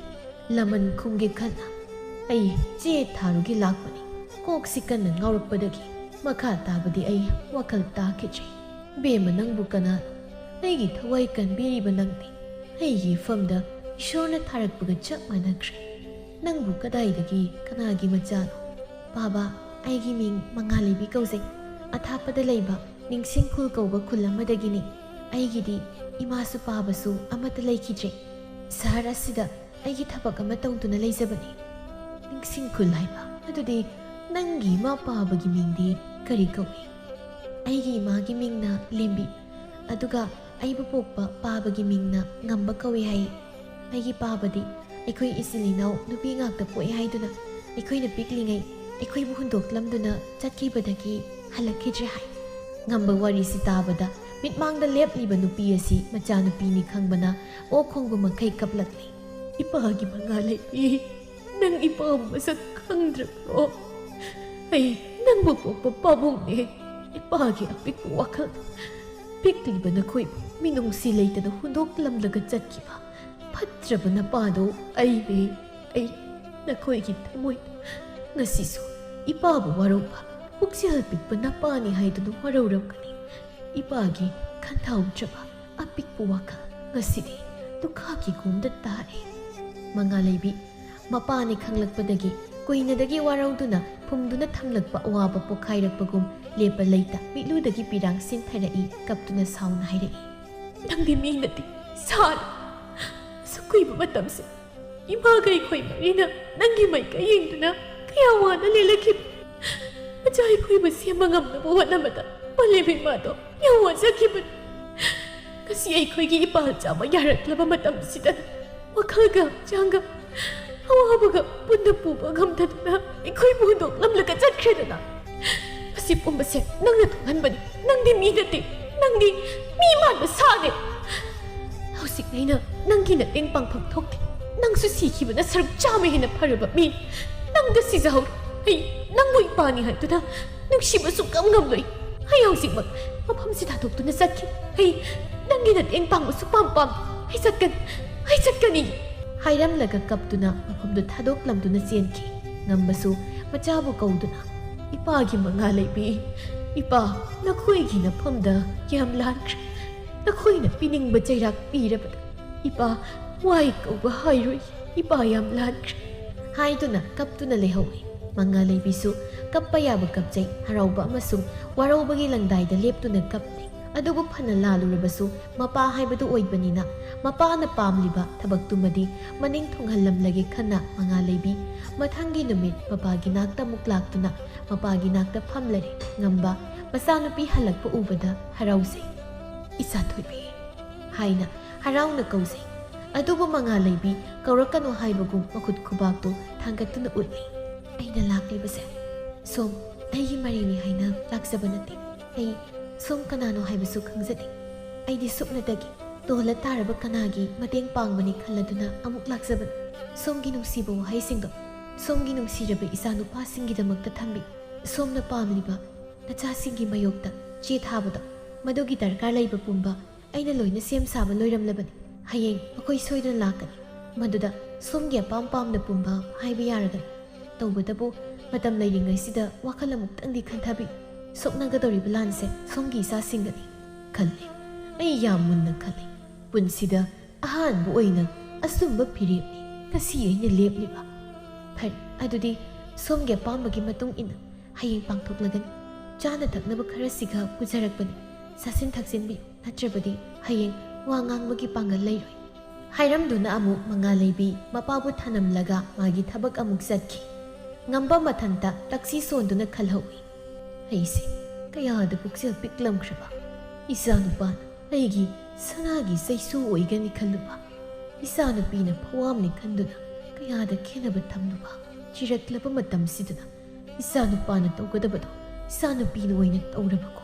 ꯂꯃꯟ ꯈꯨꯝꯒꯦ ꯈꯟꯅ ꯑꯩ ꯆꯦ ꯊꯥꯔꯨꯒꯦ ꯂꯥꯛꯄꯅꯤ꯫ ꯀꯣꯛꯁꯤ ꯀꯟꯅ ꯉꯥꯎꯔꯛꯄꯗꯒꯤ ꯃꯈꯥ ꯇꯥꯕꯗꯤ ꯑꯩ ꯋꯥꯈꯜ ꯇꯥꯈꯤꯗ꯭ꯔꯦ꯫ ꯕꯦꯝꯃ, ꯅꯪꯕꯨ ꯀꯅꯥꯅꯣ? ꯑꯩꯒꯤ ꯊꯋꯥꯏ ꯀꯟꯕꯤꯔꯤꯕ ꯅꯪꯗꯤ ꯑꯩꯒꯤ ꯏꯐꯝꯗ ꯏꯁꯣꯔꯅ ꯊꯥꯔꯛꯄꯒ ꯆꯞ ꯃꯥꯟꯅꯈ꯭ꯔꯦ꯫ ꯅꯪꯕꯨ ꯀꯗꯥꯏꯗꯒꯤ ꯀꯅꯥꯒꯤ ꯃꯆꯥꯅꯣ?" "ꯄꯥꯕ, ꯑꯩꯒꯤ ꯃꯤꯡ ꯃꯉꯥꯂꯩꯕꯤ ꯀꯧꯖꯩ꯫ ꯑꯊꯥꯞꯄꯗ ꯂꯩꯕ ꯅꯤꯡꯁꯤꯡꯈꯨꯜ ꯀꯧꯕ ꯈꯨꯜ ꯑꯃꯗꯒꯤꯅꯤ꯫ ꯑꯩꯒꯤꯗꯤ ꯏꯃꯥꯁꯨ ꯄꯥꯕꯁꯨ ꯑꯃꯠꯇ ꯂꯩꯈꯤꯗ꯭ꯔꯦ꯫ ꯁꯍꯔ ꯑꯁꯤꯗ ꯑꯩꯒꯤ ꯊꯕꯛ ꯑꯃ ꯇꯧꯗꯨꯅ ꯂꯩꯖꯕꯅꯤ꯫" "ꯅꯤꯡꯁꯤꯡꯈꯨꯜ ꯍꯥꯏꯕ? ꯑꯗꯨꯗꯤ ꯅꯪꯒꯤ ꯏꯃꯥ ꯄꯥꯕꯒꯤ ꯃꯤꯡꯗꯤ ꯀꯔꯤ ꯀꯧꯏ?" "ꯑꯩꯒꯤ ꯏꯃꯥꯒꯤ ꯃꯤꯡꯅ ꯂꯦꯝꯕꯤ, ꯑꯗꯨꯒ ꯑꯩꯕꯨ ꯄꯣꯛꯄ ꯄꯥꯕꯒꯤ ꯃꯤꯡꯅ ꯉꯝꯕ ꯀꯧꯏ ꯍꯥꯏ꯫ ꯑꯩꯒꯤ ꯄꯥꯕꯗꯤ ꯑꯩꯈꯣꯏ ꯏꯆꯤꯜ ꯏꯅꯥꯎ ꯅꯨꯄꯤ ꯉꯥꯛꯇ ꯄꯣꯛꯏ ꯍꯥꯏꯗꯨꯅ ꯑꯩꯈꯣꯏꯅ ꯄꯤꯛꯂꯤꯉꯩ ꯑꯩꯈꯣꯏꯕꯨ ꯍꯨꯟꯗꯣꯛꯂꯝꯗꯨꯅ ꯆꯠꯈꯤꯕꯗꯒꯤ ꯍꯜꯂꯛꯈꯤꯗ꯭ꯔꯦ ꯍꯥꯏ꯫" ꯉꯝꯕ ꯋꯥꯔꯤꯁꯤ ꯇꯥꯕꯗ ꯃꯤꯠꯃꯥꯡꯗ ꯂꯦꯞꯂꯤꯕ ꯅꯨꯄꯤ ꯑꯁꯤ ꯃꯆꯥꯅꯨꯄꯤꯅꯤ ꯈꯪꯕꯅ ꯑꯣꯛ ꯈꯣꯡꯕ ꯃꯈꯩ ꯀꯞꯂꯛꯂꯤ꯫ "ꯏꯄꯥꯒꯤ ꯃꯉꯥꯂꯩꯕꯤ, ꯅꯪ ꯏꯄꯥꯕꯨ ꯃꯁꯛ ꯈꯪꯗ꯭ꯔꯕ꯭ꯔꯣ? ꯑꯩ ꯅꯪꯕꯨ ꯄꯣꯛꯄ ꯄꯥꯕꯨꯡꯅꯦ꯫ ꯏꯄꯥꯒꯤ ꯑꯄꯤꯛꯄ ꯋꯥꯈꯜ, ꯄꯤꯛꯂꯤꯕ ꯅꯈꯣꯏꯕꯨ ꯃꯤꯅꯨꯡꯁꯤ ꯂꯩꯇꯅ ꯍꯨꯟꯗꯣꯛꯂꯝꯂꯒ ꯆꯠꯈꯤꯕ ꯐꯠꯇ꯭ꯔꯕ ꯅꯄꯥꯗꯣ ꯑꯩꯅꯦ꯫ ꯑꯩ ꯅꯈꯣꯏꯒꯤ ꯊꯃꯣꯏꯗ ꯉꯁꯤꯁꯨ ꯏꯄꯥꯕꯨ ꯋꯥꯔꯧꯕ ꯄꯨꯛꯆꯦꯜ ꯄꯤꯛꯄ ꯅꯄꯥꯅꯤ ꯍꯥꯏꯗꯨꯅ ꯋꯥꯔꯧꯔꯝꯒꯅꯤ꯫ ꯏꯄꯥꯒꯤ ꯈꯟꯊꯍꯧꯗ꯭ꯔꯕ ꯑꯄꯤꯛꯄ ꯋꯥꯈꯜ ꯉꯁꯤꯗꯤ ꯂꯨꯈꯥꯛꯀꯤ ꯀꯣꯝꯗ ꯇꯥꯔꯦ꯫" ꯃꯉꯥꯂꯩꯕꯤ ꯃꯄꯥꯅꯤ ꯈꯪꯂꯛꯄꯗꯒꯤ ꯀꯨꯏꯅꯗꯒꯤ ꯋꯥꯔꯧꯗꯨꯅ ꯐꯨꯝꯗꯨꯅ ꯊꯝꯂꯛꯄ ꯑꯋꯥꯕ ꯄꯣꯈꯥꯏꯔꯛꯄꯒꯨꯝ ꯂꯦꯞꯄ ꯂꯩꯇ ꯃꯤꯠꯂꯨꯗꯒꯤ ꯄꯤꯔꯥꯡ ꯁꯤꯟꯊꯔꯛꯏ꯫ ꯀꯞꯇꯨꯅ ꯁꯥꯎꯅ ꯍꯥꯏꯔꯛꯏ꯫ "ꯅꯪꯗꯤ ꯃꯤ ꯅꯠꯇꯦ, ꯁꯥꯅꯤ꯫ ꯑꯁꯨꯛ ꯀꯨꯏꯕ ꯃꯇꯝꯁꯦ ꯏꯃꯥꯒ ꯑꯩꯈꯣꯏ ꯃꯔꯤꯅ ꯅꯪꯒꯤ ꯃꯥꯏꯀꯩ ꯌꯦꯡꯗꯨꯅ ꯀꯌꯥ ꯋꯥꯅ ꯂꯦꯜꯂꯛꯈꯤꯕ꯫ ꯃꯆꯥ ꯑꯩꯈꯣꯏꯕꯨ ꯁꯦꯝꯕ ꯉꯝꯅꯕ ꯍꯣꯠꯅꯕꯗ ꯃꯥꯂꯦꯝ ꯏꯃꯥꯗꯣ ꯌꯥꯝ ꯋꯥꯖꯈꯤꯕꯅꯤ꯫ ꯉꯁꯤ ꯑꯩꯈꯣꯏꯒꯤ ꯏꯄꯥꯜ ꯆꯥꯕ ꯌꯥꯔꯛꯂꯕ ꯃꯇꯝꯁꯤꯗ ꯋꯥꯈꯜꯒ ꯍꯛꯆꯥꯡꯒ ꯑꯋꯥꯕꯒ ꯄꯨꯟꯅ ꯄꯨꯕ ꯉꯝꯗꯗꯨꯅ ꯑꯩꯈꯣꯏꯕꯨ ꯍꯨꯟꯗꯣꯛꯂꯝꯂꯒ ꯆꯠꯈ꯭ꯔꯦꯗꯅ꯫ ꯁꯤ ꯄꯨꯝꯕꯁꯦ ꯅꯪꯅ ꯊꯣꯛꯍꯟꯕꯅꯤ꯫ ꯅꯪꯗꯤ ꯃꯤ ꯅꯠꯇꯦ꯫ ꯅꯪꯗꯤ ꯃꯤ ꯃꯥꯟꯕ ꯁꯥꯅꯦ꯫ ꯍꯧꯖꯤꯛ ꯑꯩꯅ ꯅꯪꯒꯤ ꯃꯇꯦꯡ ꯄꯥꯡꯐꯝ ꯊꯣꯛꯇꯦ꯫ ꯅꯪꯁꯨ ꯁꯤꯈꯤꯕꯅ ꯁꯔꯨꯛ ꯆꯥꯝꯃ ꯍꯦꯟꯅ ꯐꯔꯕ ꯃꯤ꯫ ꯅꯪꯗ ꯁꯤꯖꯍꯧꯔꯦ꯫ ꯑꯩ ꯅꯪꯕꯨ ꯏꯄꯥꯅꯤ ꯍꯥꯏꯗꯨꯅ ꯅꯨꯡꯁꯤꯕ ꯁꯨꯡꯉꯝ ꯉꯝꯂꯣꯏ꯫ ꯑꯩ ꯍꯧꯖꯤꯛꯃꯛ ꯃꯐꯝꯁꯤ ꯊꯥꯗꯣꯛꯇꯨꯅ ꯆꯠꯈꯤ꯫ ꯑꯩ ꯅꯪꯒꯤ ꯃꯇꯦꯡ ꯄꯥꯡꯕ ꯁꯨꯛꯄꯥꯝ ꯄꯥꯝꯗꯦ꯫ ꯑꯩ ꯆꯠꯀꯅꯤ꯫ ꯑꯩ ꯆꯠꯀꯅꯤ꯫ ꯍꯥꯏꯔꯝꯂꯒ ꯀꯞꯇꯨꯅ ꯃꯐꯝꯗꯨ ꯊꯥꯗꯣꯛꯂꯝꯗꯨꯅ ꯆꯦꯟꯈꯤ꯫ ꯉꯝꯕꯁꯨ ꯃꯆꯥꯕꯨ ꯀꯧꯗꯨꯅ, "ꯏꯄꯥꯒꯤ ꯃꯉꯥ ꯂꯩꯕꯤ, ꯏꯄꯥ, ꯅꯈꯣꯏꯒꯤ ꯅꯐꯝꯗ ꯌꯥꯝ ꯂꯥꯟꯈ꯭ꯔꯦ꯫ ꯅꯈꯣꯏꯅ ꯄꯤꯅꯤꯡꯕ ꯆꯩꯔꯥꯛ ꯄꯤꯔꯕꯗ ꯏꯄꯥ ꯋꯥꯏ ꯀꯧꯕ ꯍꯥꯏꯔꯣꯏ꯫ ꯏꯄꯥ ꯌꯥꯝ ꯂꯥꯟꯈ꯭ꯔꯦ" ꯍꯥꯏꯗꯨꯅ ꯀꯞꯇꯨꯅ ꯂꯩꯍꯧꯏ꯫ ꯃꯉꯥ ꯂꯩꯕꯤꯁꯨ ꯀꯞꯄ ꯌꯥꯕ ꯀꯞꯆꯩ, ꯍꯔꯥꯎꯕ ꯑꯃꯁꯨꯡ ꯋꯥꯔꯧꯕꯒꯤ ꯂꯪꯗꯥꯏꯗ ꯂꯦꯞꯇꯨꯅ ꯀꯞꯂꯤ꯫ ꯑꯗꯨꯕꯨ ꯐꯅ ꯂꯥꯜꯂꯨꯔꯕꯁꯨ ꯃꯄꯥ ꯍꯥꯏꯕꯗꯨ ꯑꯣꯏꯕꯅꯤꯅ ꯃꯄꯥꯅ ꯄꯥꯝꯂꯤꯕ ꯊꯕꯛꯇꯨꯃꯗꯤ ꯃꯅꯤꯡ ꯊꯨꯡꯍꯜꯂꯝꯂꯒꯦ ꯈꯟꯅ ꯃꯉꯥ ꯂꯩꯕꯤ ꯃꯊꯪꯒꯤ ꯅꯨꯃꯤꯠ ꯃꯄꯥꯒꯤ ꯅꯥꯛꯇ ꯑꯃꯨꯛ ꯂꯥꯛꯇꯨꯅ ꯃꯄꯥꯒꯤ ꯅꯥꯛꯇ ꯐꯝꯂꯔꯦ꯫ ꯉꯝꯕ ꯃꯆꯥꯅꯨꯄꯤ ꯍꯜꯂꯛꯄ ꯎꯕꯗ ꯍꯔꯥꯎꯖꯩ꯫ "ꯏꯆꯥ ꯊꯣꯏꯕꯤ" ꯍꯥꯏꯅ ꯍꯔꯥꯎꯅ ꯀꯧꯖꯩ꯫ ꯑꯗꯨꯕꯨ ꯃꯉꯥ ꯂꯩꯕꯤ ꯀꯧꯔꯛꯀꯅꯨ ꯍꯥꯏꯕꯒꯨꯝ ꯃꯈꯨꯠ ꯈꯨꯕꯥꯛꯇꯨ ꯊꯥꯡꯒꯠꯇꯨꯅ ꯎꯠꯂꯤ꯫ "ꯑꯩꯅ ꯂꯥꯛꯂꯤꯕꯁꯦ ꯁꯣꯝ ꯑꯩꯒꯤ ꯃꯔꯤꯅꯤ ꯍꯥꯏꯅ ꯂꯥꯛꯆꯕ ꯅꯠꯇꯦ꯫ ꯑꯩ ꯁꯣꯝ ꯀꯅꯥꯅꯣ ꯍꯥꯏꯕꯁꯨ ꯈꯪꯖꯗꯦ꯫ ꯑꯩꯗꯤ ꯁꯨꯞꯅꯇꯒꯤ ꯇꯣꯜꯂ ꯇꯥꯔꯕ ꯀꯅꯥꯒꯤ ꯃꯇꯦꯡ ꯄꯥꯡꯕꯅꯤ ꯈꯜꯂꯗꯨꯅ ꯑꯃꯨꯛ ꯂꯥꯛꯆꯕꯅꯤ꯫ ꯁꯣꯝꯒꯤ ꯅꯨꯡꯁꯤꯕ ꯋꯥꯍꯩꯁꯤꯡꯗꯣ ꯁꯣꯝꯒꯤ ꯅꯨꯡꯁꯤꯔꯕ ꯏꯆꯥ ꯅꯨꯄꯥꯁꯤꯡꯒꯤꯗꯃꯛꯇ ꯊꯝꯕꯤ꯫ ꯁꯣꯝꯅ ꯄꯥꯝꯂꯤꯕ ꯅꯆꯥꯁꯤꯡꯒꯤ ꯃꯥꯌꯣꯛꯇ ꯆꯦ ꯊꯥꯕꯗꯣ, ꯃꯗꯨꯒꯤ ꯗꯔꯀꯥꯔ ꯂꯩꯕ ꯄꯨꯝꯕ ꯑꯩꯅ ꯂꯣꯏꯅ ꯁꯦꯝ ꯁꯥꯕ ꯂꯣꯏꯔꯝꯂꯕꯅꯤ꯫ ꯍꯌꯦꯡ ꯑꯩꯈꯣꯏ ꯁꯣꯏꯗꯅ ꯂꯥꯛꯀꯅꯤ꯫ ꯃꯗꯨꯗ ꯁꯣꯝꯒꯤ ꯑꯄꯥꯝ ꯄꯥꯝꯅ ꯄꯨꯝꯕ ꯍꯥꯏꯕ ꯌꯥꯔꯒꯅꯤ꯫ ꯇꯧꯕꯇꯕꯨ ꯃꯇꯝ ꯂꯩꯔꯤꯉꯩꯁꯤꯗ ꯋꯥꯈꯜ ꯑꯃꯨꯛꯇꯪꯗꯤ ꯈꯟꯊꯕꯤꯌꯨ꯫ ꯁꯣꯛꯅꯒꯗꯧꯔꯤꯕ ꯂꯥꯟꯁꯦ ꯁꯣꯝꯒꯤ ꯏꯆꯥꯁꯤꯡꯒꯅꯤ" ꯈꯜꯂꯤ꯫ ꯑꯩ ꯌꯥꯝ ꯃꯨꯟꯅ ꯈꯜꯂꯤ꯫ ꯄꯨꯟꯁꯤꯗ ꯑꯍꯥꯟꯕ ꯑꯣꯏꯅ ꯑꯆꯨꯝꯕ ꯐꯤꯔꯦꯞꯅꯤ ꯉꯁꯤ ꯑꯩꯅ ꯂꯦꯞꯂꯤꯕ꯫ ꯐꯔꯦ, ꯑꯗꯨꯗꯤ ꯁꯣꯝꯒꯤ ꯑꯄꯥꯝꯕꯒꯤ ꯃꯇꯨꯡ ꯏꯟꯅ ꯍꯌꯦꯡ ꯄꯥꯡꯊꯣꯛꯂꯒꯅꯤ꯫ ꯆꯥꯅ ꯊꯛꯅꯕ ꯈꯔꯁꯤꯒ ꯄꯨꯖꯔꯛꯄꯅꯤ, ꯆꯥꯁꯤꯟ ꯊꯛꯆꯤꯟꯕꯤꯌꯨ, ꯅꯠꯇ꯭ꯔꯕꯗꯤ ꯍꯌꯦꯡ ꯋꯥ ꯉꯥꯡꯕꯒꯤ ꯄꯥꯡꯒꯜ ꯂꯩꯔꯣꯏ꯫ ꯍꯥꯏꯔꯝꯗꯨꯅ ꯑꯃꯨꯛ ꯃꯉꯥ ꯂꯩꯕꯤ ꯃꯄꯥꯕꯨ ꯊꯅꯝꯂꯒ ꯃꯥꯒꯤ ꯊꯕꯛ ꯑꯃꯨꯛ ꯆꯠꯈꯤ꯫ ꯉꯝꯕ ꯃꯊꯟꯇ ꯇꯛꯁꯤ ꯁꯣꯟꯗꯨꯅ ꯈꯜꯍꯧꯏ꯫ "ꯑꯩꯁꯦ ꯀꯌꯥꯗ ꯄꯨꯛꯆꯦꯜ ꯄꯤꯛꯂꯝꯈ꯭ꯔꯕ꯫ ꯏꯆꯥꯅꯨꯄꯥꯅ ꯑꯩꯒꯤ ꯁꯅꯥꯒꯤ ꯆꯩꯁꯨ ꯑꯣꯏꯒꯅꯤ ꯈꯜꯂꯨꯕ, ꯏꯆꯥꯅꯨꯄꯤꯅ ꯐꯋꯥꯝꯅꯤ ꯈꯟꯗꯨꯅ ꯀꯌꯥꯗ ꯈꯦꯟꯅꯕ ꯊꯝꯂꯨꯕ꯫ ꯆꯤꯔꯛꯂꯕ ꯃꯇꯝꯁꯤꯗꯅ ꯏꯆꯥꯅꯨꯄꯥꯅ ꯇꯧꯒꯗꯕꯗꯣ ꯏꯆꯥꯅꯨꯄꯤꯅ ꯑꯣꯏꯅ ꯇꯧꯔꯕꯀꯣ꯫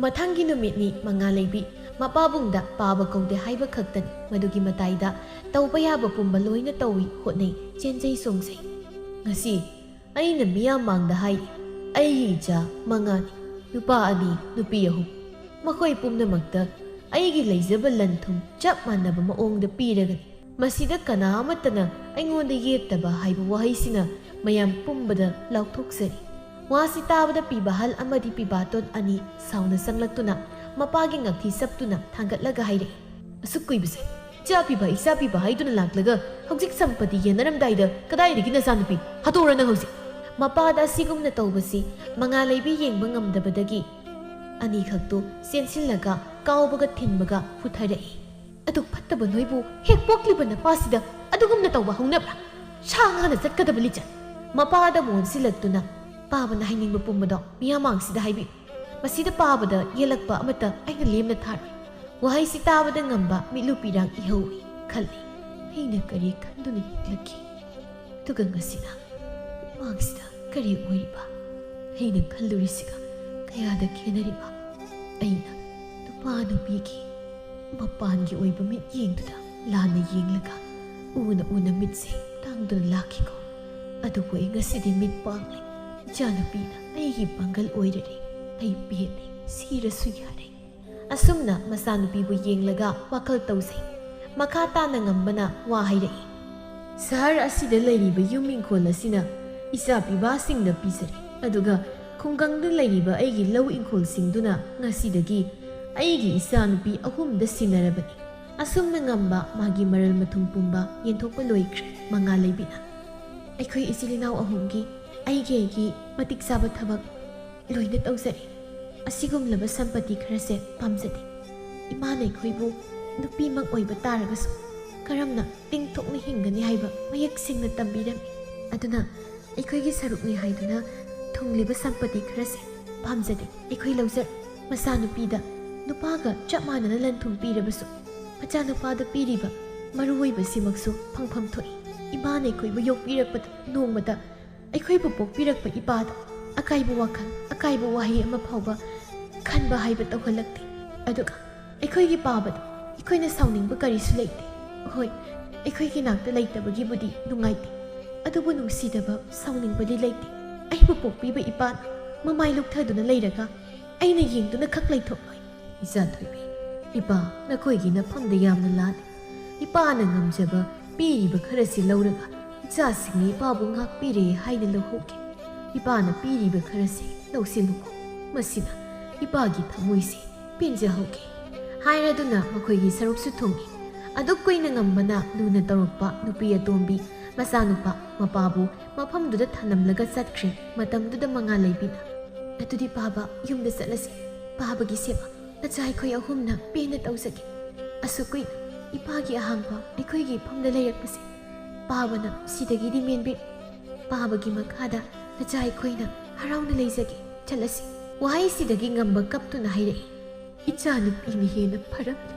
ꯃꯊꯪꯒꯤ ꯅꯨꯃꯤꯠꯅꯤ ꯃꯉꯥ ꯂꯩꯕꯤ꯫ ꯃꯄꯥꯕꯨꯡꯗ ꯄꯥꯕ ꯀꯧꯗꯦ ꯍꯥꯏꯕ ꯈꯛꯇꯅꯤ꯫ ꯃꯗꯨꯒꯤ ꯃꯇꯥꯏꯗ ꯇꯧꯕ ꯌꯥꯕ ꯄꯨꯝꯕ ꯂꯣꯏꯅ ꯇꯧꯏ, ꯍꯣꯠꯅꯩ, ꯆꯦꯟꯖꯩ ꯆꯣꯡꯖꯩ꯫ ꯉꯁꯤ ꯑꯩꯅ ꯃꯤꯌꯥꯝ ꯃꯥꯡꯗ ꯍꯥꯏꯔꯤ, ꯑꯩꯒꯤ ꯏꯆꯥ ꯃꯉꯥꯅꯤ, ꯅꯨꯄꯥ ꯑꯅꯤ, ꯅꯨꯄꯤ ꯑꯍꯨꯝ꯫ ꯃꯈꯣꯏ ꯄꯨꯝꯅꯃꯛꯇ ꯑꯩꯒꯤ ꯂꯩꯖꯕ ꯂꯟ ꯊꯨꯝ ꯆꯞ ꯃꯥꯟꯅꯕ ꯃꯑꯣꯡꯗ ꯄꯤꯔꯒꯅꯤ꯫ ꯃꯁꯤꯗ ꯀꯅꯥ ꯑꯃꯠꯇꯅ ꯑꯩꯉꯣꯟꯗ ꯌꯦꯠꯇꯕ ꯍꯥꯏꯕ ꯋꯥꯍꯩꯁꯤꯅ ꯃꯌꯥꯝ ꯄꯨꯝꯕꯗ ꯂꯥꯎꯊꯣꯛꯆꯔꯤ꯫ ꯋꯥꯁꯤ ꯇꯥꯕꯗ ꯄꯤꯕꯥꯍꯜ ꯑꯃꯗꯤ ꯄꯤꯕꯥꯇꯣꯟ ꯑꯅꯤ ꯁꯥꯎꯅ ꯆꯪꯂꯛꯇꯨꯅ ꯃꯄꯥꯒꯤ ꯉꯛꯊꯤ ꯆꯞꯇꯨꯅ ꯊꯥꯡꯒꯠꯂꯒ ꯍꯥꯏꯔꯛꯏ, "ꯑꯁꯨꯛ ꯀꯨꯏꯕꯁꯦ ꯏꯆꯥ ꯄꯤꯕ, ꯏꯆꯥ ꯄꯤꯕ ꯍꯥꯏꯗꯨꯅ ꯂꯥꯛꯂꯒ ꯍꯧꯖꯤꯛ ꯁꯝꯄꯇꯤ ꯌꯦꯟꯅꯔꯝꯗꯥꯏꯗ ꯀꯗꯥꯏꯗꯒꯤ ꯅꯆꯥꯅꯨꯄꯤ? ꯍꯥꯠꯇꯣꯛꯎꯔ ꯅꯪ ꯍꯧꯖꯤꯛ!" ꯃꯄꯥꯗ ꯑꯁꯤꯒꯨꯝꯅ ꯇꯧꯕꯁꯤ ꯃꯉꯥ ꯂꯩꯕꯤ ꯌꯦꯡꯕ ꯉꯝꯗꯕꯗꯒꯤ ꯑꯅꯤꯈꯛꯇꯨ ꯆꯦꯟꯁꯤꯜꯂꯒ ꯀꯥꯎꯕꯒ ꯊꯤꯟꯕꯒ ꯄꯨꯊꯔꯛꯏ꯫ "ꯑꯗꯨꯛ ꯐꯠꯇꯕ ꯅꯣꯏꯕꯨ ꯍꯦꯛ ꯄꯣꯛꯂꯤꯕ ꯅꯄꯥꯁꯤꯗ ꯑꯗꯨꯒꯨꯝꯅ ꯇꯧꯕ ꯍꯧꯅꯕ꯭ꯔꯥ? ꯁꯥ ꯉꯥꯅ ꯆꯠꯀꯗꯕ ꯂꯤꯆꯠ!" ꯃꯄꯥꯗ ꯃꯣꯟꯁꯤꯜꯂꯛꯇꯨꯅ ꯄꯥꯕꯅ ꯍꯥꯏꯅꯤꯡꯕ ꯄꯨꯝꯕꯗꯣ ꯃꯤꯌꯥꯝ ꯃꯥꯡꯁꯤꯗ ꯍꯥꯏꯕꯤꯌꯨ꯫ ꯃꯁꯤꯗ ꯄꯥꯕꯗ ꯌꯦꯜꯂꯛꯄ ꯑꯃꯠꯇ ꯑꯩꯅ ꯂꯦꯝꯅ ꯊꯥꯔꯣꯏ꯫ ꯋꯥꯍꯩꯁꯤ ꯇꯥꯕꯗ ꯉꯝꯕ ꯃꯤꯠꯂꯨ ꯄꯤꯔꯥꯡ ꯏꯍꯧꯏ ꯈꯜꯂꯤ꯫ ꯑꯩꯅ ꯀꯔꯤ ꯈꯟꯗꯨꯅ ꯍꯤꯡꯂꯛꯈꯤ? ꯑꯗꯨꯒ ꯉꯁꯤꯅ ꯃꯥꯡꯁꯤꯗ ꯀꯔꯤ ꯑꯣꯏꯔꯤꯕ? ꯑꯩꯅ ꯈꯜꯂꯨꯔꯤꯁꯤꯒ ꯀꯌꯥꯗ ꯈꯦꯠꯅꯔꯤꯕ? ꯑꯩꯅ ꯅꯨꯄꯥ ꯅꯨꯄꯤꯒꯤ ꯃꯄꯥꯟꯒꯤ ꯑꯣꯏꯕ ꯃꯤꯠꯌꯦꯡꯗꯨꯗ ꯂꯥꯟꯅ ꯌꯦꯡꯂꯒ ꯎꯅ ꯎꯅ ꯃꯤꯠꯁꯦ ꯇꯥꯡꯗꯨꯅ ꯂꯥꯛꯈꯤꯀꯣ꯫ ꯑꯗꯨꯕꯨ ꯑꯩ ꯉꯁꯤꯗꯤ ꯃꯤꯠ ꯄꯥꯡꯂꯦ꯫ ꯏꯆꯥꯅꯨꯄꯤꯅ ꯑꯩꯒꯤ ꯄꯥꯡꯒꯜ ꯑꯣꯏꯔꯔꯦ꯫ ꯑꯩ ꯄꯦꯜꯂꯦ, ꯁꯤꯔꯁꯨ ꯌꯥꯔꯦ꯫ ꯑꯁꯨꯝꯅ ꯃꯆꯥꯅꯨꯄꯤꯕꯨ ꯌꯦꯡꯂꯒ ꯋꯥꯈꯜ ꯇꯧꯖꯩ꯫ ꯃꯈꯥ ꯇꯥꯅ ꯉꯝꯕꯅ ꯋꯥ ꯍꯥꯏꯔꯛꯏ, "ꯁꯍꯔ ꯑꯁꯤꯗ ꯂꯩꯔꯤꯕ ꯌꯨꯝ ꯏꯪꯈꯣꯜ ꯑꯁꯤꯅ ꯏꯆꯥ ꯄꯤꯕꯥꯁꯤꯡꯗ ꯄꯤꯖꯔꯦ, ꯑꯗꯨꯒ ꯈꯨꯡꯒꯪꯗ ꯂꯩꯔꯤꯕ ꯑꯩꯒꯤ ꯂꯧ ꯏꯪꯈꯣꯜꯁꯤꯡꯗꯨꯅ ꯉꯁꯤꯗꯒꯤ ꯑꯩꯒꯤ ꯏꯆꯥꯅꯨꯄꯤ ꯑꯍꯨꯝꯗ ꯁꯤꯟꯅꯔꯕꯅꯤ꯫" ꯑꯁꯨꯝꯅ ꯉꯝꯕ ꯃꯥꯒꯤ ꯃꯔꯜ ꯃꯊꯨꯝ ꯄꯨꯝꯕ ꯌꯦꯟꯊꯣꯛꯄ ꯂꯣꯏꯈ꯭ꯔꯦ꯫ ꯃꯉꯥ ꯂꯩꯕꯤꯅ, "ꯑꯩꯈꯣꯏ ꯏꯆꯤꯜ ꯏꯅꯥꯎ ꯑꯍꯨꯝꯒꯤ ꯑꯩꯒꯤ ꯑꯩꯒꯤ ꯃꯇꯤꯛ ꯆꯥꯕ ꯊꯕꯛ ꯂꯣꯏꯅ ꯇꯧꯖꯔꯦ꯫ ꯑꯁꯤꯒꯨꯝꯂꯕ ꯁꯝꯄꯇꯤ ꯈꯔꯁꯦ ꯄꯥꯝꯖꯗꯦ꯫ ꯏꯃꯥꯅ ꯑꯩꯈꯣꯏꯕꯨ ꯅꯨꯄꯤꯃꯛ ꯑꯣꯏꯕ ꯇꯥꯔꯒꯁꯨ ꯀꯔꯝꯅ ꯇꯤꯡꯊꯣꯛꯅ ꯍꯤꯡꯒꯅꯤ ꯍꯥꯏꯕ ꯃꯌꯦꯛ ꯁꯦꯡꯅ ꯇꯝꯕꯤꯔꯝꯃꯤ꯫ ꯑꯗꯨꯅ ꯑꯩꯈꯣꯏꯒꯤ ꯁꯔꯨꯛꯅꯤ ꯍꯥꯏꯗꯨꯅ ꯊꯨꯡꯂꯤꯕ ꯁꯝꯄꯇꯤ ꯈꯔꯁꯦ ꯄꯥꯝꯖꯗꯦ꯫ ꯑꯩꯈꯣꯏ ꯂꯧꯖꯔꯣꯏ꯫ ꯃꯆꯥꯅꯨꯄꯤꯗ ꯅꯨꯄꯥꯒ ꯆꯞ ꯃꯥꯟꯅꯅ ꯂꯟ ꯊꯨꯝ ꯄꯤꯔꯕꯁꯨ, ꯃꯆꯥꯅꯨꯄꯥꯗ ꯄꯤꯔꯤꯕ ꯃꯔꯨꯑꯣꯏꯕꯁꯤꯃꯛꯁꯨ ꯐꯪꯐꯝ ꯊꯣꯛꯏ꯫ ꯏꯃꯥꯅ ꯑꯩꯈꯣꯏꯕꯨ ꯌꯣꯛꯄꯤꯔꯛꯄꯗ ꯅꯣꯡꯃꯇ ꯑꯩꯈꯣꯏꯕꯨ ꯄꯣꯛꯄꯤꯔꯛꯄ ꯏꯄꯥꯗ ꯑꯀꯥꯏꯕ ꯋꯥꯈꯜ, ꯑꯀꯥꯏꯕ ꯋꯥꯍꯩ ꯑꯃ ꯐꯥꯎꯕ ꯈꯟꯕ ꯍꯥꯏꯕ ꯇꯧꯍꯜꯂꯛꯇꯦ꯫ ꯑꯗꯨꯒ ꯑꯩꯈꯣꯏꯒꯤ ꯄꯥꯕꯗ ꯑꯩꯈꯣꯏꯅ ꯁꯥꯎꯅꯤꯡꯕ ꯀꯔꯤꯁꯨ ꯂꯩꯇꯦ꯫ ꯍꯣꯏ, ꯑꯩꯈꯣꯏꯒꯤ ꯅꯥꯛꯇ ꯂꯩꯇꯕꯒꯤꯕꯨꯗꯤ ꯅꯨꯡꯉꯥꯏꯇꯦ, ꯑꯗꯨꯕꯨ ꯅꯨꯡꯁꯤꯗꯕ, ꯁꯥꯎꯅꯤꯡꯕꯗꯤ ꯂꯩꯇꯦ꯫ ꯑꯩꯕꯨ ꯄꯣꯛꯄꯤꯕ ꯏꯄꯥꯅ ꯃꯃꯥꯏ ꯂꯨꯞꯊꯗꯨꯅ ꯂꯩꯔꯒ ꯑꯩꯅ ꯌꯦꯡꯗꯨꯅ ꯈꯛ ꯂꯩꯊꯣꯛꯂꯣꯏ꯫ ꯏꯆꯥ ꯊꯣꯏꯕꯤ, ꯏꯄꯥ ꯅꯈꯣꯏꯒꯤ ꯅꯐꯝꯗ ꯌꯥꯝꯅ ꯂꯥꯜꯂꯤ꯫ ꯏꯄꯥꯅ ꯉꯝꯖꯕ ꯄꯤꯔꯤꯕ ꯈꯔꯁꯤ ꯂꯧꯔꯒ ꯏꯆꯥꯁꯤꯡꯅ ꯏꯄꯥꯕꯨ ꯉꯥꯛꯄꯤꯔꯦ ꯍꯥꯏꯅ ꯂꯧꯍꯧꯒꯦ꯫ ꯏꯄꯥꯅ ꯄꯤꯔꯤꯕ ꯈꯔꯁꯤ ꯂꯧꯁꯤꯜꯂꯨꯀꯣ꯫ ꯃꯁꯤꯅ ꯏꯄꯥꯒꯤ ꯊꯃꯣꯏꯁꯤ ꯄꯦꯟꯖꯍꯧꯒꯦ꯫ ꯍꯥꯏꯔꯗꯨꯅ ꯃꯈꯣꯏꯒꯤ ꯁꯔꯨꯛꯁꯨ ꯊꯨꯡꯏ꯫ ꯑꯗꯨꯛ ꯀꯨꯏꯅ ꯉꯝꯕꯅ ꯂꯨꯅ ꯇꯧꯔꯛꯄ ꯅꯨꯄꯤ ꯑꯇꯣꯝꯕꯤ ꯃꯆꯥꯅꯨꯄꯥ ꯃꯄꯥꯕꯨ ꯃꯐꯝꯗꯨꯗ ꯊꯅꯝꯂꯒ ꯆꯠꯈ꯭ꯔꯦ꯫ ꯃꯇꯝꯗꯨꯗ ꯃꯉꯥ ꯂꯩꯕꯤꯅ, "ꯑꯗꯨꯗꯤ ꯄꯥꯕ, ꯌꯨꯝꯗ ꯆꯠꯂꯁꯤ꯫ ꯄꯥꯕꯒꯤ ꯁꯦꯕꯥ ꯅꯆꯥ ꯑꯩꯈꯣꯏ ꯑꯍꯨꯝꯅ ꯄꯦꯟꯅ ꯇꯧꯖꯒꯦ꯫ ꯑꯁꯨꯛ ꯀꯨꯏꯅ ꯏꯄꯥꯒꯤ ꯑꯍꯥꯡꯕ ꯑꯩꯈꯣꯏꯒꯤ ꯏꯐꯝꯗ ꯂꯩꯔꯛꯄꯁꯦ ꯄꯥꯕꯅ ꯁꯤꯗꯒꯤꯗꯤ ꯃꯦꯟꯕꯤꯔꯣ꯫ ꯄꯥꯕꯒꯤ ꯃꯈꯥꯗ ꯅꯆꯥ ꯑꯩꯈꯣꯏꯅ ꯍꯔꯥꯎꯅ ꯂꯩꯖꯒꯦ꯫ ꯆꯠꯂꯁꯤ꯫" ꯋꯥꯍꯩꯁꯤꯗꯒꯤ ꯉꯝꯕ ꯀꯞꯇꯨꯅ ꯍꯥꯏꯔꯛꯏ, "ꯏꯆꯥꯅꯨꯄꯤꯅ ꯍꯦꯟꯅ ꯐꯔꯝꯂꯦ꯫"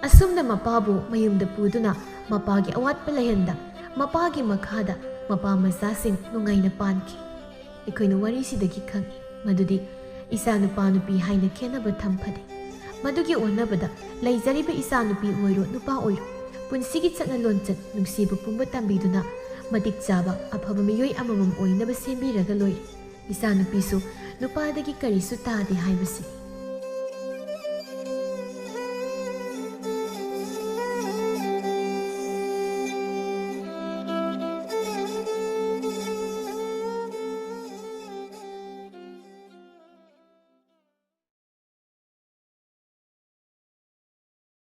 ꯑꯁꯨꯝꯅ ꯃꯄꯥꯕꯨ ꯃꯌꯨꯝꯗ ꯄꯨꯗꯨꯅ ꯃꯄꯥꯒꯤ ꯑꯋꯥꯠꯄ ꯂꯩꯍꯟꯗ ꯃꯄꯥꯒꯤ ꯃꯈꯥꯗ ꯃꯄꯥ ꯃꯆꯥꯁꯤꯡ ꯅꯨꯡꯉꯥꯏꯅ ꯄꯥꯟꯈꯤ꯫ ꯑꯩꯈꯣꯏꯅ ꯋꯥꯔꯤꯁꯤꯗꯒꯤ ꯈꯪꯏ ꯃꯗꯨꯗꯤ ꯏꯆꯥ ꯅꯨꯄꯥ ꯅꯨꯄꯤ ꯍꯥꯏꯅ ꯈꯦꯠꯅꯕ ꯊꯝꯐꯗꯦ꯫ ꯃꯗꯨꯒꯤ ꯑꯣꯟꯅꯕꯗ ꯂꯩꯖꯔꯤꯕ ꯏꯆꯥ ꯅꯨꯄꯤ ꯑꯣꯏꯔꯣ ꯅꯨꯄꯥ ꯑꯣꯏꯔꯣ ꯄꯨꯟꯁꯤꯒꯤ ꯆꯠꯅ ꯂꯣꯟꯆꯠ ꯅꯨꯡꯁꯤꯕ ꯄꯨꯝꯕ ꯇꯝꯕꯤꯗꯨꯅ ꯃꯇꯤꯛ ꯆꯥꯕ ꯑꯐꯕ ꯃꯤꯑꯣꯏ ꯑꯃꯃꯝ ꯑꯣꯏꯅꯕ ꯁꯦꯝꯕꯤꯔꯒ ꯂꯣꯏꯔꯦ꯫ ꯏꯆꯥ ꯅꯨꯄꯤꯁꯨ ꯅꯨꯄꯥꯗꯒꯤ ꯀꯔꯤꯁꯨ ꯇꯥꯗꯦ ꯍꯥꯏꯕꯁꯤ꯫